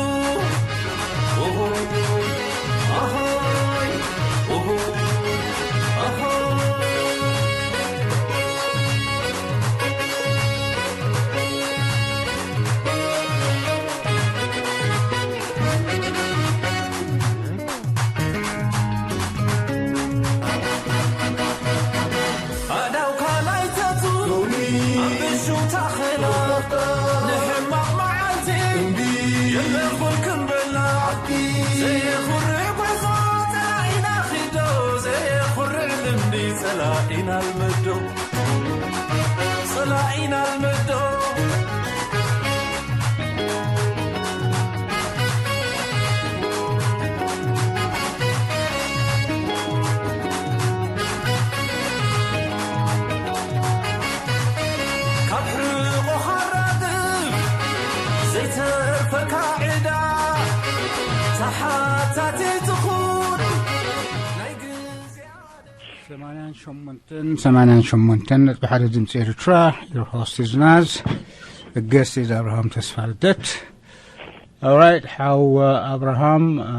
ኦሆይ፣ ኣሆይ፣ ኦሆይ፣ ኣሆይ። ኣእዳውካ ናይ ተቱ ሎሚ ኣብ ብሹ ታኸላ ንሕማቕ መዓልቲ እምቢ የለ ኹልክም በላ። ዘየኹርዕ ጉዕዞ ጸላኢና ኺዶ፣ ዘየኹርዕ ልምዲ ጸላኢና ልመዶ፣ ጸላኢና ልመዶ። ካብ ሕቆኻ ራግፍ ዘይተርፈካ ዕዳ፣ ተሓታቲ ትኹን ናይ ግዜ። ሰማንያን ሸሞንተን፣ ሰማንያን ሸሞንተን ነጥቢ ሓደ ድምፂ ኤርትራ። Your host is Naz. The guest is Abraham ተስፋልደት። Alright፣ ሓው ኣብርሃም፣ እ፣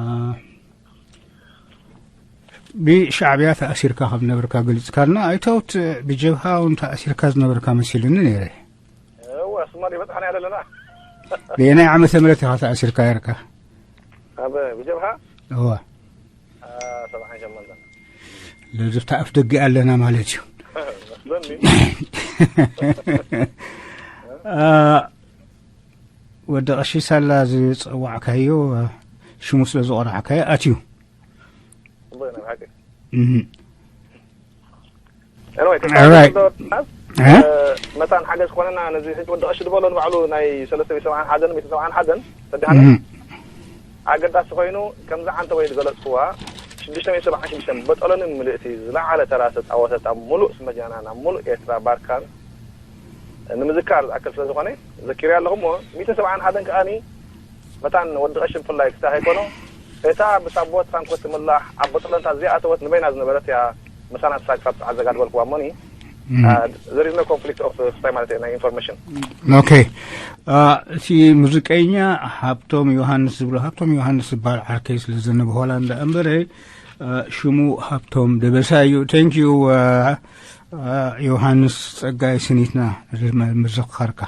ብሻዕብያ ተኣሲርካ ከም ነበርካ ገሊጽካልና። I thought ብጀብሃ እውን ተኣሲርካ ዝነበርካ መሲሉኒ ነይረ። እወ፣ ስማ ይበጽሓና ዘለና። ብየናይ ዓመተ ምህረት ኢኻ ተኣሲርካ ነርካ? ኣብ ብጀብሃ? እወ። አ፣ ሰብዓን ሸሞንተን። ለዝብታ ኣፍ ደጊ ኣለና ማለት እዩ። መስለኒ። አ፣ ወዲ ቀሺ ሳላ ዝጸዋዕካዮ ሽሙ ስለ ዝቖራዕካዮ ኣትዩ። ጽቡቕ እዩ፣ ናይ ብሓቂ። እህ። Anyway፣ Alright። እ? እ፣ መታን ሓገዝ ኮነና ነዚ ሕጂ ወዲ ቀሺ ዝበሎ ንባዕሉ ናይ ሰለስተ ሚእቲ ሰብዓን ሓደን፣ ሚእቲ ሰብዓን ሓደን፣ ሰዲሓና። እህ። ኣገዳሲ ኮይኑ፣ ከምዚ ዓንተ ወይ ዝገለጽክዋ፣ ሽዱሽተ ሚእቲ ሰብዓን ሽዱሽተን በጠሎንን ምልእቲ ዝለዓለ ተራ ዝተጻወተት ኣብ ሙሉእ ስመጃናን ኣብ ሙሉእ ኤርትራ ባርካን ንምዝካር ዝኣክል ስለ ዝኾነ ዘኪረ ኣለኹ እሞ፣ ሚእትን ሰብዓን ሓደን ከኣኒ መታን ወዲ ቀሺ ብፍላይ ክስታይ ከይኮኖ፣ እታ ብሳቦት ፍራንኮ ትምላሕ ኣብ ቦጠለንታት ዘይኣተወት ንበይና ዝነበረት እያ። ምሳና ንሳ ክሳብ ትዓዘጋ ዝበልክዋ እሞኒ፣ there is no conflict of ክስታይ ማለት እየ ናይ ኢንፎርሜሽን። ኦኬ። እቲ ሙዚቀኛ ሃብቶም ዮሃንስ ዝብሎ፣ ሃብቶም ዮሃንስ ዝበሃል ዓርከይ ስለ ዘነበ ሆላንዳ እምበረ፣ ሽሙ ሃብቶም ደበሳ እዩ። Thank you። ዮሃንስ ጸጋይ ስኒትና ምዝኽኻርካ።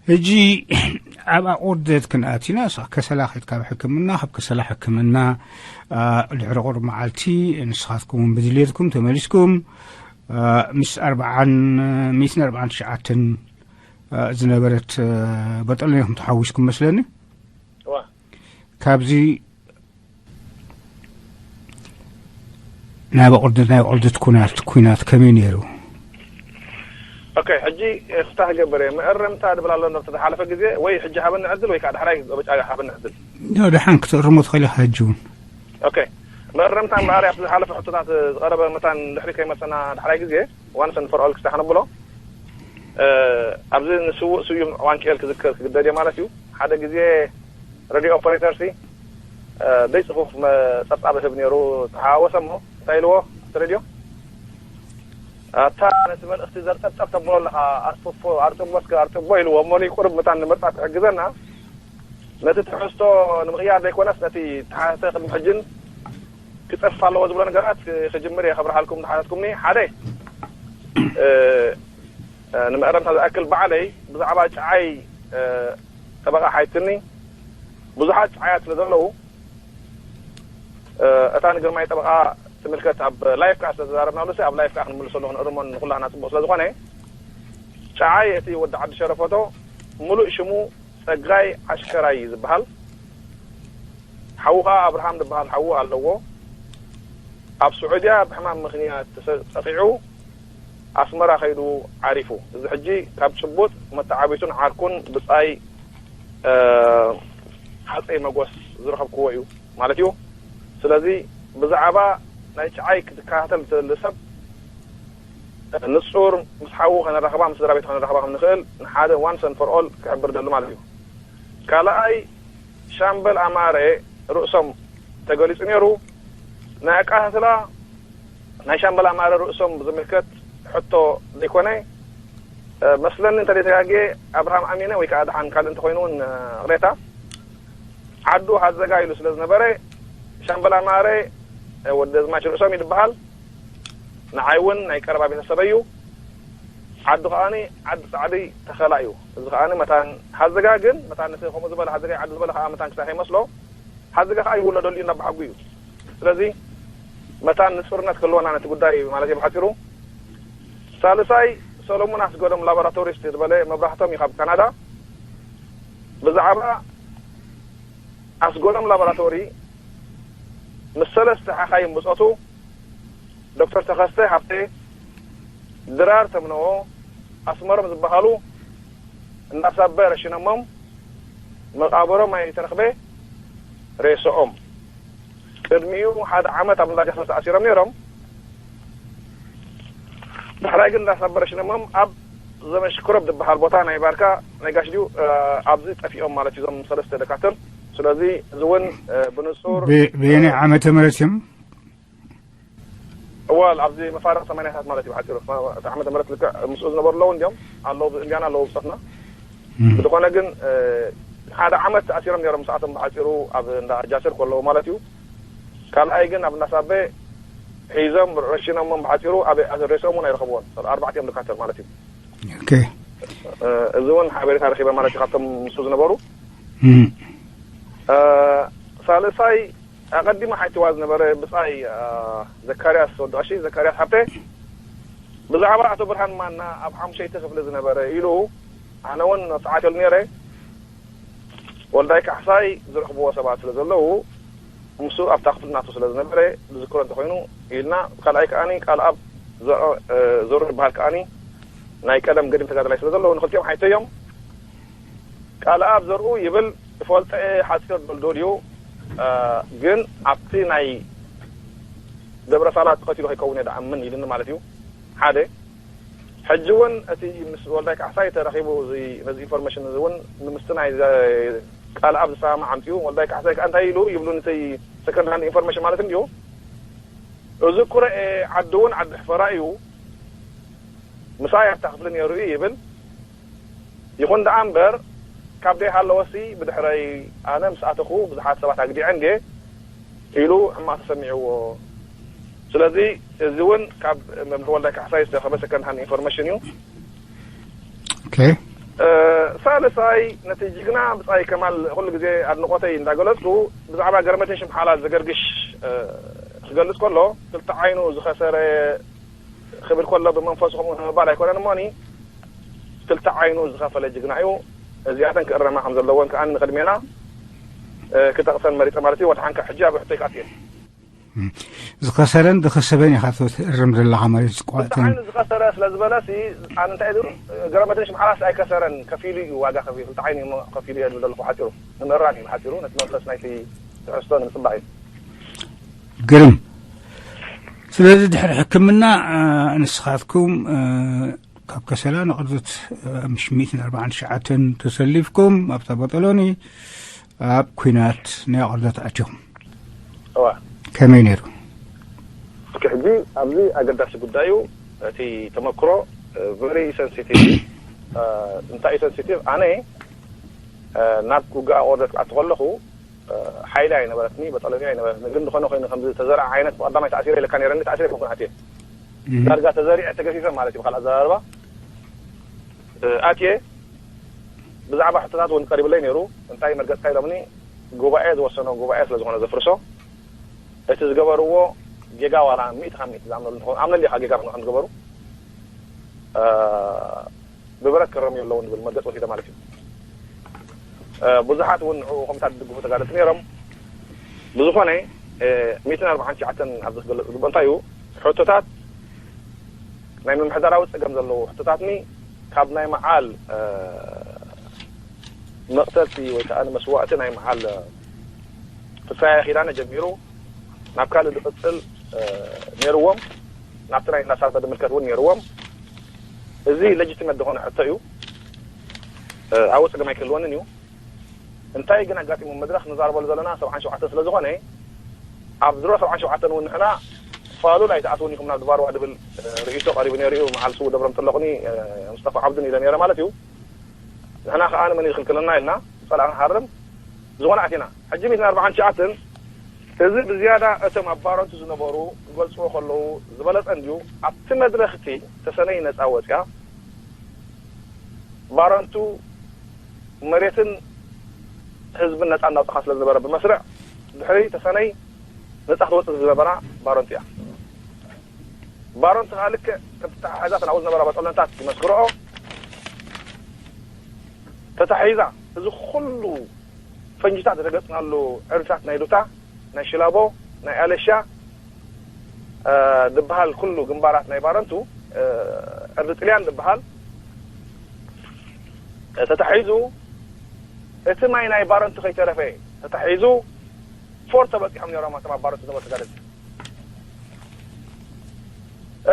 ሕጂ ኣብ ኣቑርደት ክንኣቲና፣ ከሰላ ከድካ ኣብ ሕክምና፣ ካብ ከሰላ ሕክምና ድሕሪ ቁሩብ መዓልቲ ንስኻትኩም እውን ብድልየትኩም ተመሊስኩም፣ ምስ ኣርባዓን ሚእትን ኣርባዓን ትሽዓተን ዝነበረት በጠለኒኹም ተሓዊስኩም መስለኒ። ካብዚ ናብ ኣቑርደት፣ ናይ ኣቑርደት ኩናት፣ ኩናት ከመይ ነይሩ? ኦኬ፣ ሕጂ ክፍታ ክገብር እየ። መእረምታ ድብል ኣሎ ነብቲ ዝሓለፈ ግዜ፣ ወይ ሕጂ ሃበኒ ዕድል ወይ ከዓ ዳሕራይ በጫ ሃበኒ ዕድል። ዶ ደሓን ክትእርሞ ትኽእል ኢኻ ሕጂ እውን። ኦኬ፣ መእረምታ እምበኣር ኣብቲ ዝሓለፈ ሕቶታት ዝቐረበ መታን ድሕሪ ከይመሰና ዳሕራይ ግዜ ዋንሰን ፈር ኦል ክስታ ከነብሎ፣ ኣብዚ ንስውእ ስዩም ዋንክኤል ክዝክር ክግደድ እየ ማለት እዩ። ሓደ ግዜ ሬድዮ ኦፐሬተር ሲ ደይ ጽፉፍ ጸብጻብ ህብ ነይሩ። ተሓዋወሰ እሞ እንታይ ኢልዎ እቲ ሬድዮ፣ ኣታ ነቲ መልእኽቲ ዘርጠብጠብ ተብሎ ኣለኻ፣ ኣርጥፎ ኣርጥቦ እስከ ኣርጥቦ ኢልዎ። እሞኒ ቁርብ ምታን ንምርጻ ትሕግዘና፣ ነቲ ትሕዝቶ ንምቕያር ዘይኮነስ ነቲ ተሓተ ቅድሚ ሕጅን ክጸፍ ኣለዎ ዝብሎ ነገራት ክጅምር እየ። ከብርሃልኩም ዝሓተትኩምኒ ሓደ ንመእረምታ ዝኣክል ባዕለይ ብዛዕባ ጨዓይ ጠበቓ ሓይትኒ ብዙሓት ጨዓያት ስለ ዘለዉ እታ ንግርማይ ጠበቓ ትምልከት ኣብ ላይፍ ከዓ ስለ ተዛረብናሉ ኣብ ላይፍ ከዓ ክንምልሰሉ ክንእርሞን ንኩላህና ፅቡቅ ስለ ዝኾነ ጨዓይ እቲ ወዲ ዓዲ ሸረፈቶ ሙሉእ ሽሙ ጸጋይ ዓሽከራይ እዩ ዝበሃል። ሓዉ ከዓ ኣብርሃም ዝበሃል ሓዉ ኣለዎ። ኣብ ስዑድያ ብሕማም ምኽንያት ተሰ- ጠቂዑ ኣስመራ ከይዱ ዓሪፉ። እዚ ሕጂ ካብ ጭቡጥ መተዓቢቱን ዓርኩን ብጻይ እ፣ ሃጸይ መጎስ ዝረኸብክዎ እዩ ማለት እዩ። ስለዚ ብዛዕባ ናይ ጨዓይ ክትከታተል ዝደሊ ሰብ ንጹር ምስ ሓዉ ከነራኽባ ምስ ስድራ ቤቱ ከነራኽባ ከም ንኽእል ንሓደ ዋንስ ን ፎር ኦል ክሕብር ደሊ ማለት እዩ። ካልኣይ ሻምበል ኣማረ ርእሶም ተገሊጹ ነይሩ። ናይ ኣቃታትላ ናይ ሻምበል ኣማረ ርእሶም ብዝምልከት ሕቶ ዘይኮነ መስለኒ እንተ ተጋግየ ኣብርሃም ኣሚነ ወይ ከዓ ደሓን ካልእ እንተኮይኑ እውን ቅሬታ ዓዱ ሃዘጋ ኢሉ ስለ ዝነበረ ሻምበል ኣማረ ወዲ ኣዝማች ርእሶም እዩ ዝበሃል። ንዓይ እውን ናይ ቀረባ ቤተሰበይ እዩ። ዓዱ ከዓኒ ዓዲ ጻዕዲ ተኸላ እዩ። እዚ ከዓኒ መታን ሃዘጋ ግን መታን ነቲ ከምኡ ዝበለ ሃዘጋ ዓዱ ዝበለ ከዓ መታን ክሳይ ከይመስሎ ሃዘጋ ከዓ ይውለደሉ እዩ እናበሓጉ እዩ። ስለዚ መታን ንጹርነት ክህልወና ነቲ ጉዳይ ማለት እዩ ብሓፂሩ። ሳልሳይ ሰሎሙን ኣስገዶም ላቦራቶሪስት ዝበለ መብራህቶም እዩ ካብ ካናዳ ብዛዕባ ኣስገዶም ላቦራቶሪ ምስ ሰለስተ ሓኻይም ብጾቱ ዶክተር ተኸስተ ሃብተ፣ ድራር ተምነዎ፣ ኣስመሮም ዝበሃሉ እንዳሳበ ረሽነሞም መቃብሮም ኣይተረኽበ ሬሶኦም ቅድሚኡ ሓደ ዓመት ኣብ እንዳጃስር ተኣሲሮም ነይሮም። ዳሕራይ ግን እንዳሳበ ረሽነሞም ኣብ ዘመሽክሮብ ዝበሃል ቦታ ናይ ባርካ ናይ ጋሽ ድዩ ኣብዚ ጠፊኦም ማለት እዩ እዞም ሰለስተ ደካትር። ስለዚ እዚ እውን ብንጹር በየናይ ዓመተ ምህረት እዮም? እዋል ኣብዚ መፋርቕ ሰማንያታት ማለት እዩ ብሓፂሩ። እቲ ዓመተ ምህረት ልክዕ ምስኡ ዝነበሩ ኣለዉ እንዲዮም ኣለዉ ኢንድያና ኣለዉ ብፆትና። ብዝኾነ ግን ሓደ ዓመት ተኣሲሮም ነይሮም ምስኣቶም ብሓፂሩ ኣብ እንዳ ጃስር ከለዉ ማለት እዩ። ካልኣይ ግን ኣብ እናሳበ ሒዞም ረሽኖሞም ብሓፂሩ ኣብ ሬሶም እውን ኣይረኸብዎን። ኣርባዕቲኦም ድካተር ማለት እዩ። ኦኬ። እዚ እውን ሓበሬታ ረኪበ ማለት እዩ ካብቶም ምስኡ ዝነበሩ። ሳልሳይ ኣቐዲሙ ሓቲዋ ዝነበረ ብጻይ ዘካርያስ ወዲ ቀሺ ዘካርያስ ሃብተ ብዛዕባ ኣቶ ብርሃን ማና ኣብ ሓሙሸይቲ ክፍሊ ዝነበረ ኢሉ ኣነ እውን መብጽዓት ኢሉ ነይረ። ወልዳይ ካሕሳይ ዝረኽብዎ ሰባት ስለ ዘለዉ ምስ ኣብታ ክፍሊ ናቱ ስለ ዝነበረ ዝዝክሮ እንተኮይኑ ኢልና ካልኣይ ከዓኒ ቃል ኣብ ዘርኦ ዝበሃል ከዓኒ ናይ ቀደም ገዲም ተጋዳላይ ስለ ዘለዉ ንክልቲኦም ሓይተዮም ቃል ኣብ ዘርኡ ይብል እፈልጠ ሓፂር ዶልዶል እዩ ግን ኣብቲ ናይ ደብረ ሳላ ተኸቲሉ ከይከውን እየ ደኣምን ኢልኒ ማለት እዩ ሓደ ሕጂ እውን እቲ ምስ ወልዳይ ካሕሳይ ተረኺቡ ነዚ ኢንፎርሜሽን እዚ እውን ንምስቲ ናይ ቃል ኣብ ዝሰማማዕ ኣምፅኡ። ወልዳይ ካሕሳይ ከዓ እንታይ ኢሉ ይብሉ፣ ንተይ ሰከንድ ሃንድ ኢንፎርሜሽን ማለት እንዲሁ። እዚ ኩረኤ ዓዲ እውን ዓዲ ሕፈራ እዩ፣ ምሳይ ኣብታ ክፍሊ ነይሩ እዩ ይብል። ይኹን ደኣ እምበር፣ ካብ ደይ ሃለወሲ ብድሕረይ ኣነ ምስ ኣተኹ ብዙሓት ሰባት ኣግዲዐ እንዴ ኢሉ ሕማቕ ተሰሚዕዎ። ስለዚ እዚ እውን ካብ መምህር ወልዳይ ካሕሳይ ዝተረኸበ ሰከንድ ሃንድ ኢንፎርሜሽን እዩ። ኦኬ። ሳልሳይ፣ ነቲ ጅግና ብጻይ ከማል ኩሉ ግዜ ኣድንቆተይ እንዳገለጽኩ፣ ብዛዕባ ገረመትን ሽምሓላ ዘገርግሽ ክገልጽ ከሎ፣ ክልተ ዓይኑ ዝኸሰረ ክብል ከሎ፣ ብመንፈሱ ከምኡ ንምባል ኣይኮነን እሞኒ፣ ክልተ ዓይኑ ዝኸፈለ ጅግና እዩ። እዚኣተን ክእረማ ከም ዘለዎን ከኣ ንቅድሜና ክጠቕሰን መሪጸ ማለት እዩ። ወድሓንካ ሕጂ ኣብ ሕቶይ ክኣትየ። ዝኸሰረን ዝኸሰበን ኢኻ ትእርም ዘለኻ ማለት እዩ። ዝቋጥን ዓይኒ ዝኸሰረ ስለ ዝበለ ሲ፣ ኣነ እንታይ ኢሉ፣ ገረመትን ሽምሓላስ ኣይከሰረን፣ ከፊሉ እዩ ዋጋ ከፊሉ፣ ክልተ ዓይኒ እሞ ከፊሉ እየ ዝብል ዘለኹ ሓፂሩ። ንምእራም እዩ ሓፂሩ፣ ነቲ መንፈስ ናይቲ ትሕዝቶ ንምፅባቕ እዩ። ግርም። ስለዚ ድሕሪ ሕክምና ንስኻትኩም ካብ ከሰላ ንቕርዘት ምሽ ሚእትን ኣርባዓን ትሽዓተን ተሰሊፍኩም ኣብታ ቦጠሎኒ ኣብ ኩናት ናይ ኣቕርዘት ኣትኹም። እዋ ከመይ ነይሩ? እስኪ ሕጂ ኣብዚ ኣገዳሲ ጉዳይ እዩ። እቲ ተመክሮ ቨሪ ሰንሲቲቭ። እንታይ እዩ ሰንሲቲቭ? ኣነ ናብ ውግእ ኣቕርዘት ክኣቱ ከለኹ ሓይሊ ኣይነበረትኒ፣ በጠሎኒ ኣይነበረትኒ። ግን ዝኾነ ኮይኑ ከምዚ ተዘርዓ ዓይነት ብቐዳማይ ተኣሲረ ኢለካ ነይረኒ፣ ተኣሲረ ኣይኮንኩን ኣትየ። ዳርጋ ተዘሪዐ ተገፊፈ ማለት እዩ ብካልእ ኣዘራርባ። ኣትየ ብዛዕባ ሕቶታት እውን ቀሪብለይ ነይሩ። እንታይ መርገፅካ ኢሎምኒ፣ ጉባኤ ዝወሰኖ ጉባኤ ስለ ዝኾነ ዘፍርሶ፣ እቲ ዝገበርዎ ጌጋ ዋላ ሚእቲ ካብ ሚእቲ ዝኣምነሉ እንተኾኑ፣ ኣምነሉ ኢኻ ጌጋ ከም ዝገበሩ፣ ብብረት ክረምዩ ኣለዎም ዝብል መርገፂ ወሲደ ማለት እዩ። ብዙሓት እውን ንዕኡ ከምታት ዝድግፉ ተጋደልቲ ነይሮም። ብዝኾነ ሚእትን ኣርባዓን ትሽዓተን ኣብዚ ክገለፅ ዝግብኦ እንታይ እዩ፣ ሕቶታት ናይ ምምሕዳራዊ ፀገም ዘለዎ ሕቶታትኒ ካብ ናይ መዓል መቕተልቲ ወይ ከዓ ንመስዋእቲ ናይ መዓል ፍሳያ ኪዳነ ጀሚሩ ናብ ካልእ ዝቕፅል ነይርዎም፣ ናብቲ ናይ እንዳሳልፈ ድምልከት እውን ነይርዎም። እዚ ለጅትመት ዝኾነ ሕቶ እዩ። ኣብኡ ፀገም ኣይክህልወንን እዩ። እንታይ ግን ኣጋጢሙ፣ መድረኽ ንዛረበሉ ዘለና ሰብዓን ሸውዓተን ስለ ዝኾነ፣ ኣብ ድሮ ሰብዓን ሸውዓተን እውን ንሕና ፋሉል ኣይትኣትውን ኢኹም ናብ ድባርዋ ድብል ርእይቶ ቀሪቡ ነይሩ እዩ። መዓል ስው ደብሮም ጥለቑኒ፣ ሙስጠፋ ዓብዱን ኢለ ነይረ ማለት እዩ። ንሕና ከዓ ንመን ይኽልክለና ኢልና ጸላእ ንሃርም ዝኾነ ኣቲና። ሕጂ ሚእትን ኣርባዓን ትሽዓተን እዚ ብዝያዳ እቶም ኣብ ባረንቱ ዝነበሩ ክገልጽዎ ከለዉ ዝበለጸ እንድዩ። ኣብቲ መድረኽ እቲ ተሰነይ ነጻ ወጽያ፣ ባረንቱ መሬትን ህዝብን ነጻ እናውጽኻ ስለ ዝነበረ ብመስርዕ ድሕሪ ተሰነይ ነጻ ክትወጽእ ዝነበራ ባረንቱ እያ። ባረንቱ ከዓ ልክዕ ከምቲ ተሓሒዛ ተናውዝ ዝነበራ በጠለንታት ይመስክርኦ ተታሒዛ እዚ ኩሉ ፈንጅታት ዝረገጽናሉ ዕርድታት ናይ ዱታ፣ ናይ ሽላቦ፣ ናይ ኣለሻ ዝበሃል ኩሉ ግንባራት ናይ ባረንቱ፣ ዕርዲ ጥልያን ዝበሃል ተታሒዙ፣ እቲ ማይ ናይ ባረንቱ ከይተረፈ ተታሒዙ፣ ፎርት ተበፂሖም ነይሮም። ኣቶም ኣብ ባረንቱ ዝነበሩ ተጋደልቲ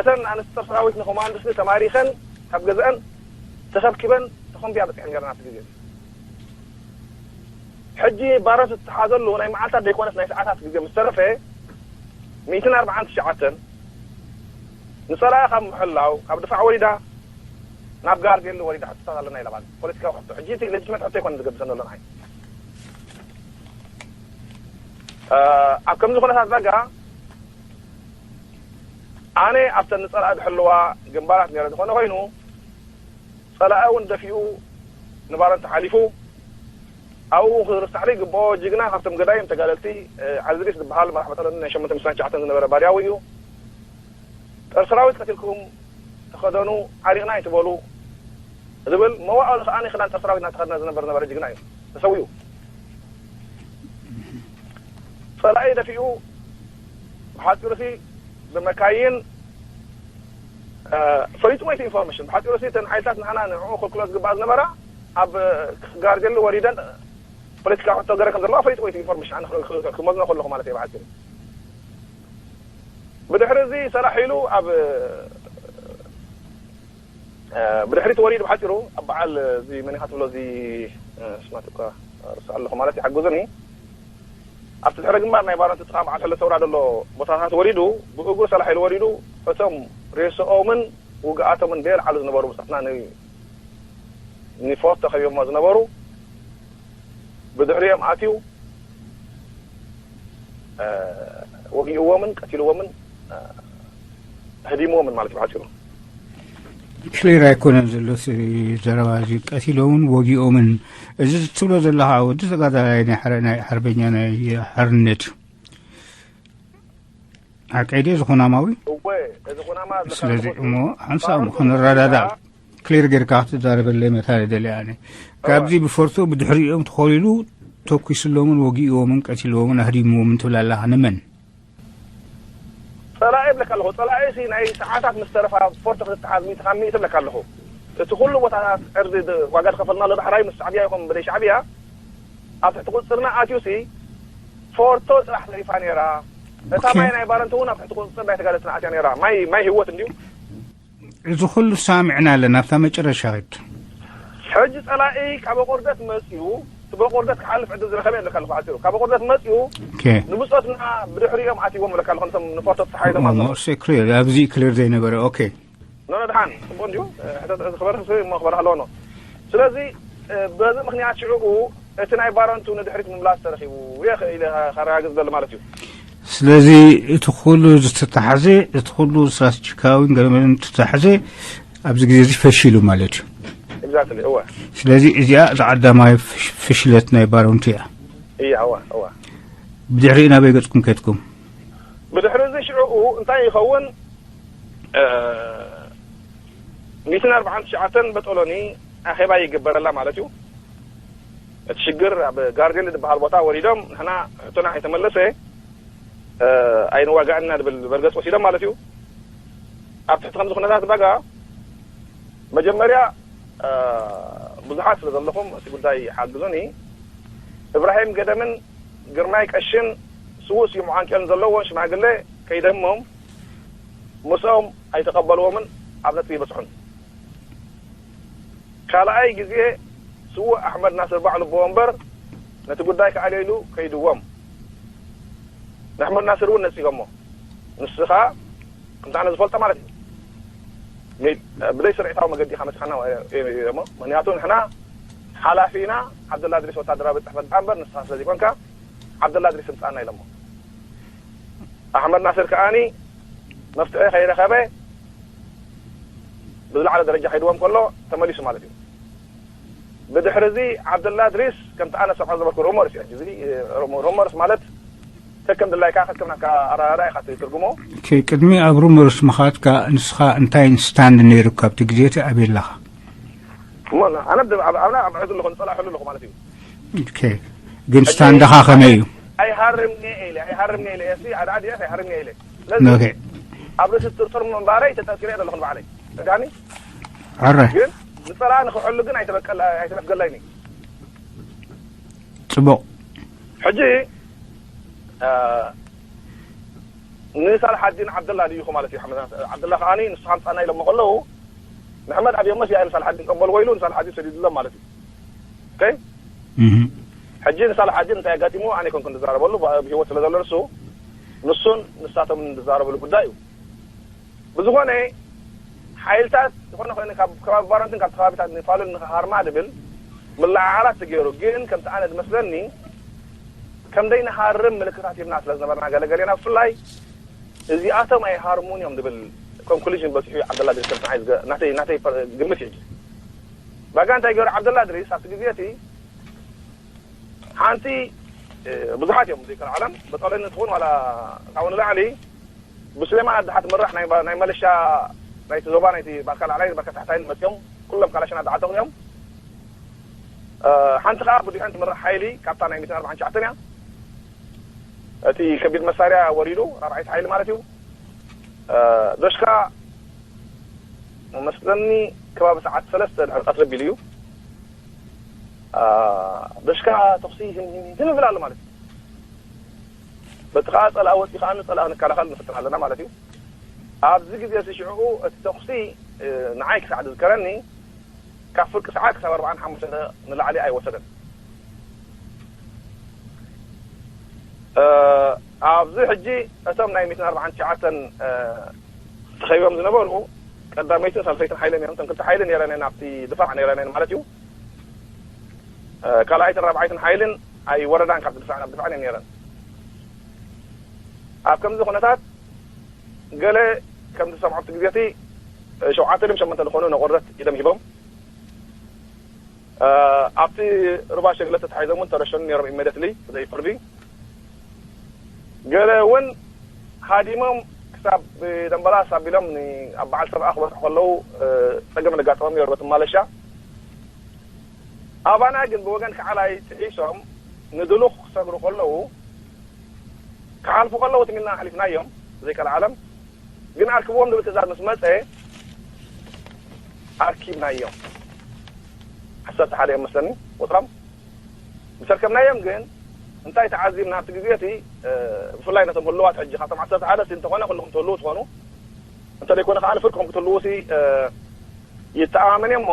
እተን ኣንስቲ ጦር ሰራዊት ንኮማንድስ ተማሪኸን ካብ ገዝአን ተኸብኪበን ተኾምቢያ በፂሐን ነይረን ኣብቲ ግዜ። ሕጂ ባረንቱ እትተሓዘሉ ናይ መዓልታት ዘይኮነስ ናይ ሰዓታት ግዜ ምስ ተረፈ፣ ሚእትን ኣርባዓን ትሽዓተን ንጸላኢ ካብ ምሕላው ካብ ድፋዕ ወሪዳ ናብ ጋርዴሎ ወሪዳ ሕቶታት ኣለና ኢላ ማለት ፖለቲካዊ ሕቶ። ሕጂ እቲ ለጅትመት ሕቶ ኣይኮነን ዝገብሰኒ ዘሎ ንዓይ። ኣብ ከምዚ ኩነታት ዳጋ ኣነ ኣብተን ንጸላኢ ዝሕልዋ ግንባራት ነይረ ዝኾነ ኮይኑ ጸላኢ እውን ደፊኡ ንባረንቱ ሓሊፉ ኣብኡ እውን ክርሳሕ ዘይግብኦ ጅግና ካብቶም ገዳይም ተጋደልቲ ዓዝሪስ ዝበሃል መራሕ በጠለኒ ናይ ሸሞንተ ሚእትን ትሽዓተን ዝነበረ ባርያዊ እዩ። ጦር ሰራዊት ቀቲልኩም ተኸደኑ ዓሪቕና ኣይትበሉ ዝብል መዋእሉ ከኣ ክዳን ጦር ሰራዊት እናተኸድነ ዝነበር ነበረ ጅግና እዩ ተሰዊኡ። ጸላኢ ደፊኡ ብሓፂሩ ሲ ብመካይን ፈሊጥዎ እቲ ኢንፎርሜሽን ብሓፂሩ ሲ እተን ሓይልታት ንሕና ንዕኡ ክልክሎ ዝግባእ ዝነበራ ኣብ ጋርዴሎ ወሪደን ፖለቲካዊ ሕቶ ገረ ከም ዘለዋ ፈሊጥዎ እቲ ኢንፎርሜሽን ኣነ ክመዝኖ ከለኹ ማለት እየ ብሓፂሩ። ብድሕሪ እዚ ሰራሕ ኢሉ ኣብ ብድሕሪት ወሪዱ ብሓፂሩ ኣብ በዓል እዚ መን ኢኻ ትብሎ እዚ ስማት እኳ ርስ ኣለኹ ማለት ይሓግዙኒ። ኣብቲ ድሕሪ ግንባር ናይ ባረንቲ ጥቓ በዓል ሕለ ሰውራ ዘሎ ቦታታት ወሪዱ፣ ብእግሩ ሰላሕ ኢሉ ወሪዱ፣ እቶም ሬስኦምን ውግኣቶምን ደየልዓሉ ዝነበሩ ብጻትና ን-፣ ንፎርቶ ከቢቦሞ ዝነበሩ ብድሕሪኦም ኣትዩ፣ እ፣ ወጊእዎምን ቀቲልዎምን፣ እ፣ ህዲምዎምን ማለት እዩ ብሓጺሩ። ክሊር ኣይኮነን ዘሎ ሲ-፣ ዘረባ እዚ። ቀቲሎምን ወጊኦምን፣ እዚ ትብሎ ዘለኻ ወዲ ተጋዳላይ ናይ ሓረ-፣ ናይ ሓርበኛ ናይ ሓርነት እዩ። ሓቀይ ድየ እዚ ኩናማዊ? እወ፣ እዚ ኩናማ ዝለካ ስለዚ ኣለኹ እሞ ሓንሳእ እሞ ክንረዳዳእ፣ ክሊር ጌርካ ክትዛረበለይ መታለ ደልየ ኣነ። እወ። ካብዚ ብፈርቶ ብድሕሪኦም ተኾሊሉ ተኲስሎምን ወጊእዎምን ቀቲልዎምን ኣህዲምዎምን ትብል ኣለኻ። ንመን? ጸላኢ እብለካ ኣለኹ። ጸላኢ ሲ ናይ ሰዓታት ምስ ተረፋ ፎርቶ ክትተሓዝ ሚእቲ ካብ ሚእቲ እብለካ ኣለኹ። እቲ ኩሉ ቦታታት ዕርዲ ድ-፣ ዋጋ ዝኸፈልናሉ ዳሕራይ ምስ ሻዕብያ ይኹን ብደይ ሻዕብያ ኣብ ትሕቲ ቁጽጽርና ኣትዩ ሲ ፎርቶ ጥራሕ ተሪፋ ነይራ። እታ ኦኬ። ማይ ናይ ባረንቱ እውን ኣብ ትሕቲ ቁጽጽር ናይ ተጋደልትና ኣትያ ነይራ። ማይ፣ ማይ ህይወት እንድዩ። እዚ ኩሉ ሰሚዕና ኣለና። ኣብታ መጨረሻ ኸድ። ሕጂ ጸላኢ ካብ ቆርደት መጽዩ፣ እቲ በቆርደት ክሓልፍ ዕድል ዝረኸበ የለካ ኣለኹ ሓጺሩ። ካብ ቆርደት መጽዩ ኦኬ። ንብጾትና ብድሕሪኦም ኣትይዎም እብለካ ኣለኹ፣ ነቶም ንፎርቶ ተታሓሒዞም ኣለዉ። ሞር ሴክሬት ኣብዚ ክሊር ዘይነበረ። ኦኬ። ኖ፣ ኖ፣ ደሓን፣ ጽቡቕ እንድዩ። ሕተት፣ እዚ ክበርህ ስለ እሞ ክበርህ ኣለዎ፣ ኖ። ስለዚ፣ እ፣ በዚ ምኽንያት ሽዑኡ እቲ ናይ ባረንቱ ንድሕሪት ምምላስ ተረኺቡ እየ ኸ-፣ ኢለ ከረጋግጽ ደሊ ማለት እዩ። ስለዚ እቲ ኩሉ ዝተታሕዘ፣ እቲ ኩሉ ስትራቴጂካዊ ገለመለን ዝተታሕዘ ኣብዚ ግዜ እዚ ፈሺሉ ማለት እዩ። ኤግዛክትሊ፣ እወ። ስለዚ እዚኣ እዛ ቀዳማይ ፍሽ-፣ ፍሽለት ናይ ባረንቱ እያ። እያ፣ እወ፣ እወ። ብድሕሪኡ ናበይ ገጽኩም ከድኩም? ብድሕሪ እዚ ሽዑኡ እንታይ ይኸውን? እ፣ ሚእትን ኣርባዓን ትሽዓተን በጦሎኒ ኣኼባ ይግበረላ ማለት እዩ። እቲ ሽግር ኣብ ጋርዴል ዝበሃል ቦታ ወሪዶም፣ ንሕና ሕቶና ከይተመለሰ፣ እ፣ ኣይንዋጋእን ኢና ዝብል መርገጽ ወሲዶም ማለት እዩ። ኣብ ትሕቲ ከምዚ ኩነታት ባጋ መጀመርያ፣ እ፣ ብዙሓት ስለ ዘለኹም እቲ ጉዳይ ሓግዙኒ። እብራሂም ገደምን ግርማይ ቀሽን ስዉእ ስዩም ዓንቄልን ዘለዎም ሽማግለ ከይደሞም ምስኦም ኣይተቐበልዎምን ኣብ ነጥቢ ይበጽሑን። ካልኣይ ግዜ ስዉእ ኣሕመድ ናስር ባዕሉ ብወንበር ነቲ ጉዳይ ክኣልዮ ኢሉ ከይድዎም። ንኣሕመድ ናስር እውን ነጺጎሞ። ንሱ ኸኣ ከምቲ ኣነ ዝፈልጦ ማለት እዩ። ሜ-፣ ብዘይ ስርዒታዊ መገዲ ኢኻ መጺኻና ኢሎሞ። ምኽንያቱ ንሕና ሓላፊ ኢና፣ ዓብደላ እድሪስ ወታደራዊ ቤት ጽሕፈት ደኣ እምበር ንስኻ ስለ ዘይኮንካ ዓብደላ እድሪስ ምጻና ኢሎሞ። ኣሕመድ ናስር ከኣኒ መፍትሒ ከይረኸበ ብዝለዓለ ደረጃ ከይድዎም ከሎ ተመሊሱ ማለት እዩ። ብድሕሪ እዚ ዓብደላ እድሪስ ከምቲ ኣነ ሰምዖ ዝነበርኩ ሩመርስ እዩ። ሕጂ እዚ ሩመ-፣ ሩመርስ ማለት ከከም ድላይካ ከከም ናትካ ኣረዳድኣ ኢኻ ትትርጉሞ። ኦኬ፣ ቅድሚ ኣብ ሩመርስ ምኻድካ ንስኻ እንታይ ስታንድ ነይሩካ ኣብቲ ግዜ እቲ ኣበይ ኣለኻ? እሞ ኣነ ብ-፣ ኣብ፣ ኣብ፣ ኣብ ሕዚ ኣለኹ፣ ንጸላእ ሕሉ ኣለኹ ማለት እዩ። ኦኬ፣ ግን ሕጂ ስታንድኻ ከመይ እዩ? ኣይሃርምኒ ኢለ፣ ኣይሃርምኒ ኢለ፣ እሲ፣ ኣድዓዲ እስ ኣይሃርምኒ ኢለ። ስለዚ ኦኬ። ኣብ ርእሲ ጥርጥር ምንባረይ ተጠርጢረ ዘለኹ ንባዕለይ። ተጋኒ? ሕረ። ግን ንጸላእ ንኽሕሉ ግን ኣይተበቀል-፣ ኣይተበገለይኒ። ጽቡቕ። ሕጂ፣ እ፣ ንሳልሓዲን ዓብደላ ድዩኹ ማለት እዩ። ሓመድ ናስር፣ ዓብደላ ከኣኒ ንስኻ ምጻና ኢሎሞ ከለዉ፣ ንሕመድ ኣብዮሞስ ያኢ ንሳልሓዲን ቀበልዎ ኢሉ ንሳልሓዲን ሰዲዱሎም ማለት እዩ። ኦኬ? እህ። ሕጂ ንሳልሓዲን እንታይ ኣጋጢሙ ኣነ ኣይኮንኩን ዝዛረበሉ፣ ብ-፣ ብህይወት ስለ ዘሎ ንሱ፣ ንሱን ንሳቶምን ዝዛረበሉ ጉዳይ እዩ። ብዝኾነ፣ ሓይልታት ዝኾነ ኮይኑ ካብ ከባቢ ባረንትን ካብ ከባቢታት ንፋሉን ንኽሃርማ ድብል ምልዕዓላት ተገይሩ፣ ግን ከምቲ ኣነ ዝመስለኒ፣ ከም ደይንሃርም ምልክታት ሂብና ስለ ዝነበርና፣ ገለ ገሌና ብፍላይ እዚኣቶም ኣይሃርሙን እዮም ዝብል ኮንክሉዥን በጺሑ እዩ ዓብደላ ድሪስ፣ ከምቲ ንዓይ ዝገ-፣ ናተይ፣ ናተይ ፐር-፣ ግምት እዩ። ባጋ እንታይ ገይሩ ዓብደላ ድሪስ ኣብቲ ግዜ እቲ ሓንቲ፣ እ፣ ብዙሓት እዮም ዘይከል ዓለም፣ በጻለኒ ትኹን ዋላ ካብኡ ንላዕሊ ብስሌማን ኣድሓ ትምራሕ ናይ ባ-፣ ናይ መለሻ ናይቲ ዞባ፣ ናይቲ ባርካ ላዕላይ፣ ባርካ ታሕታይ መጺኦም፣ ኩሎም ካላሽን ኣድሓ ተኽሊኦም። እ፣ ሓንቲ ከኣ ብድሖን ትምራሕ ሓይሊ ካብታ ናይ ሚእትን ኣርባዓን ትሽዓተን እያ። እቲ ከቢድ መሳርያ ወሪዱ፣ ራብዓይቲ ሓይሊ ማለት እዩ። እ፣ ዶሽካ መስለኒ ከባቢ ሰዓት ሰለስተ ድሕሪ ቀትሪ ኣቢሉ እዩ። እ፣ ዶሽካ ተኹሲ ህን፣ ህን፣ ህን ይብል ኣሎ ማለት እዩ። በቲ ከኣ ጸላእ ወጺኡ ከኣ ንጸላእ ክንከላኸል ንፍትን ኣለና ማለት እዩ። ኣብዚ ግዜ እዚ ሽዑኡ እቲ ተኹሲ፣ እ፣ ንዓይ ክሳዕ ዝዝከረኒ ካብ ፍርቂ ሰዓት ክሳብ ኣርባዓን ሓሙሽተን ንላዕሊ ኣይወሰደን። ኣብዚ ሕጂ እቶም ናይ ሚእትን ኣርባዓን ትሽዓተን ተኸቢቦም ዝነበሩ ቀዳመይትን ሳልሰይትን ሓይልን እዮም። እቶም ክልተ ሓይሊ ነይረን ኣብቲ ድፋዕ ነይረን ማለት እዩ። ካልኣይትን ራብዓይትን ሓይልን ኣይወረዳን፣ ካብ ድፋዕ ናብ ድፋዕ ነይረን። ኣብ ከምዚ ኩነታት ገለ ከምቲ ሰምዖ ኣብቲ ግዜ እቲ ሸውዓተ ድም ሸመንተ ዝኾኑ ነቆርደት ኢዶም ሂቦም ኣብቲ ሩባ ሸግለ ተታሒዞም እውን ተረሸኑ ነይሮም። ኢመደትሊ ብዘይ ፍርዲ ገለ እውን ሃዲሞም ክሳብ ደንበላስ ኣቢሎም ኣብ በዓል ሰብኣ ክበፅሑ ከለዉ ፀገም ነጋጠሞም ነይሩ በቲ ማለሻ። ኣባና ግን ብወገን ከዓላይ ጥሒሶም ንድሉኽ ክሰግሩ ከለዉ ክሓልፉ ከለዉ ትሚልና ኣሕሊፍናዮም ብዘይ ቀልዓለም። ግን ኣርክብዎም ዝብል ትእዛዝ ምስ መፀ ኣርኪብናዮም። ዓሰርተ ሓደ እዮም መስለኒ ቁፅሮም። ምስ ኣርከብናዮም ግን እንታይ ተዓዚብና ኣብቲ ግዜ እቲ ብፍላይ ነቶም ህልዋት ሕጂ ካብቶም ዓሰርተ ሓደ ሲ እንተኾነ ኩልኹም ትህልዉ ትኾኑ እንተደይኮነ ከዓ ንፍርቅኹም ክትህልዉ ሲ ይተኣማመን እየ እሞ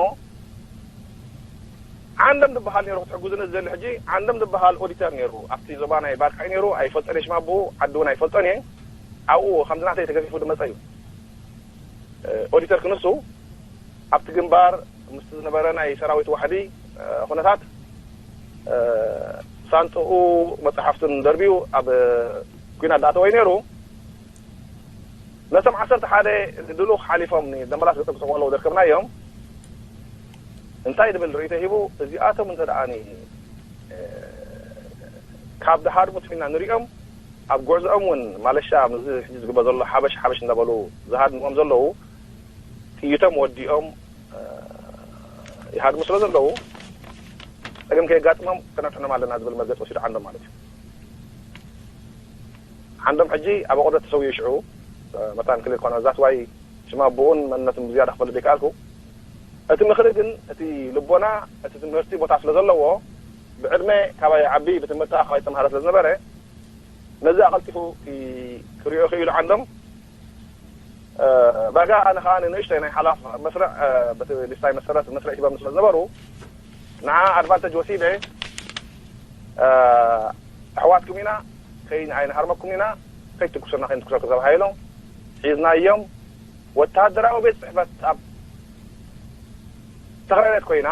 ዓንደም ዝበሃል ነይሩ ክትሕግዙኒ ዝደሊ ሕጂ ዓንደም ዝበሃል ኦዲተር ነይሩ ኣብቲ ዞባ ናይ ባርካይ ነይሩ ኣይፈልጦን እየ ሽማ ብኡ ዓዲ እውን ኣይፈልጦን እየ ኣብኡ ከምዚ ናተይ ተገፊፉ ዝመፀ እዩ ኦዲተር ክንሱ ኣብቲ ግንባር ምስ ዝነበረ ናይ ሰራዊት ዋሕዲ ኩነታት ሳንጥኡ መፅሓፍቱን ደርቢዩ ኣብ ኩናት ዳኣተወይ ነይሩ ነቶም ዓሰርተ ሓደ ድሉኽ ሓሊፎም ንደንበላስ ገፀም ክሰቁ ከለዉ ዘርከብናዮም እንታይ ድብል ርእይቶ ሂቡ እዚኣቶም እንተ ደኣ ካብ ድሃድሙ ትሚና ንሪኦም ኣብ ጉዕዞኦም እውን ማለሻ ምዚ ሕጂ ዝግበር ዘሎ ሓበሽ ሓበሽ እንዳበሉ ዝሃድምዎም ዘለዉ ጥይቶም ወዲኦም ይሃድሙ ስለ ዘለዉ ፀገም ከየጋጥሞም ከነድሕኖም ኣለና ዝብል መርገፂ ወሲዱ ዓንዶም ማለት እዩ። ዓንዶም ሕጂ ኣብ ኣቑርደት ተሰዊኡ ሽዑ መታን ክልል ኮነ ዛት ዋይ ሽማ ብኡን መንነቱን ብዝያዳ ክፈልጥ ዘይከኣልኩ እቲ ምኽሪ ግን እቲ ልቦና እቲ ትምህርቲ ቦታ ስለ ዘለዎ ብዕድመ ካባይ ዓቢ ብትምህርቲ ኣኸባይ ዝተምሃረ ስለ ዝነበረ ነዚ ኣቐልጢፉ ክሪኦ ክኢሉ ዓንዶም ባጋ ኣነ ከዓ ንንእሽተይ ናይ ሓላፍ መስርዕ በቲ ሊስታይ መሰረት መስርዕ ሂቦም ስለ ዝነበሩ ንዓ ኣድቫንተጅ ወሲደ ኣሕዋትኩም ኢና ከይንሃርመኩም ኢና ከይትኩሱና ከይንትኩሰኩም ተባሂሎም ሒዝናዮም ወታደራዊ ቤት ፅሕፈት ኣብ ተኽረረት ኮይና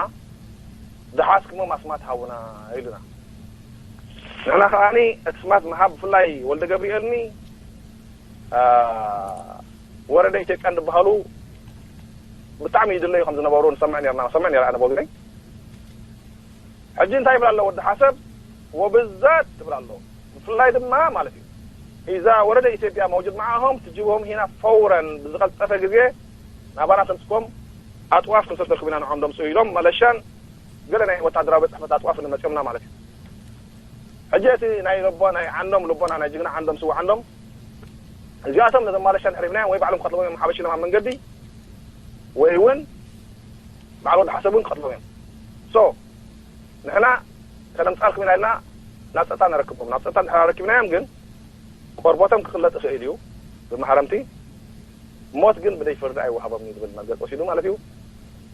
ዝሓዝኩሞ ኣስማት ሃቡና ኢሉና ንሕና ከዓኒ እቲ ኣስማት ምሃብ ብፍላይ ወልደ ገብርኤልኒ ወረደ ኢትዮጵያን ዝበሃሉ ብጣዕሚ ይድለዩ ከም ዝነበሩ ንሰምዕ ነርና ሰምዕ ነር ኣነ በወገነይ ሕጂ እንታይ ይብል ኣሎ ወዲ ሓሰብ ወብዛት ትብል ኣሎ ብፍላይ ድማ ማለት እዩ ኢዛ ወረደ ኢትዮጵያ መውጅድ መዓሆም ትጅቦም ሂና ፈውረን ብዝቐልጠፈ ግዜ ናባና ተምፅኮም ኣጥዋፍ ክንሰተልኩም ኢና ንዖም ደምፅኡ ኢሎም መለሻን ገለ ናይ ወታደራዊ ቤት ፅሕፈት ኣጥዋፍ ንመፅኦምና ማለት እዩ ሕጂ እቲ ናይ ልቦ ናይ ዓንዶም ልቦና ናይ ጅግና ዓንዶም ስዋ ዓንዶም እዚኣቶም ነዘም ማለሻ ድሕር ሂብናዮም ወይ ባዕሎም ክኸትልዎም እዮም ሓበሽ ኢሎም ኣብ መንገዲ ወይ እውን ባዕሉ ወዲ ሓሰብ እውን ክኸትልዎም እዮም so ንሕና ከነምፃልኩም ኢና ኢልና ናብ ፀጥታ ነረክቦም ናብ ፀጥታ ድሕር ኣረኪብናዮም ግን ቆርቦቶም ክክለጥ ይኽእል እዩ ብማሕረምቲ ሞት ግን ብደይ ፍርዲ ኣይወሃቦም እዩ ዝብል መርገፅ ወሲዱ ማለት እዩ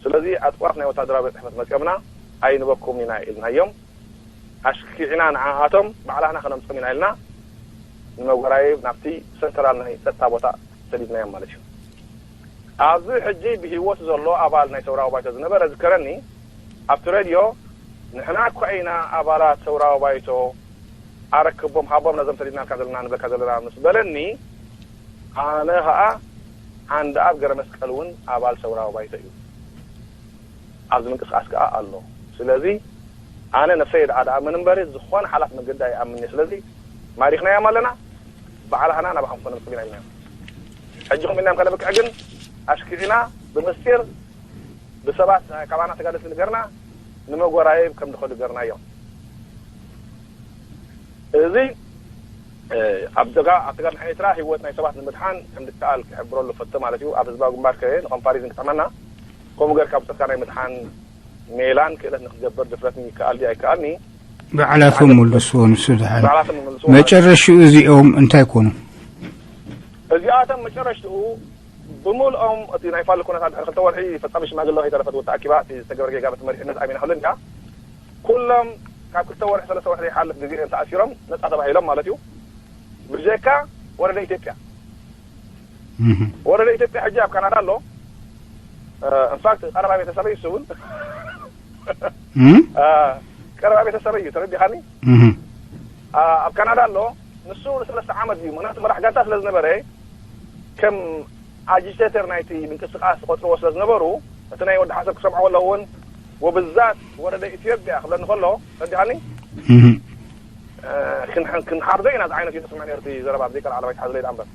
ስለዚ ኣጥዋፍ ናይ ወታደራዊ ቤት ፅሕፈት መፂኦምና ኣይንበኩም ኢና ኢልናዮም ኣሽኪዕና ንዓኣቶም ባዕላህና ከነምፅኦም ኢና ኢልና ንመጎራይብ ናብቲ ሰንተራል ናይ ፀጥታ ቦታ ሰዲድናዮም ማለት እዩ ኣብዚ ሕጂ ብሂወት ዘሎ ኣባል ናይ ሰውራዊ ባይቶ ዝነበረ ዝከረኒ ኣብቲ ሬድዮ ንሕና እኳ ኢና ኣባላት ሰውራዊ ባይቶ ኣረክቦም ሃቦም ነዞም ሰዲድናልካ ዘለና ንብለካ ዘለና ምስ በለኒ ኣነ ከዓ ዓንዲ ኣብ ገረ መስቀል እውን ኣባል ሰውራዊ ባይቶ እዩ ኣብዚ ምንቅስቃስ ከዓ ኣሎ ስለዚ ኣነ ነብሰይ ደኣ ደኣ ምን እምበሪ ዝኾነ ሓላፍ መገዲ ኣይኣምን እየ ስለዚ ማሪኽናዮም ኣለና ባዕላህና ናባኹም ኮነ ምፅእ ኢና ኢልናዮም ሕጂ ኹም ኢልናዮም ከነብቅዕ ግን ኣሽኪዕና ብምስጢር ብሰባት ካባና ተጋደልቲ ንገርና ንመጎራየብ ከም ድኸዱ ገርናዮም እዚ ኣብ ደጋ ኣብ ተጋድሎ ኤርትራ ህይወት ናይ ሰባት ንምድሓን ከም ዝከኣል ክሕብረሉ ፈቶ ማለት እዩ ኣብ ህዝባዊ ግንባር ከ ንኮምፓሪዝን ክጥዕመና ከምኡ ገርካ ብፀትካ ናይ ምድሓን ሜላን ክእለት ንክትገብር ድፍረት ይከኣል ድዩ ኣይከኣልኒ ባዕላቶም መልስዎ ንሱ ዝሓለ ባዕላቶም መልስዎ ማለት እዩ። መጨረሽኡ እዚኦም እንታይ ኮኑ እዚኣቶም መጨረሽትኡ ብምልኦም እቲ ናይ ፋሊ ኩነታት ድሕሪ ክልተ ወርሒ ፈጻሚ ሽማግለ ከይተረፈት ወዲ ኣኪባ እቲ ዝተገበረ ጌጋ በቲ መሪሕነት ኣሚና ክህሉ እንዲያ ኩሎም ካብ ክልተ ወርሒ ሰለስተ ወርሒ ዘይሓልፍ ግዜ እዮም ተኣሲሮም ነፃ ተባሂሎም ማለት እዩ። ብጀካ ወረደ ኢትዮጵያ። ወረደ ኢትዮጵያ ሕጂ ኣብ ካናዳ ኣሎ። ኢንፋክት ቀረባ ቤተሰበይ እሱ እውን ቀረባ ቤተሰበይ እዩ። ተረዲኻኒ? ኣብ ካናዳ ኣሎ። ንሱ ንሰለስተ ዓመት እዩ፣ ምክንያቱ መራሕ ጋንታ ስለ ዝነበረ ከም ኣጂቴተር ናይቲ ምንቅስቃስ ዝቆፅርዎ ስለ ዝነበሩ፣ እቲ ናይ ወዲ ሓሰብ ክሰምዖ ከለዉ እውን ወብዛት ወረደ ኢትዮጵያ ክብለኒ ከሎ፣ ረዲኻኒ? ክንሓርዶ ኢና ዝዓይነት እዩ ደስምዕ ነርቲ ዘረባ ብዘይቀር ዓለባ ይትሓዝለይ ዳኣ እምበር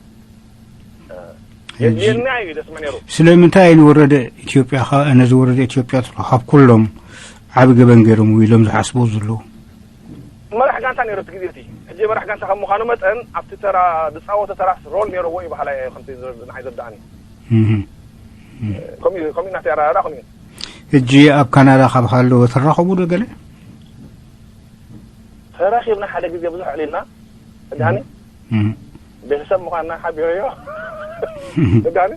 የድልየና እዩ ደስምዕ ነሩ። ስለምንታይ ንወረደ ኢትዮጵያ ከ ነዚ ወረደ ኢትዮጵያ ትብሎ ካብ ኩሎም ዓቢ ገበን ገይሮም ኢሎም ዝሓስቡ ዘለዉ? መራሕ ጋንታ ነሩ እቲ ግዜ እቲ። ሕጂ መራሕ ጋንታ ከም ምዃኑ መጠን ኣብቲ ተራ ዝፃወቶ ተራ ሮል ነርዎ እዩ በሃላይ ከምቲ ንዓይ ዘርድኣኒ። ከምኡ እናተራራ ከምኡ። ሕጂ ኣብ ካናዳ ካብ ሃለወ ትራኸቡ ዶ ገለ? ተራኺብና ሓደ ግዜ ብዙሕ ዕሊልና። እዳኒ ቤተሰብ ምዃንና ሓቢረዮ። እዳኒ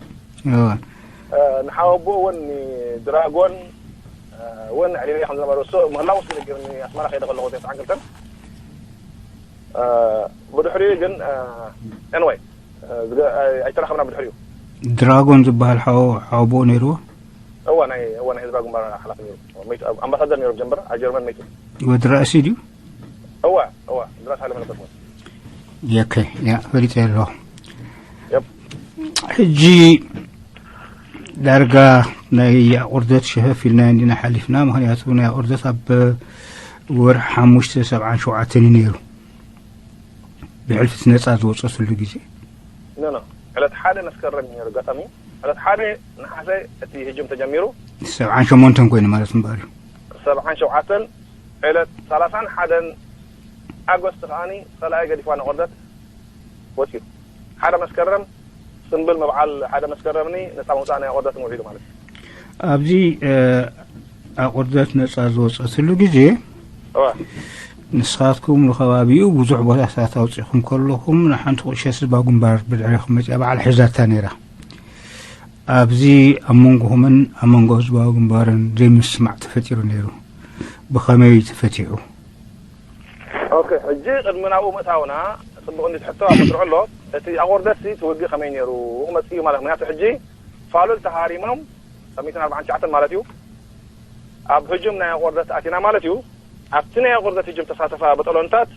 ንሓወቦ እውን ድራጎን እውን ዕሊለ ከም ዝነበረ እሱ ምህላው ስለ ገርኒ ኣስመራ ከይደ ከለኹ ተስዓን ክልተን ብድሕሪኡ ግን ኤንወይ ኣይተራኸብና ብድሕሪኡ። ድራጎን ዝበሃል ሓወቦ ነይርዎ? እዋ ናይ እዋ ናይ ህዝባዊ ግንባር ሓላፊ ነይሩ። ኣምባሳደር ነይሩ ጀምበር ኣብ ጀርመን መይቱ። ወዲ ራእሲ ድዩ? እዋ እዋ ድራስ ሃይለ መለኮት ሞት። የከ ያ ፈሊጠ ኣለኹ። ሕጂ ዳርጋ ናይ ኣቑርደት ሸፈፍ ኢልና እንዲና ሓሊፍና። ምክንያቱ ናይ ኣቑርደት ኣብ ወርሒ ሓሙሽተ ሰብዓን ሸውዓተን እዩ ነይሩ። ብሕልፊ ነፃ ዝወፀትሉ ግዜ። ኖ ኖ ዕለት ሓደ መስከረም እዩ ነይሩ ኣጋጣሚ። ዕለት ሓደ ነሓሰ እቲ ህጅም ተጀሚሩ። ሰብዓን ሸሞንተን ኮይኑ ማለት እምበኣር እዩ። ሰብዓን ሸውዓተን ዕለት ሰላሳን ሓደን ኣጎስቲ ከዓኒ ፀላኢ ገዲፍዋ ንቆርደት ወፂኡ። ሓደ መስከረም ፅምብል ምብዓል ሓደ መስከረምኒ ነፃ ምውፃእ ናይ ቆርደት ንውዒሉ ማለት እዩ። ኣብዚ ኣቁርደት ነፃ ዝወፀትሉ ግዜ እዋ ንስኻትኩም ንኸባቢኡ ብዙሕ ቦታታት ኣውፂእኹም ከለኹም ንሓንቲ ቁሸ ህዝባዊ ግንባር ብድሕሪኹም መፅያ በዓል ሒዛታ ነይራ። ኣብዚ ኣብ መንጎኹምን ኣብ መንጎ ህዝባዊ ግንባርን ዘይምስማዕ ተፈጢሩ ነይሩ። ብኸመይ ተፈቲሑ? ኦኬ፣ ሕጂ ቅድሚ ናብኡ ምእታውና፣ ጽቡቕ እንዲ ትሕቶ ኣብ መስርዑ ኣሎ። እቲ ኣቑርደትሲ እቲ ውግእ ከመይ ነይሩ? መጺኡ ማለት፣ ምኽንያቱ ሕጂ ፋሉል ተሃሪሞም፣ ካብ ሚእትን ኣርባዓን ትሽዓተን ማለት እዩ፣ ኣብ ህጁም ናይ ኣቑርደት ኣቲና ማለት እዩ። ኣብቲ ናይ ኣቑርደት ህጁም ተሳተፋ በጠሎንታት፣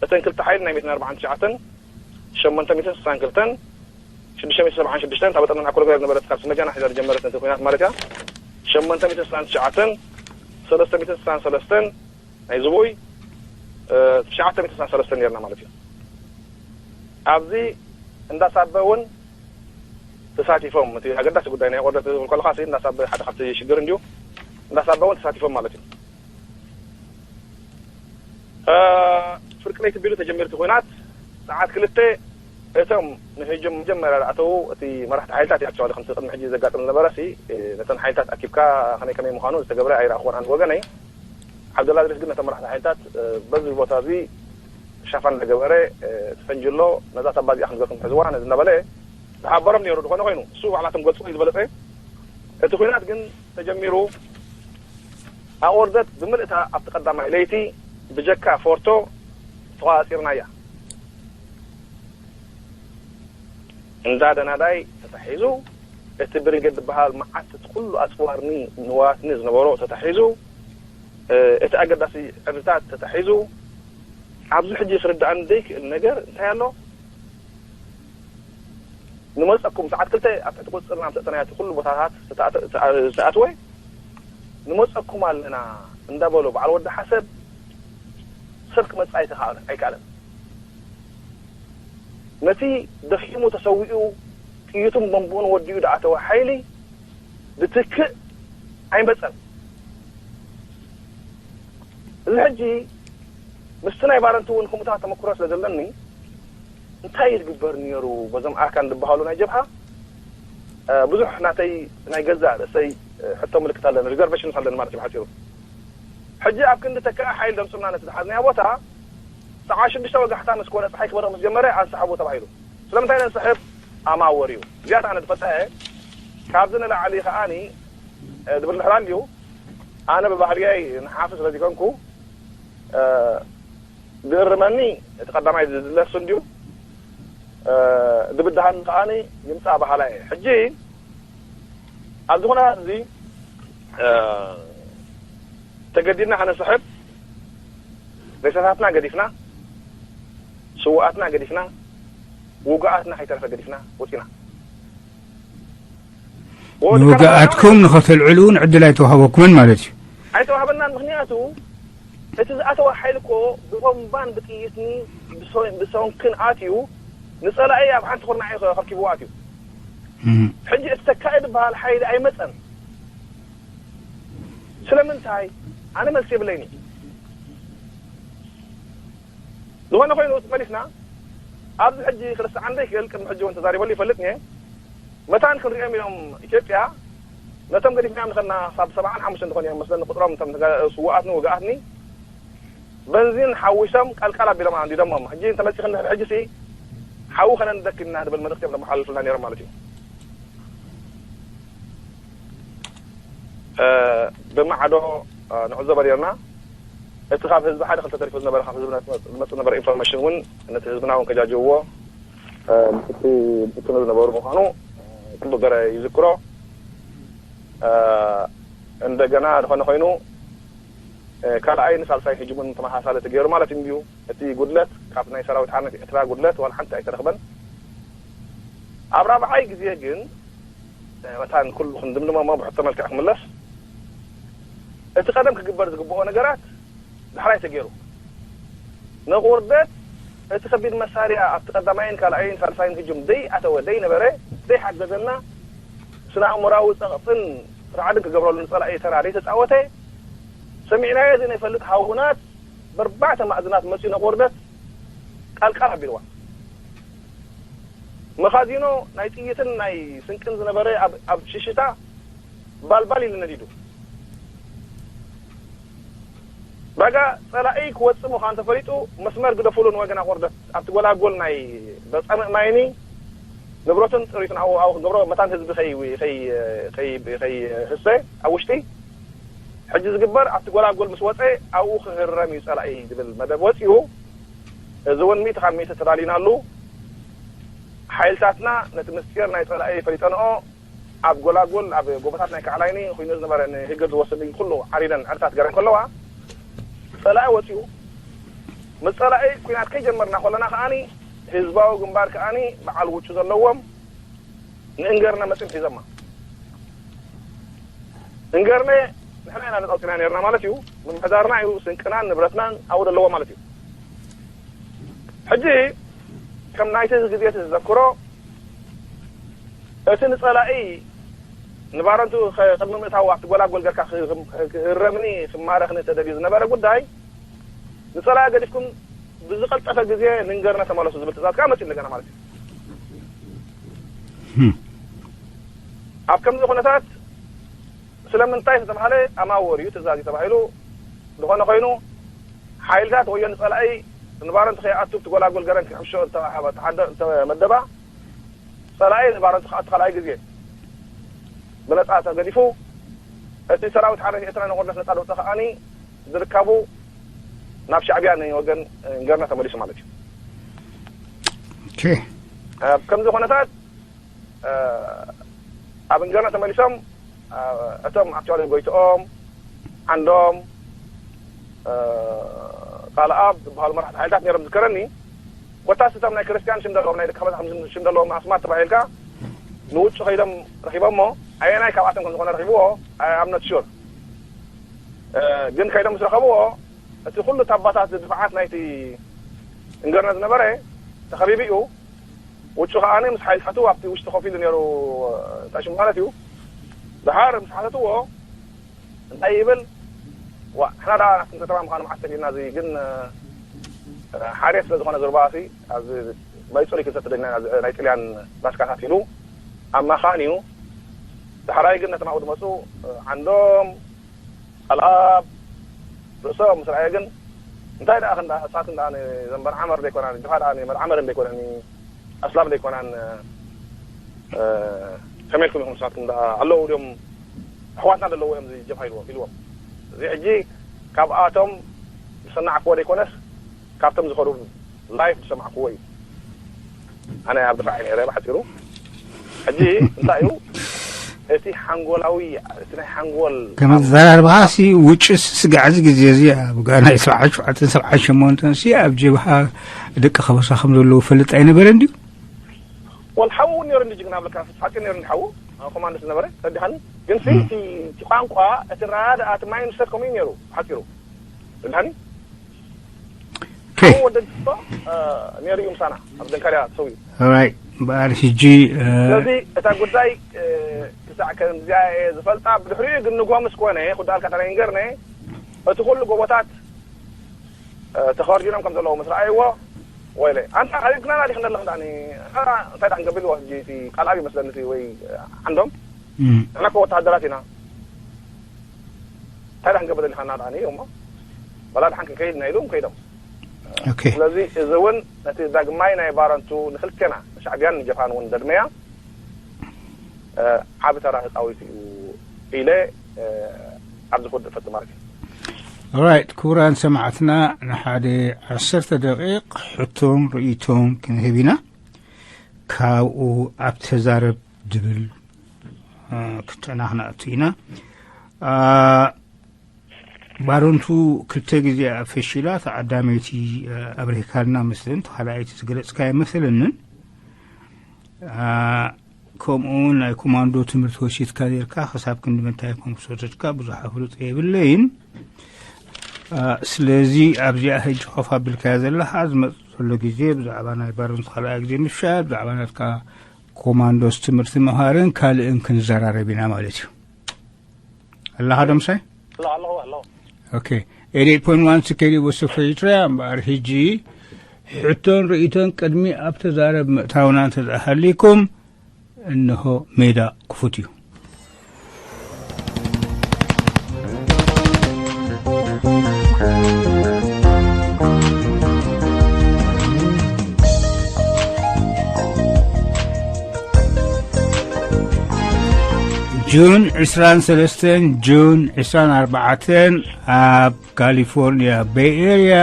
እተን ክልተ ሓይሊ ናይ ሚእትን ኣርባዓን ትሽዓተን፣ ሸሞንተ ሚእትን ስሳን ክልተን፣ ሽዱሽተ ሚእትን ሰብዓን ሽዱሽተን፣ እታ በጠሎን ኣኮሎግራ ዝነበረት ካብ ስመጃና ሒዛ ዝጀመረት ነቲ ኲናት ማለት እያ። ሸሞንተ ሚእትን ስሳን ትሽዓተን፣ ሰለስተ ሚእትን ስሳን ሰለስተን፣ ናይ ዝቡይ ትሽዓተ ሚእቲ ሰለስተ ነርና ማለት እዩ። ኣብዚ እንዳ ሳበ እውን ተሳቲፎም፣ እቲ ኣገዳሲ ጉዳይ ናይ ኦርደር ትብል ከለካ ሲ እንዳ ሳበ ሓደ ካብቲ ሽግር እንድዩ። እንዳ ሳበ እውን ተሳቲፎም ማለት እዩ። ፍርቂ ለይቲ ቢሉ ተጀሚሩ እቲ ኩናት ሰዓት ክልተ እቶም ንህጅም መጀመርያ ዝኣተዉ እቲ መራሕቲ ሓይልታት እዩ። ኣክቸዋሊ ከምቲ ቅድሚ ሕጂ ዘጋጥም ዝነበረ ሲ ነተን ሓይልታት ኣኪብካ ከመይ ከመይ ምዃኑ ዝተገብረ ኣይረኣኹን ኣንድ ወገነይ። ዓብደላ ድሪስ ግን ነቶም መራሕቲ ሓይልታት በዚ ቦታ እዚ ሻፋን እንዳገበረ እቲ ፈንጂ ኣሎ ነዛ ታባ እዚኣ ከም ገርኩም ሕዝዋ ነዚ እንዳበለ ዝሓበሮም ነይሩ። ዝኾነ ኮይኑ እሱ ባዕላቶም ገልፅዎ እዩ ዝበለፀ። እቲ ኩናት ግን ተጀሚሩ ኣቑርደት ብምልእታ ኣብቲ ቀዳማይ ለይቲ ብጀካ ፎርቶ ተቋፂርናያ። እንዳ ደናዳይ ተታሒዙ፣ እቲ ብሪጌድ ዝበሃል መዓት እቲ ኩሉ ኣፅዋርኒ ንዋትኒ ዝነበሮ ተታሒዙ፣ እቲ ኣገዳሲ ዕርድታት ተታሒዙ። ኣብዚ ሕጂ ክርድኣኒ ዘይክእል ነገር እንታይ ኣሎ? ንመፀኩም ሰዓት ክልተ ኣብ ትሕቲ ቁፅፅርና ምስ ኣእተናዮ እቲ ኩሉ ቦታታት ዝተኣተ- ዝተኣ- ዝተኣትወ ንመፀኩም ኣለና እንዳበሉ በዓል ወዲ ሓሰብ ሰብ ክመፅእ ኣይተኻእለን ኣይከኣለን። ነቲ ደኺሙ ተሰዊኡ ጥይቱን ቦምብኡን ወዲኡ ዝኣተወ ሓይሊ ዝትክእ ኣይመፀን። እዚ ሕጂ ምስቲ ናይ ባረንቱ እውን ከምኡታት ተመክሮ ስለ ዘለኒ እንታይ እዩ ዝግበር ነይሩ በዞም ኣርካን ዝበሃሉ ናይ ጀብሃ ብዙሕ ናተይ ናይ ገዛእ ርእሰይ ሕቶ ምልክት ኣለኒ፣ ሪዘርቬሽንስ ኣለኒ ማለት እዩ ብሓፂሩ። ሕጂ ኣብ ክንዲ ተካኢ ሓይል ደምፅና ነቲ ዝሓዝናዮ ቦታ ሰዓት ሽዱሽተ ወጋሕታ ምስ ኮነ ፀሓይ ክበርቕ ምስ ጀመረ ኣንሳሕቦ ተባሂሉ። ስለምንታይ ነንስሕብ? ኣማወር እዩ። እዚኣታ ኣነ ዝፈልጣ እየ። ካብዚ ንላዕሊ ከዓኒ ዝብል ድሕር ኣልዩ ኣነ ብባህርያይ ንሓፊ ስለ ዝኮንኩ ዝእርመኒ እቲ ቀዳማይ ዝድለሱ እንድዩ። ዝብድሃኒ ከዓኒ ይምፃእ በሃላ እየ። ሕጂ ኣብዚ ኩነታት እዚ ተገዲድና ከነስሕብ ሬሳታትና ገዲፍና፣ ስውኣትና ገዲፍና፣ ውጉኣትና ከይተረፈ ገዲፍና ወፂና። ንውግኣትኩም ንኸተልዕሉ እውን ዕድል ኣይተዋህበኩምን ማለት እዩ። ኣይተዋህበናን። ምክንያቱ እቲ ዝኣተወ ሓይሊ እኮ ብቦምባን ብጥይትን ብሰንክን ኣትዩ ንፀላኢ ኣብ ሓንቲ ኩርናዕ እዩ ከርኪብዎ ኣትዩ። ሕጂ እቲ ተካኢ ዝበሃል ሓይሊ ኣይመፀን። ስለምንታይ? ኣነ መልሲ የብለይን። ዝኾነ ኮይኑ መሊስና ኣብዚ ሕጂ ክርሳዓን ዘይክእል ቅድሚ ሕጂ እውን ተዛሪበሉ ይፈልጥ እየ። መታን ክንሪኦም እዮም ኢትዮጵያ ነቶም ገዲፍናዮም ንኸና ክሳብ ሰብዓን ሓሙሽተን ዝኾኑ እዮም መስለኒ ቁፅሮም እቶም ስውኣትኒ ውግኣትኒ በንዚን ሓዊሶም ቀልቀል ኣቢሎም ኣንዲዶሞም። ሕጂ እንተመፂ ክንድሕር ሕጂ ሲ ሓዊ ከነንደክ ኢና ንብል መልእክቲ እዮም ዘመሓላልፉልና ነይሮም ማለት እዩ። ብማዕዶ ንዕዘቦ ነርና። እቲ ካብ ህዝቢ ሓደ ክልተ ተሪፉ ዝነበረ ካብ ህዝቢ ዝመፅእ ዝነበረ ኢንፎርሜሽን እውን ነቲ ህዝብና እውን ከጃጅውዎ እቲ ዝነበሩ ምኳኑ ክቡር ገረ ይዝክሮ። እንደገና ዝኾነ ኮይኑ ካልኣይ ንሳልሳይ ህጅሙን ተመሳሳሊ ተገይሩ ማለት እንድዩ። እቲ ጉድለት ካብ ናይ ሰራዊት ሓርነት ኤርትራ ጉድለት ዋላ ሓንቲ ኣይተረኽበን። ኣብ ራብዓይ ግዜ ግን መታን ኩሉ ክንድምድሞ እሞ ብሕቶ መልክዕ ክምለስ እቲ ቀደም ክግበር ዝግብኦ ነገራት ዳሕራይ ተገይሩ። ንቑርደት እቲ ከቢድ መሳርያ ኣብቲ ቀዳማይን ካልኣይን ሳልሳይን ህጁም ደይ ኣተወ ደይ ነበረ ደይ ሓገዘና ስነ ኣእምራዊ ጸቕጥን ራዕድን ክገብረሉ ንጸላኢ ተራ ደይ ተጻወተ ሰሚዕናዮ ዘይንፈልጥ ሃውናት በርባዕተ ማእዝናት መጺኡ ንቑርደት ቃልቃል ኣቢልዋ። መኻዚኖ ናይ ጥይትን ናይ ስንቅን ዝነበረ ኣብ ሽሽታ ባልባል ኢሉ ነዲዱ። ባጋ ጸላኢ ክወጽእ ምዃኑ ተፈሊጡ መስመር ግደፉሉ ንወገን ኣቑርደት ኣብቲ ጎላጎል ናይ በጻምእ ማይኒ ንብረቱን ጥሪቱን ኣብኡ ኣብኡ ክገብሮ መታን ህዝቢ ከይህሰ ኣብ ውሽጢ ሕጂ ዝግበር ኣብቲ ጎላጎል ምስ ወጸ ኣብኡ ክህረም እዩ ጸላኢ ዝብል መደብ ወጺኡ። እዚ እውን ሚእቲ ካብ ሚእቲ ተዳሊናሉ። ሓይልታትና ነቲ ምስጢር ናይ ጸላኢ ፈሊጠንኦ ኣብ ጎላጎል ኣብ ጎቦታት ናይ ከዓላይኒ ኮይኑ ዝነበረ ንህገር ዝወስድ ኩሉ ዓሪደን ዕርታት ገረን ከለዋ ጸላኢ ወጺኡ። ምስ ጸላኢ ኩናት ከይጀመርና ከለና ከዓኒ ህዝባዊ ግንባር ከዓኒ በዓል ውጩ ዘለዎም ንእንገርነ መጺኦም ሒዞማ። እንገርነ ንሕና ኢና ነጻውፂና ነርና ማለት እዩ። ምምሕዳርና እዩ ስንቅናን ንብረትናን ኣብኡ ዘለዎ ማለት እዩ። ሕጂ ከም ናይቲ ግዜ እቲ ዝዘክሮ እቲ ንጸላኢ ንባረንቱ ቅድሚ ምእታው ኣብቲ ጎላጎል ገርካ ክህረምኒ ክማረኽኒ ተደልዩ ዝነበረ ጉዳይ ንጸላኢ ገዲፍኩም ብዝቐልጠፈ ግዜ ንንገርና ተመለሱ ዝብል ትእዛዝ ከዓ መፅኡ እንደገና ማለት እዩ። ኣብ ከምዚ ኩነታት ስለምንታይ ዝተባሃለ ኣማወር እዩ ትእዛዝ እዩ ተባሂሉ። ዝኾነ ኮይኑ ሓይልታት ወዮ ንፀላኢ ንባረንቲ ከይኣቱ ብቲ ጎላጎል ገረን ክሕምሾ እንተመደባ ፀላኢ ንባረንቲ ክኣቱ ካልኣይ ግዜ ብነፃ ተገዲፉ እቲ ሰራዊት ሓርነት ኤርትራ ንቆርደት ነፃ ደውፀ ከዓኒ ዝርካቡ ናብ ሻዕቢያ ንወገን እንገርና ተመሊሱ ማለት እዩ። ከምዚ ኩነታት ኣብ እንገርና ተመሊሶም እቶም ኣክቹዋሊ ጎይትኦም ዓንዶም ቃልኣብ ዝበሃሉ መራሕቲ ሓይልታት ነይሮም ዝከረኒ ኮታስ እቶም ናይ ክርስትያን ሽም ዘለዎም ናይ ደቂ ሓበሻ ሽም ዘለዎም ኣስማት ተባሂልካ ንውጭ ከይዶም ረኪቦሞ ኣየናይ ካብኣቶም ከም ዝኾነ ረኪብዎ ኣምነት ሹር ግን ከይዶም ምስ ረኸብዎ እቲ ኩሉ ታባታት ድፍዓት ናይቲ እንገርና ዝነበረ ተኸቢቡ እዩ። ውጩ ከዓኒ ምስ ሓይልታቱ ኣብቲ ውሽጢ ኮፍ ኢሉ ነይሩ እንታይ ሽሙ ማለት እዩ። ድሓር ምስ ሓተትዎ እንታይ ይብል ዋ ንሕና ደኣ ናትኩም ከተማ ምዃኑ መዓስ ፈሊጥና እዚ ግን ሓርየት ስለ ዝኾነ ዞርባሲ ኣብዚ መይጹ ሪክን ሰተደግና ናይ ጥልያን ባስካታት ኢሉ ኣብ ማኻን እዩ። ዳሕራይ ግን ነቶም ኣብኡ ዝመጹ ዓንዶም ኣልኣብ ርእሶም ምስ ረኣየ ግን እንታይ ደኣ ክንዳ እሳት እንዳ ዘንበር ዓመር ዘይኮና ጅፋ ደኣ መድ ዓመር ዘይኮነኒ ኣስላም ዘይኮናን ከመይ ኢልኩም ኢኹም ንስኻትኩም ደኣ ኣለዉ ድዮም ኣሕዋትና ዘለዉ እዮም ዝጀፋ ኢልዎም ኢልዎም እዚ ሕጂ ካብኣቶም ዝሰማዕክዎ ዘይኮነስ ካብቶም ዝኸዱ ላይፍ ዝሰማዕክዎ እዩ። ኣነ ኣብ ድፋዕ ነረ ብሓፂሩ። ሕጂ እንታይ እዩ እቲ ሓንጎላዊ፣ እቲ ናይ ሓንጎል ከም ኣዘራርባኻ ሲ ውጭ ስጋዕ እዚ ግዜ እዚ ኣብ ጋ ናይ ሰብዓን ሸውዓተን ሰብዓን ሸሞንተን ሲ ኣብ ጀብሃ ደቂ ከበሳ ከም ዘለዉ ፈልጥ ኣይነበረ እንድዩ? ወል ሓዉ እውን ነሩ እንዲ ጅግና ብለካ ሓፂር ነሩ እንዲ ሓዉ ኮማንዶ ዝነበረ ረዲሃኒ። ግን ሲ እቲ ቋንቋ እቲ ራዳ እቲ ማይንድሰት ከምኡ እዩ ነሩ ሓፂሩ ረዲሃኒ። ሓወ ወደድቶ ነይሩ እዩ ምሳና ኣብ ደንካርያ ተሰዊኡ። ራይ በኣር ሕጂ ስለዚ እታ ጉዳይ ክሳዕ ከምዚኣ እየ ዝፈልጣ። ብድሕሪኡ ግን ንጎ ምስ ኮነ ክዳልካ ተነይንገርነ እቲ ኩሉ ጎቦታት ተኸርዲኖም ከም ዘለዉ ምስ ረኣይዎ ወይለ ኣንታ ኣሪግና ናዲክ እንደለኽ ዳኒ እንታይ ዳን ገቢልዎ ሕጂ እቲ ቃልኣብ ይመስለኒ ወይ ዓንዶም ንሕና እኮ ወተሃደራት ኢና እንታይ ደኣ ክንገብር ደሊኻ እናድኣኒ እሞ ወላ ድሓን ክንከይድ ኢና ኢሉ ከይዶም። ስለዚ እዚ እውን ነቲ ዳግማይ ናይ ባረንቱ ንክልቴና ንሻዕቢያን ንጀብሃን እውን ደድመያ ዓቢ ተራ ተፃዊቱ እዩ ኢለ ኣብዚ ክውድእ ፈቱ ማለት እዩ። ኦራይት ክቡራን ሰማዕትና ንሓደ ዓሰርተ ደቂቕ ሕቶን ርእይቶን ክንህብ ኢና። ካብኡ ኣብ ተዛረብ ድብል ክትዕና ክነኣቱ ኢና። ባረንቱ ክልተ ግዜ ፈሺላ ተዓዳመይቲ ኣብሪህካልና መስለን ተኻልኣይቲ ዝገለፅካ ኣይመስለንን። ከምኡ ናይ ኮማንዶ ትምህርቲ ወሲድካ ነርካ ክሳብ ክንዲ ምንታይ ኮም ክሰተትካ ብዙሕ ኣፍልጦ የብለይን። ስለዚ ኣብዚኣ ሕጂ ኮፍ ኣቢልካያ ዘለኻ ዝመፅእ ዘሎ ግዜ ብዛዕባ ናይ ባረንቱ ካልኣይ ግዜ ምፍሻል ብዛዕባ ናትካ ኮማንዶስ ትምህርቲ ምሃርን ካልእን ክንዘራረብ ኢና ማለት እዩ። ኣለኻ ዶ ምሳይ? ኣለኹ ኣለኹ ኣለኹ። ኦኬ። ኤት ኤት ፖይንት ዋን ስኬዲ ወስፍ ኤሪትሪያ እምበኣር ሕጂ ሕቶን ርእይቶን ቅድሚ ኣብ ተዛረብ ምእታውና እንተዝኣሃሊኩም እንሆ ሜዳ ክፉት እዩ። ጁን ዕስራን ሰለስተን ጁን ዕስራን ኣርባዕተን ኣብ ካሊፎርኒያ ቤይ ኤርያ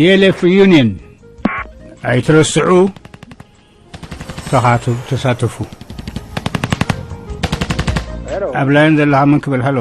የለፍ ሪዩኒየን ኣይትረስዑ። ተኻቱ ተሳተፉ። ኣብ ላይን ዘለኻ መን ክብል ሃሎ?